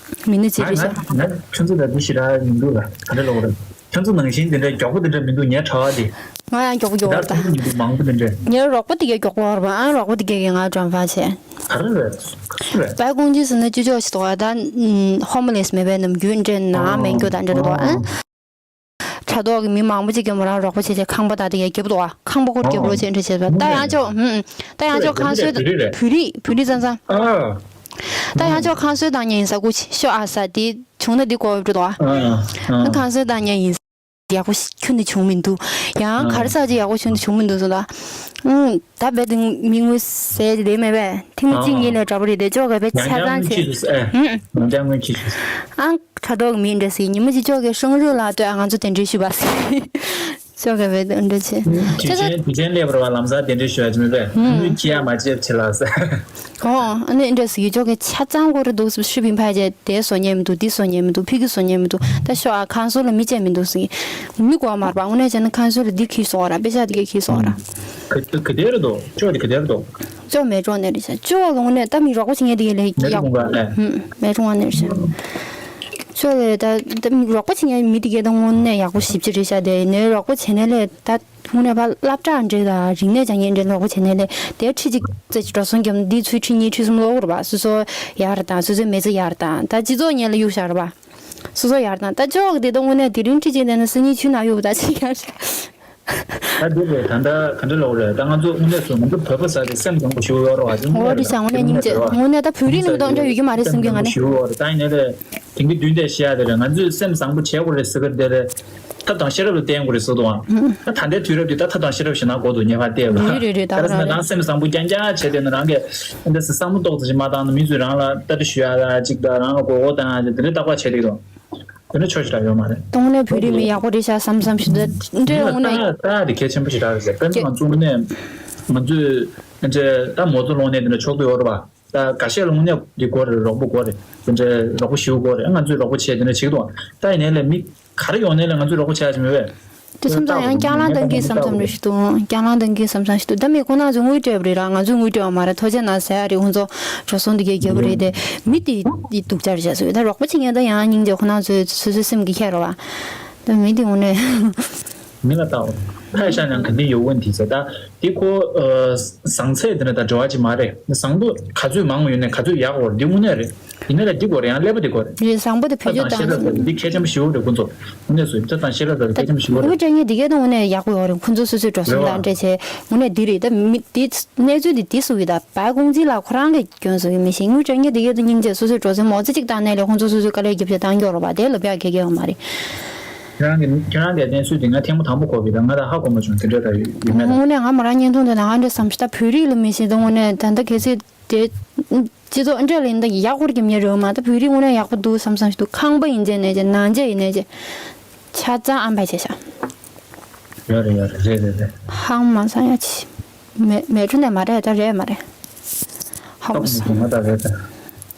མི་ནི་ཅི་རེད་ཤག་ང་ང་ཁྱོད་ཚོ་ལ་འདི་ཞིག་རག་མི་འདུག་ལ། ག་རེ་ལབ་དགོས་རེད། ཁྱོད་ཚོ་ནང་བཞིན་འདི་འདྲའི་མགྱོགས་པོ་འདི་འདྲ་མི་འདུག་ངའི་དྲ་བ་འདི། ང་ཡང་མགྱོགས་པོ་མགྱོགས་པོ་རེད་ད། ད་མི་འདུག་མང་པོ་འདི་འདྲ། ངའི་རོགས་པ་དེ་གས་མགྱོགས་པོ་རེད་པ། ཨ་རོགས་པ་དེ་གས་ཀྱིས་ང་འགྲམ་ཕར་བྱས། ག་རེ་རེད། ག་རེ་རེད། བའི་ཀུང་ཅི་ཟེར་ན་ཅི་ཅོག་ཞིག་འདུག་ག་ད་ཧོ་མོ་ལེས་མེད་པའི་ནམ་རྒྱུན་འདྲ་ནང་མེད་རྒྱུ་ད་འདྲ་འདུག་ག་ཨ། ཏོག་གི་མི་མང་པོ་ཅིག་གིས་མོ་རང་རོགས་པ་བྱས་བྱས་ཁང་པ་དང་དེ་གའི་རྒྱབ་ཏུ་བ། ཁང་པ་སྐོར་རྒྱབ་རོགས་བྱས་འདྲ་བྱས་པ། ད་ཡང་ཅོག་ཧུམ། ད་ཡང་ཅོག་ཁང་བཟོས། བོད་རིགས་རེད། བོད་རིགས་བོད་རིགས་ཙང་ཙང་། ཨ། ད་ཡང་ཅོག་ཁང་བཟོས་བཏང་ཉན་ཡིན་ས་ཀུ་ཤོ་ཨ་ས་དེ་བྱུང་ན་འདི་གོ་བབ་འགྲོ་འདུག་ཨ། ཨ། ཁང་བཟོས་བཏང་ཉན་ཡིན། ཡག་པོ་ཞིག་ཁྱོན་ནས་བྱུང་མི་འདུག་ཡང་ག་རེ་ཟེར་ཅིག་ཡག་པོ་ཁྱོན་ནས་བྱུང་མི་འདུག་ཟེར་ད། ཨུམ། ད་རྦད་དེ་མི་དངུལ་ཟད་དེ་མེད་པས། ཐེངས་མ་གཅིག་གཉིས་ལས་འདྲ་པོ་རེད་དེ། ཅོག་ག་རྦད་ཆ་ཚང་ཆེ། ཡང་སྔོན་ཆད་ཨེ། ཡང་སྔོན་ཆད། ཨང་། དྲ་ཐོག་གི་མི་འདྲ་ཟིག་ཉི་མ་གཅིག་ཅོག་གི་ཧྲང་རུ་ལ་ལྟོས། ང་ཚོ་དེ་འདྲའི་ཞུ་བ་ཟིག་ཅོག་ག་རྦད་དེ་འདྲ་ཆེ། དུས་ཆེན་དུས་ཆེན་སླེབས་པ་རེད་བ། ལམ་སང་དེ་འདྲའི་ཞུ་བ་ཅི་མེད་པས། དངུལ་ཁྱི་ཡ་མ་བྱེད་ཆེ་ལ་ཟེར། ཨོ། ཨ་ནི་འདྲ་ཟིག་ཅོག་གི་ཆ་ཚང་གོ་རེ་འདུག་ཟེར། ཤི་བིན་ཕ་ཅེ་དེ་བཟོ་ཉན་མི་འདུག་འདི་བཟོ་ཉན་མི་འདུག་ཕི་གི་བཟོ་ཉན་མི་འདུག་ད་ཤོ་ཨ་ཁང་སོ་ལ་མི་བྱེད་མི་འདུག་ཟིག་མི་གོ་མར་པ་དངོས་གནས་བྱས་ན་ཁང་སོ་ལ་འདི་ཁྱི་བཟོ་ར། པེ་ཤ་དེ་གའི་ཁྱི་བཟོ་ར། ག་ག་དེ་རེད་དོ། ཅོག་དེ་ག་དེ་རེད་དོ། ཅོག་མེ་ཀྲོང་ནས་རེད་ཤག་ཅོག་གི་དངོས་གནས་ད་མི་རོགས་པ་བྱེད་མཁན་དེ་གའི་ལས་མེ་ཀྲོང་ཡག་ག་ནས། ཧུམ། མེ་ཀྲོང་ནས་རེད་ཤག་ཅོག་གི་ད་ད་མི་རོགས་པ་བྱེད་མཁན་མི་དེ་གའི་ད་དངོས་གནས་ཡག་པོ་ཞེ་པོ་ཅིག་རེད་ཤག་དེ་ནས་རོགས་པ་བྱེད་མཁན་ལས་ད་དངོས་གནས་ཕར་སློབ་གྲྭ་འདྲ་དང་རིག་གནས་སྦྱང་མཁན་འདྲ་རོགས་པ་བྱེད་མཁན་ལས་དེ་ཁྲི་གཅིག་ཙམ་ཅིག་འགྲོ་སོང་བརྒྱབ་ན་འདི་ཚོའི་ཁྲི་གཉིས་ཁྲི་གསུམ་སློག་གི་རེད་པ། སོ་སོ་ཡག་རེད་དང་། སོ་སོའི་མི་ཚེ་ཡག་རེད་དང་། ད་སྤྱི་ཚོགས་ངན་ལ་གཡུག་བཞག་རེད་པ། སོ་སོ་ཡག་རེད་དང་། ད་ཅོག་གི་དེ་ད་དངོས་གནས་དེ་རིང་ཁྲི་གཅིག་བསྡད་ན་སང་ཉིན་ཆུ་ནང་གཡུག་པ་ད་ཅིག་ཡག་རེད། ད་འདི་རེད། ད་ལྟ་ག་འདྲ་ལབ་དགོས་རེད། ད་ང་ཚོ་དངོས་གནས་སུ་ང་ཚོ་བོད་པ་ཟེར་དེ་སེམས་བཟང་པོ་ཞེ་པོ་ཡོད་རེད་བ། འོ་རེད་ཤག་དངོས་གནས་སྙིང་རྗེ། དངོས་གནས་ད་བོད་རིགས་ནང་དུ་འདྲ་ཡོད་ཀྱི་མ་རེད་བསམ་གྱི། ང་ནི་ཞེ་པོ་ཡོད་རེད། ད་ཡིན་ནའི་རེད། དེང་གི་དུས་འདི་བཤད་ཡ་དེ་རེད། ང་ཚོས་སེམས་བཟང་པོ་བྱེད་དགོས་རེད་ཟེར་གི་དེ་རེད། ཐབས་དང་ཤེས་རབ་ལ་བརྟེན་དགོས་རེད་ཟེར་འདུག་ཨང་། ད་ད་ལྟའི་དུས་རབས་འདི་ད་ཐབས་དང་ཤེས་རབ་ཞེ་ན་དགོས་འདུག་ཉེ་བར་བལྟས་པ། རེད་རེད་རེད། ད་ག་རེ་ཟེར་ན་རང་སེམས་བཟང་པོ་རྐྱང་རྐྱང་བྱས་བསྡད་ན། རང་གི་འདི་སེམས་བསམ་བློ་ཏོག་ཙམ་ཞིག་མ་བཏང་ན་མི་ཚོས་རང་ལ་ལྟ་འདི་ཞུ་ཡ་ལ་ཅིག་དང་། རང་ལ་མགོ་སྐོར་བཏང་ཡ་ཅིག་དེ་འདྲའི་རྟག་པར་བྱས་བསྡད་འདུག་དེ་འདྲ་ཆོ་ཞེ་དྲག་ཡོད་མ་རེད། དངོས་གནས་བོད་རིགས་མི་ཡག་པོ་རེད་ཤག་བསམ་བསམ་ཞིག་འདུག་འདྲ་དངོས་གནས། ད་ད་དེ་གལ་ཆེན་པོ་ཞེ་དྲག་རེད་ཟེར། དཔེར་ན་ང་ཚོ་དངོས་གནས་ང་ཚོས་འདྲ་ད་མོ་ཚོ་ལོང་ནས་དེ་འདྲ་ཆོག་གི་ཡོད་རེད་པ། ད་འགའ་ཤས་ལ་དངོས་གནས་འདི་དགོས་རེད། རོགས་པ་དགོས་རེད། དེ་འདྲའི་རོགས་པ་ཞེ་པོ་དགོས་རེད། ང་ཚོས་རོགས་པ་བྱས་དེ་འདྲ་བྱེད་ཀྱི་འདུག་ད་ཡིན་ནའི་ལས་མི་ག་རེ་ཡོང་ནའི་ལས་ང་ཚོས་རོགས་པ་བྱས་ཡ་ཅིག་མེད་པས། དེ་བསམ་བསམ་ཡང་རྐྱང་ལངས་གཏོང་གི་བསམ་བསམ་རེ་ཞིག་འདུག་རྐྱང་ལངས་གཏོང་གི་བསམ་བསམ་ཞིག་འདུག་ད་མི་ཁོ་ན་ཚོས་དངུལ་སྤྲད་པ་རེད་ར། ང་ཚོས་དངུལ་སྤྲད་པ་མ་རེད། ཐུགས་རྗེ་གནང་ཟེར་ཡ་རེད། ཁོང་ཚོ་འགྲོ་སོང་འདི་གའི་རྒྱབ་པ་རེད་དེ། མི་དེ་དེ་སྡུག་ཅག་རེད་བྱས་སོང་། ད་རོགས་པ་བྱེད་མཁན་ད་ཡང་སྙིང་རྗེ། ཁོ་ན་ཚོས་སོ་སོའི་སེམས་ཀྱི་ཁྱེར་རོ་བ། ད་མི་དེ་དངོས་གནས། མི་ལ་བལྟའོ། ཕ་ཤ་ནང་ག་འདི་ཡོད་ཀུན་དེ་ཟེར། ད་དེ་ཁོ་ཨ་བཟང་ཚད་དེ་ན་ད་འབྲེལ་བ་ཅིག་མ་རེད། བཟང་པོ་ག་ཚོད་མང་བ་ཡོད་ནའི་ག་ཚོད་ཡག་པོ་འདི་དངོས་གནས་རེད། ཡིན་ན་ལ་འདི་དགོས་རེད། ཡང་ཀླད་པ་འདི་དགོས་རེད། རེད། བཟང་པོ་དེ་བེད་སྤྱོད་ད་བཏང་ཤེས་རབ་ཟེར་འདི་གལ་ཆེན་པོ་ཞེ་པོ་རེད། ཁོ་ཚོ་དངོས་གནས་སུ་ད་ད་ཤེས་རབ་ཟེར་འདི་གལ་ཆེན་པོ་ཞེ་པོ་རེད། དངུལ་སྤྲད་མཁན་དེ་གས་ད་དངོས་གནས་ཡག་པོ་ཡོད་རེད། ཁོ་ཚོ་སོ་སོའི་འགྲོ་སོང་རེད་བ། དང་འབྲེལ་བྱས་དངོས་གནས་འདི་རེད། ད་མི་འདི་གནས་ཚུལ་འདི་འདི་སུ་གི་ད་བའི་ཀོང་ཙི་ལ་ཁོ་རང་གི་སྐྱོན་བཟོ་གི་མི་ཤེས། དངུལ་སྤྲད་མཁན་དེ་གས་ད་སྙིང་རྗེ། སོ་སོའི་འགྲོ་སོང་མོ་ཙི་གཅིག་བཏང་ནས་ལས་ཁོ་ཚོ་སོ་སོའི་དཀའ་ལས་རྒྱབ་བྱས་བཏང་ཡོད་རེད་བ། དེ་ལབ་ཡག་གི་གས་ཡོད་མ་རེད། ཁྱེད་རང་གི་ཁྱེད་རང་གི་གནས་ཚུལ་དེ་ང་ཐེངས་མ་དང་པོ་གོ་གི་རེད། ང་ད་ཧ་གོ་མ་བྱུང་། དེ་འདྲ་ད་ཡོད་མེད་ད། དངོས་གནས་ང་མོ་རང་བརྙན་ཐུང་དེ་ནང་ཨ་འདྲ་བསམ་ཤེས། ད་བོད་རིགས་ལ་མི་ཤེས། ད་དངོས་གནས་ད་ལྟ་གལ་སྲིད་དེ་སྤྱི་ཚོགས་འདྲ་ལ་ཡིན་ད་ཡག་པོ་རྒྱབ་མཁན་རེད་མ། ད་བོད་རིགས་དངོས་གནས་ཡག་པོ་འདུག་བསམ་བསམ་ཞིག་འདུག་ཁང་པ་ཡིན་ཚད་ནས་ཀྱང་ནང་ཆས་ཡིན་ནས་ཀྱང་ཆ་ཚང་ཨམ་ཕ་བྱས་ཤག་ཡོད་རེད་ཡོད་རེད། རེད་རེད་རེད། ཧང་མ་སང་ཡ་ཆི། མེ་མེ་ཁྲུ་ནས་མ་རེད། ད་རེད་མ་རེད། ཧ་གོ་སོང་།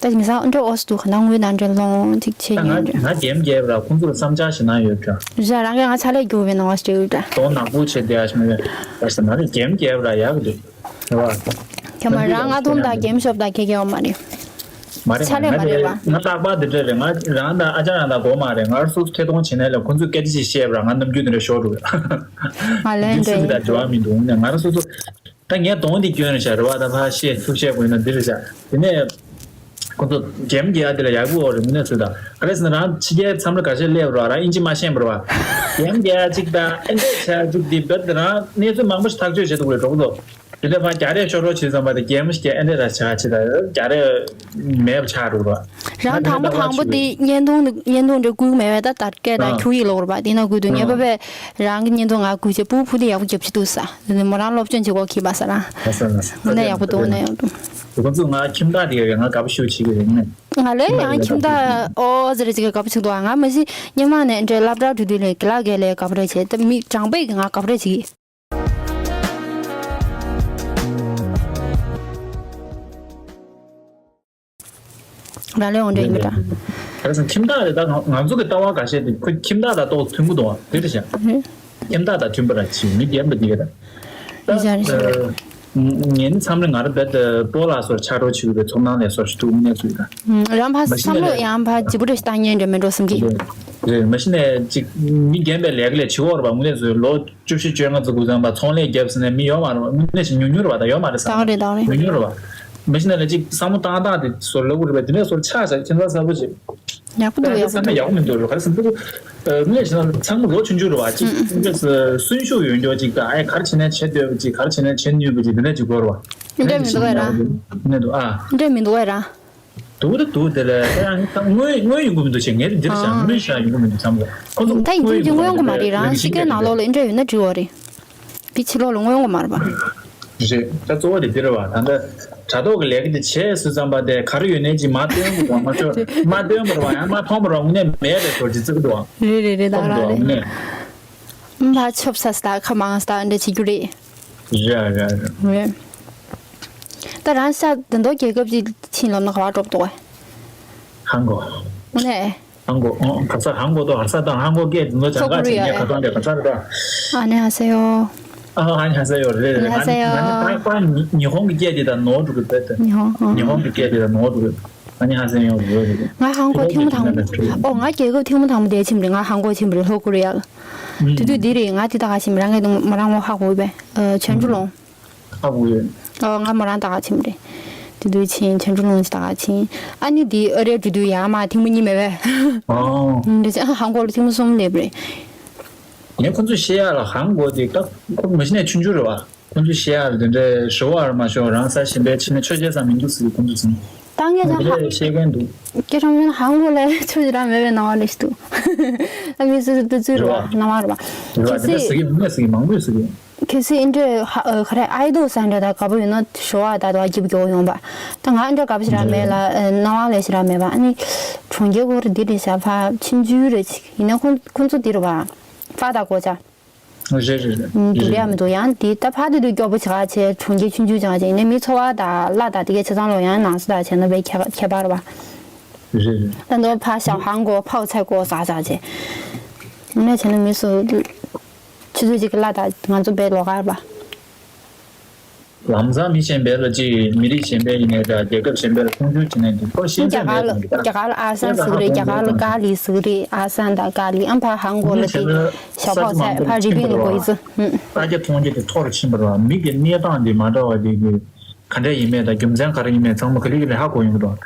ད་མི་སང་འདྲ་འོ་སུ་འདུག་ག་ན་དངུལ་ནང་འདྲེན་ལོང་ཅིག་བྱེད་ད་ང་ཉན་འདྲ། ང་གེམ་རྒྱབ་ར་ཁོང་ཚོར་བསམ་འཆར་ཞིག་གནང་ཡོད་འདྲ། ར་རང་གིས་ང་ཆ་ལས་རྒྱུག་པའི་ནང་བ་སྤྲེའུ་འདྲ། གདོང་ནག་པོ་བྱེད་བསྡད་ཡ་ཞིག་མེད་པས། ད་ང་གེམ་རྒྱབ་ར་ཡག་གི་འདུག་རེད་བ། ཁྱོད་མ་རང་ང་ཐུམ་དང་གེམ་ཤོབ་དང་ཁེ་ཁེ་བ་མ་རེད། མ་རེད། ཆ་ལས་མ་རེད་པ། ང་རྟག་པར་འདི་འདྲ་རེད། ང་རང་དང་ཨ་ཅག་རང་དང་གོ་མ་རེད། ང་རང་སོ་སོ་ཐད་གཏོང་བྱེད་ནས་ལ་ཁོང་ཚོས་སྐད་ཆ་ཞིག་བཤད་པ་ར་ང་ནམ་རྒྱུན་འདི་འདྲ་ཤོར་འགྲོ་གི། ང་ལན་འདྲ་ཡིན། འདྲ་འབྲེལ་བ་མི་འདུག་ང་རང་སོ་སོ། ད་ངས་གདོང་འདི་སྐྱོན་རེད་ཤག་རེད་བ། ད་ཕར་བཤད་ཐུབ་བཤད་དགོས་ན་འདི་རེད་ཤག་དེ་ནས་ཁོང་ཚོ་གེམ་རྒྱག་དེ་ལ་ཡག་པོ་རེད། དངོས་གནས་ཚོད་ད་ག་རེ་ཟེར་ན་རང་ཕྱི་རྒྱལ་མཚམས་རེ་ཁ་ཤས་སླེབས་རོགས་རང་ཨིན་ཇི་མ་ཤེས་པ་རེད་བ། གེམ་རྒྱག་ཅིག་ད་ཨེ་འདྲས་བྱ་ཅིག་འདི་བེད་རང་གནས་ཚུལ་མང་པོ་ཞིག་ཐག་གཅོད་བྱེད་ཐུབ་རེད་གྲོགས་ཚོ། དེ་ལས་ཕར་རྒྱ་རས་ཤོར་རོགས་བྱེད་ཙམ་པ་དེ་གེམ་ཞིག་ཨེ་འདྲས་ར་ཆགས་ཅིག་ད་རྒྱ་རས་མེད་པ་ཆགས་རུག་ར། རང་དང་པོ་དང་པོ་དེ་བརྙན་ཐུང་བརྙན་ཐུང་འདྲ་བསྐུར་མེད་པས། ད་དར་སྐད་དང་ཁྱུག་ཡིག་ལོག་རེད་པ། དེ་ན་དགོས་དུས་ངེས་པ་བས་རང་གི་བརྙན་ཐུང་ང་བསྐུར་བྱས་པུ་ཕུ་དེ་ཡག་པོ་རྒྱབ་ཅི་འདུག་ས། དེ་ནས་མོ་རང་སློབ་སྦྱོང་བྱེད་དགོས་ཁྱི་པ་ས་རང་། ལ་ས་ལ་ས། ངོ་ནས་ཡག་པོ་འདུག་ངོ་ནས་ཡག་པོ་འདུག་ཁོ་ཚོ་ང་ཁྱིམ་བདག་དེ་ཡོད་ང་དགའ་པོ་ཞུ་བྱེད་ཀྱི་རེད་ངས། ང་ལས་ཡང་ཁྱིམ་བདག་ཨོ་ཟེར་ཅིག་དགའ་པོ་ཞིག་འདུག་ང་མ་གཞི་སྙེ་མ་ནས་འདྲེ་སློབ་གྲྭ་འགྲོ་དུས་ལས་གི་ལ་གས་ལས་དགའ་པོ་རེད་བྱས། ད་མི་གྲངས་པས་ང་དགའ་པོ་རེད་བྱེད་ཀྱི། རང་ལས་འོང་འདྲ་ཡིན་པ་འདྲ། ག་རེ་ཟེར་ན་ཁྱིམ་བདག་རེད། ད་ང་ང་ཚོ་གི་ལྟ་བ་འགའ་ཤས་དེ་ཁོ་ཁྱིམ་བདག་དང་ཏོག་མཐུན་པོ་འདུག་བ། དེ་རེད་བྱ། ཨ་ཧུ། ཁྱིམ་བདག་དང་མཐུན་པ་ར་ཆེ་མི་རྒན་པ་འདི་ག་ད། ཡིན་ས་རེད་ཤག་ཨ། ངའི་མཚམས་རེ་ང་རང་རྦད་དེ་སྤོ་ལགས་ཚོར་ཕྱག་རོགས་བྱེད་དགོས་པའི་ཚོར་སྣང་ལས་སོར་ཞིག་འདུག་དངོས་གནས་ཚུལ་ད། ཨ། རང་ཕར་བསམ་བློ་ཡང་ཕར་ལྗིད་པོ་འདྲ་ཞིག་བཏང་ཉན་འདྲ་མེད་འགྲོ་བསམ་གི། རེད། མ་གཞི་ནས་ཅིག་མི་རྒན་པའི་ལས་ཀ་ལས་བྱེད་དགོས་རེད་པ། དངོས་གནས་ཚུལ་ལོ་བཅུ་བཞི་བཅོ་ལྔ་ཙམ་འགོར་ཙམ་པ་ཚོང་ལས་བརྒྱབ་ཟེར་ནས་མི་ཡོད་མ་རེད་པ། དངོས་གནས་ཞིག་ཉུང་ཉུང་རེད་པ། ད་ཡོད་མ་རེད་བསམ། ད་རེད་ད་རེད། ཉུང་ཉུང་རེད་པ། མ་གཞི་ནས་ལ་ཅིག་བསམ་བློ་བཏང་སྟངས་དེ་ཚོར་ལབ་དགོས་རེད་པ། དེ་འདྲས་ཚོར་ཆགས་ཤག་ཁྱད་མཚར་ཚ་པོ་ཅིག་ཡག་པོ་འདུག་ད་ཡག་པོ་བསམ་ན་འདུག་ཡག་པོ་མི་འདུག་རེད། ག་རེ་ཟེར་ན་ཚང་མ་ལོ་ཆུང་ཆུང་རེད་བ། ཅིག་ཨུམ། ཅིག་གསོན་ཤུགས་ཡོད་མཁན་ཅིག་དང་། ཨེ་ག་རེ་བྱས་ན་བྱེད་འདོད་པ་ཅིག་ག་རེ་བྱས་ན་བྱེད་ནུས་པ་ཅིག་དེ་འདྲ་ཅིག་དགོས་རེད་བ། འདི་འདྲ་མི་འདུག་གས་ར། འདི་འདྲ་མི་འདུག་གས་ར། འདུག་ད་འདུག་དེ་ལས་ད་ཡང་ད་སྔོན་སྔོན་ཡོང་གི་མི་འདུག་ཅེས། ངས་འདིར་བཞག་ཨ། སྔོན་བཞག་ཡོང་གི་མི་འདུག་བསམ་གོ། ཁོ་ཚོ་ད་ཡིན་གཅིག་མིན་གཅིག་སྔོན་ཡོང་གི་མ་རེད། རང་ཤི་ཁའི་ནང་ལོགས་ལ་འདི་འདྲ་ཡོད་ན་འགྲིག་པ་རེད། འདི་ཕྱི་ལོགས་ལ་སྔོན་ཡོང་གི་མ་རེད་པ། རེད། ད་གཙོ་བོ་དེ་འདི་རེད་བ། ད་ལྟ་དྲ་ཐོག་གི་ལས་ཀ་དེ་བྱས་ཟིན་ཙམ་པ་དེ་ག་རེ་ཡོད་ནའི་ཅིག་མ་སྟོན་དགོས་པ། མ་ཤོར་མ་སྟོན་པར་བ་ཡང་མ་མཐོང་བར་བ་དངོས་གནས་མེད་པའི་ཚོར་ཅིག་བརྩི་གི་འདུག་བ། རེད་རེད་རེད། ད་རང་རེད། དངོས་གནས། ཕར་ཆོབ་ས་སྟ་ཁ་མང་སྟ་འདྲ་བྱེད་རྒྱུ་རེད། རེད་རེད་རེད། རེད། ད་རང་ཤ་འདི་འདྲ་རྒྱལ་ཁབ་ཅིག་ཕྱིན་ལབ་ན་ག་པར་འགྲོ་འདུག་གས། ཧང་གོ། དངོས་གནས། ཧང་གོ། ཨོ་ག་ས་ཧང་གོ་དོ། ཧ་ས་དང་ཧང་གོ་སྐད་འདི་ཚོ་ལྷོ་ཀོ་རི་ཡ། ཇང་ག་ཆེ་ཉེ་ཁ་སང་དེ་ག་ས་རེད་ད། ཨ་ནེ་ཧ་ས་ཡོ། ཨ་ཨ་ནེ་ཧ་ས་ཡོ་རེད་རེད། ཨ་ནེ་ཧ་ས་ཡོ། ང་ནི་ད་ཉི་ཧོང་གི་སྐད་དེ་དང་ནོར་འགྲོ་གི་རེད་ད། ཉི་ཧོང་ཨ། ཉི་ཧོང་གི་སྐད་དེ་དང་ནོར་འགྲོ་གི། ཨ་ནེ་ཧ་ས་ཡོ་རེད་རེད། ང་ཧང་གོ་ཐེངས་མ་དང་པོ། ཨོ་ང་རྒྱལ་ཁབ་ཐེངས་མ་དང་པོ་དེ་ཕྱིན་པ་རེད། ང་ཧང་གོ་ཕྱིན་པ་རེད་ལྷོ་ཀོ་རི་ཡ། དེ་དུས་འདི་རེད། ང་དེ་ད་ག་ཕྱིན་པ་རང་གི་མོ་རང་མོ་ཧ་གོ་བས། ཨ་ཆོན་ཀྲུ་ལོང་། ཧ་གོ་ཡོད། ཨོ་ང་མོ་རང་ད་ག་ཕྱིན་པ་རེད། དེ་དུས་ཕྱིན་ཆོན་ཀྲུ་ལོང་ཅིག་ད་ག་ཕྱིན། ཨ་ནི་དེ་ཨ་རིར་འགྲོ་དུས་ཡར་མར་ཐེངས་མ་གཉིས་མེད་པས། ཨོ། འདི་ཚེ་ཧང་གོ་ལ་ཐེངས་མ་གསུམ་སླེབས་པ་རེད། ངས་ཁོ་ཚོས་བཤད་ཡག་ལ་ཧང་གོ་དེ་ད་ཁོ་མ་གཞི་ནས་ཆུང་ཆུང་རེད་བ། ཁོ་ཚོས་བཤད་ཡག་ལ་དེ་འདྲའི་ཞུ་བ་ར་མ་ཞུ་བ་རང་ས་གཞན་པའི་ཕྱི་ནས་ཆོས་བྱེད་ས་མི་འདུག་ཟེར། ཁོ་ཚོས་ཟིན། ད་ངས་ད་ཧ་བཤད་མཁན་འདུག་སྐད་ཆ་མིན་ཧང་གོ་ལ་ཆོས་བྱེད་ར་མེད་པའི་སྣང་བ་ལས་ཤི་འདུག་ད་མི་སུ་སུ་ཏུ་ཚུར་རེད་བ། སྣང་བ་རེད་བ། རེད་བ། གལ་དེ་འདྲ་སྲིད་ཟེར་གི་མི་ཟེར་གི་མང་པོས་ཟེར་གི། གལ་སྲིད་ཨིན་འདྲའི་ཧ་ཨ་ག་རེ་ཨའི་དོ་ས་འདྲ་ད་དགའ་པོ་ཡོད་ན་ཞོ་བ་ད་དོ་ཨ་སྐྱིད་པོ་རྒྱོ་ཡོང་པ། ད་ང་ཨིན་འདྲ་དགའ་པོ་ཞེ་དྲག་མེད་ལ་ཨ་སྣང་བ་ལས་ཞེ་དྲག་མེད་པ། ཨ་ནི་གྲོང་ཁྱེར་སྐོར་འདི་རེད་ཤག་ཕ་ཆུང་ཆུང་རེད་ཅིག་ཡིན་ན་ཁོང་ཁོང་ཚོ་འདི་རེད་བ། ཕ་ད་གོ་ཆ། རེད་རེད་རེད། འདུག་རེད་མི་འདུག་ཡང་འདི་ད་ཕ་དེ་དུས་སྐྱོ་པོ་ཆེ་ག་ཆེ་གྲོང་ཁྱེར་ཆུང་ཆུང་ཅང་ཆེ་ཡིན་ན་མི་ཚོ་བ་ད་བླ་ད་དེ་གའི་ཆ་ཚང་ལོ་ཡང་ནང་སོ་ད་ཆེ་ན་བའི་ཁྱད་ཁྱད་པར་བ། རེད་རེད། ད་ནོ་ཕ་ཤ་ཧང་གོ་ཕའུ་ཚ་གོ་ཟ་ཟ་ཆེ། ངས་བྱས་ན་མི་སུ། ཆུ་ཚོད་གཅིག་གི་གླ་དང་ང་ཚོ་བས་ལོག་གར་པ། ལམ་སང་མི་གཞན་པའི་ལ་ཅིག་མི་རིགས་གཞན་པའི་ཡིན་ནའི་འདྲ་རྒྱལ་ཁབ་གཞན་པའི་ལ་མཐོང་ཆུང་བྱེད་ནས་འདུག་ཁོ་ཤེས་རྒྱ་གར་ལ་རྒྱ་གར་ལ་ཨ་སན་ཟེར་གི་རེད། རྒྱ་གར་ལ་ཀ་ལི་ཟེར་གི་རེད། ཨ་སན་དང་ཀ་ལི་ཨམ་ཕ་ཧང་གོ་ལ་དེ་ཞྭ་ཕོག་ཚད་ཕ་རི་པིན་གི་གོ་ཡི་ཙི། ལྟ་རྒྱ་མཐོང་རྒྱ་དེ་མཐོ་རུ་ཕྱིན་པ་རེད་བ། མི་གི་གནས་སྟངས་དེ་མ་འདྲ་བ་དེ་གི་ག་འདྲ་ཡིན་མེད་དང་རྒྱུ་མཚན་ག་རེ་ཡིན་མེད་ཚང་མ་ག་ལེ་ག་ལེ་ཧ་གོ་ཡོང་གི་འདུག་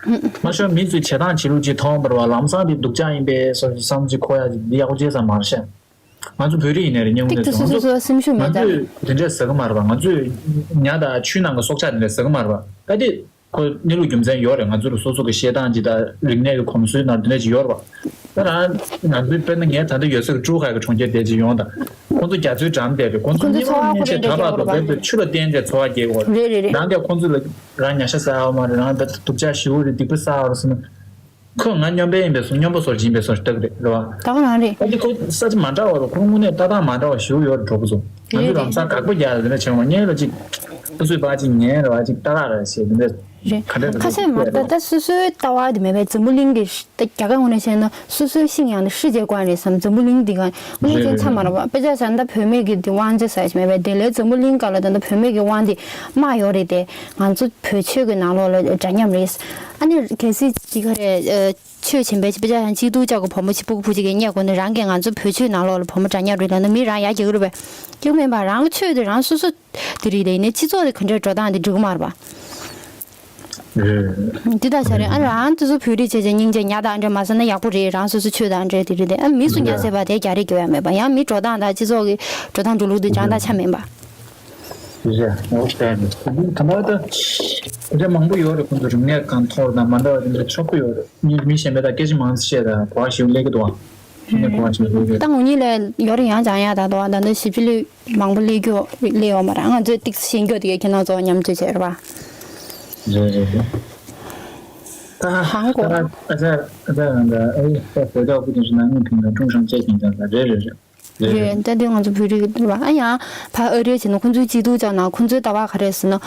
མ་ཤོར་མི་ཚོས་བྱེད་སྟངས་བྱེད་ལུགས་ཅིག་མཐོང་བ་རེད་བ། ལམ་སང་དེ་སྡུག་ཅག་ཡིན་པའི་བསམ་བློ་ཅིག་འཁོར་ཡ་ཅིག་འདི་ཡག་པོ་བྱས་ས་མ་རེད་ཤག་ང་ཚོ་བོད་རིགས་ཡིན་ནའི་རེད། སྙིང་ཏིག་ཏིག་སོ་སོ་སོ་སེམས་ཤུགས་མེད་ཙང་། ང་ཚོས་དེ་འདྲས་ཟ་གི་མ་རེད་པ། ང་ཚོས་ཉ་དང་ཆུའི་ནང་གི་སྲོག་ཆགས་དེ་འདྲས་ཟ་གི་མ་རེད་པ། ད་དེ་ཁོ་གནས་ལུགས་རྒྱུ་མཚན་ཡོད་རེད། ང་ཚོ་ལ་སོ་སོ་གི་བཤད་སྟངས་ཅིག་དང་རིག་གནས་ཀྱི་གོམས་སྲོལ་ནང་དེ་འདྲས་ཅིག་ཡོད་རེད་པ། ད་རང་ང་ཚོའི་དཔེར་ན་ངས་ད་ལྟ་ཡོད་ས་གི་ཀྲུའུ་ཧའེ་གི་གྲོང་ཁྱེར་དེ་ཅིག་ཡོང་དང་། ཁོ་ཚོ་རྒྱ་མཚོའི་འགྲམ་བསྡད་པས་ཁོ་ཚོ་ཁོ་ཚོ་གཉིད་འཚོ་བ་ལངས་ཁོ་ནས་རང་འདྲ་ཁྲག་པ་རྒྱག་དང་གི་རེད་པ། བོད་དུ་ཆུ་ལ་བརྟེན་ཏེ་འཚོ་བ་སྐྱེལ་གི་རེད། རེད་རེད་རེད། ནང་དེ་ཁོ་ཚོ་ལ་རང་ཉ་ཤ་ཟ་ཡ་མ་རེད། རང་ད་སྡུག་ཅག་ཞེ་པོ་རེད། སྡིག་པ་བསགས་རེད་ཟེར་ན། ཁོས་ང་སྨྱོན་པ་ཡིན་པའི་བཟོ་སྨྱོན་པ་བཟོ་བྱེད་ཡིན་པའི་བཟོ་ཞིག་ལྟ་གི་རེད། རེད་བ། ད་ག་རང་རེད། ཨ་ཅེ་ཁོ་ས་ཆ་མ་འདྲ་བ་རེད། ཁོ་དངོས་གནས་ལྟ་སྟངས་མ་འདྲ་བ་ཞེ་པོ་ཡོད་རེད། གྲོགས་པོ་ཚོ་ང་ཚོས་ལམ་སང་དགག་པ་རྒྱག་ཡ་དེ་འདྲ་བྱེད་འོང་ངས་ལ་ཅིག་སོ་སོའི་པ་ཅིག་ཉན་རེད་བ། ཅིག་ལྟ་ག་རེད་ཟེར་དེ་འདྲ་རེད། ག་འདྲ་ཁ་ཤས་མ་ད་ད་སོ་སོའི་ལྟ་བ་དེ་མེད་པའི་འཛམ་བུ་གླིང་གི་ད་རྒྱ་གར་ངོས་ནས་བཤད་ན་སོ་སོའི་ཤིང་ཡང་ན་ཧྲི་ཅེས་བཀོད་རེད་བསམ། འཛམ་བུ་གླིང་འདི་ག་དངོས་གནས་ཅན་ཆ་མ་རེད་བ། དཔེ་ཆ་བཞག་ན་ད་བུད་མེད་ཀྱི་འདི་དབང་ཆ་ཟེར་ཞིག་མེད་པས། དེ་ལས་འཛམ་བུ་གླིང་སྒང་ལ་ད་ད་བུད་མེད་ཀྱི་དབང་འདི་དམག་ཡོད་རེད་དེ། ང་ཚོ་བོད་ཆོས་ཀྱི་ནང་ལོགས་ལ་འདྲ་མཉམ་རེད། ཨ་ནི་གལ་སྲིད་འདི་ག་རེད། ཆོས་བྱེད་པའི་དཔེ་ཆ་ཡང་སྐྱིད་སྡུག་ཅག་གི་བུ་མོ་ཆེ་སྤུ་གུ་བུ་གཅིག་གིས་བརྙས་དགོས་ནས་རང་གིས་ང་ཚོ་བོད་ཆོས་ནང་ལོགས་ལ་བུ་མོ་འདྲ་མཉམ་རེད་ལབ་ན་མི་རང་ཡ་རྒྱག་གི་རེད་པས། རྒྱག་མིན་པ་རང་གི་ཆོས་དེ་རང་སོ་སོ་དེ་རེད་དེ་ཡིན་ནའི་སྤྱི་ཚོགས་དེ་ག་འདྲའི་འགྲོ་སྟངས་དེ་འགྲིག་གི་མ་རེད་པ། འདི་ལྟར་བྱ་རེད། ཨ་རང་དེ་ཚོ་བོད་རིགས་བྱས་བྱས་སྙིང་རྗེ་ཉ་དང་འདྲ་མ་ཟ་ན་ཡག་པོ་རེད། རང་སོ་སོ་ཆོས་དང་འདྲ་དེ་རེད་དེ། ཨ་མི་སུ་ཉ་ཟས་པ་དེ་རྒྱ་རིགས་རྒྱོ་ཡ་མེད་པ། ཡང་མི་འགྲོ་སྟངས་དང་སྤྱི་ཚོགས་ཀྱི་འགྲོ་སྟངས་འགྲོ་ལུགས་དེ་ཅང་ད་ཆ་མིན་པ། རེད། འོ་དེ་རེད། ད་ལྟ་ད་ལྟ་མང་པོ་ཡོད་རེད། ཁོང་ཚོ་རིག་གནས་གང་ཐོར་དང་མ་འདྲ་བ་དེ་འདྲ་ཆོག་གི་ཡོད་རེད། མི་མི་གཞན་པས་ད་སྐད་ཆ་མང་ཙམ་བཤད་དང་གོ་བ་ཞིག་སླེབས་ཀྱི་འདུག་ཨ། ནས་གོ་བ་ཞིག་སླེབས་ཀྱི། ད་ངོ་གཉིས་ལས་ཡོ་རེ་ཡང་ཅང་ཡ་ད་འདུག་ཨ། ད་ནི་ཞིབ་ཕྲ་ལས་མང་པོ་སླེབས་རྒྱུ་སླེབས་ཡོད་མ་རེད། ང་ཚོས་ཏིག་ཤེས་རྒྱུ་དེ་གའི་ཁྱེད་རང་ཚོ་མཉམ་སྤྱོད་བྱས་རེད་པ། རེད་རེད་རེད། ད་ཧང་གོ། ད་ཨ་ཅག་ཨ་ཅག་རང་ད་ཨེ་ད་བོད་ཐོག་བོད་དོན་ཞུ་ན་ངས་ཕན་ཚུན་ཀྲུང་ཧྲང་བཅས་ཀྱིན་ཀྱང་ད་རེད་རེད་རེད། རེད། ད་འདི་ང་ཚོ་བོད་རིགས་རེད་པ། ཨ་ཡང་ཕ་ཨ་རི་བྱས་ན་ཁོང་ཚོའི་སྐྱིད་སྡུག་ཅག་ན་ཁོང་ཚོའི་ལྟ་བ་ག་རེ་ཟེར་ན་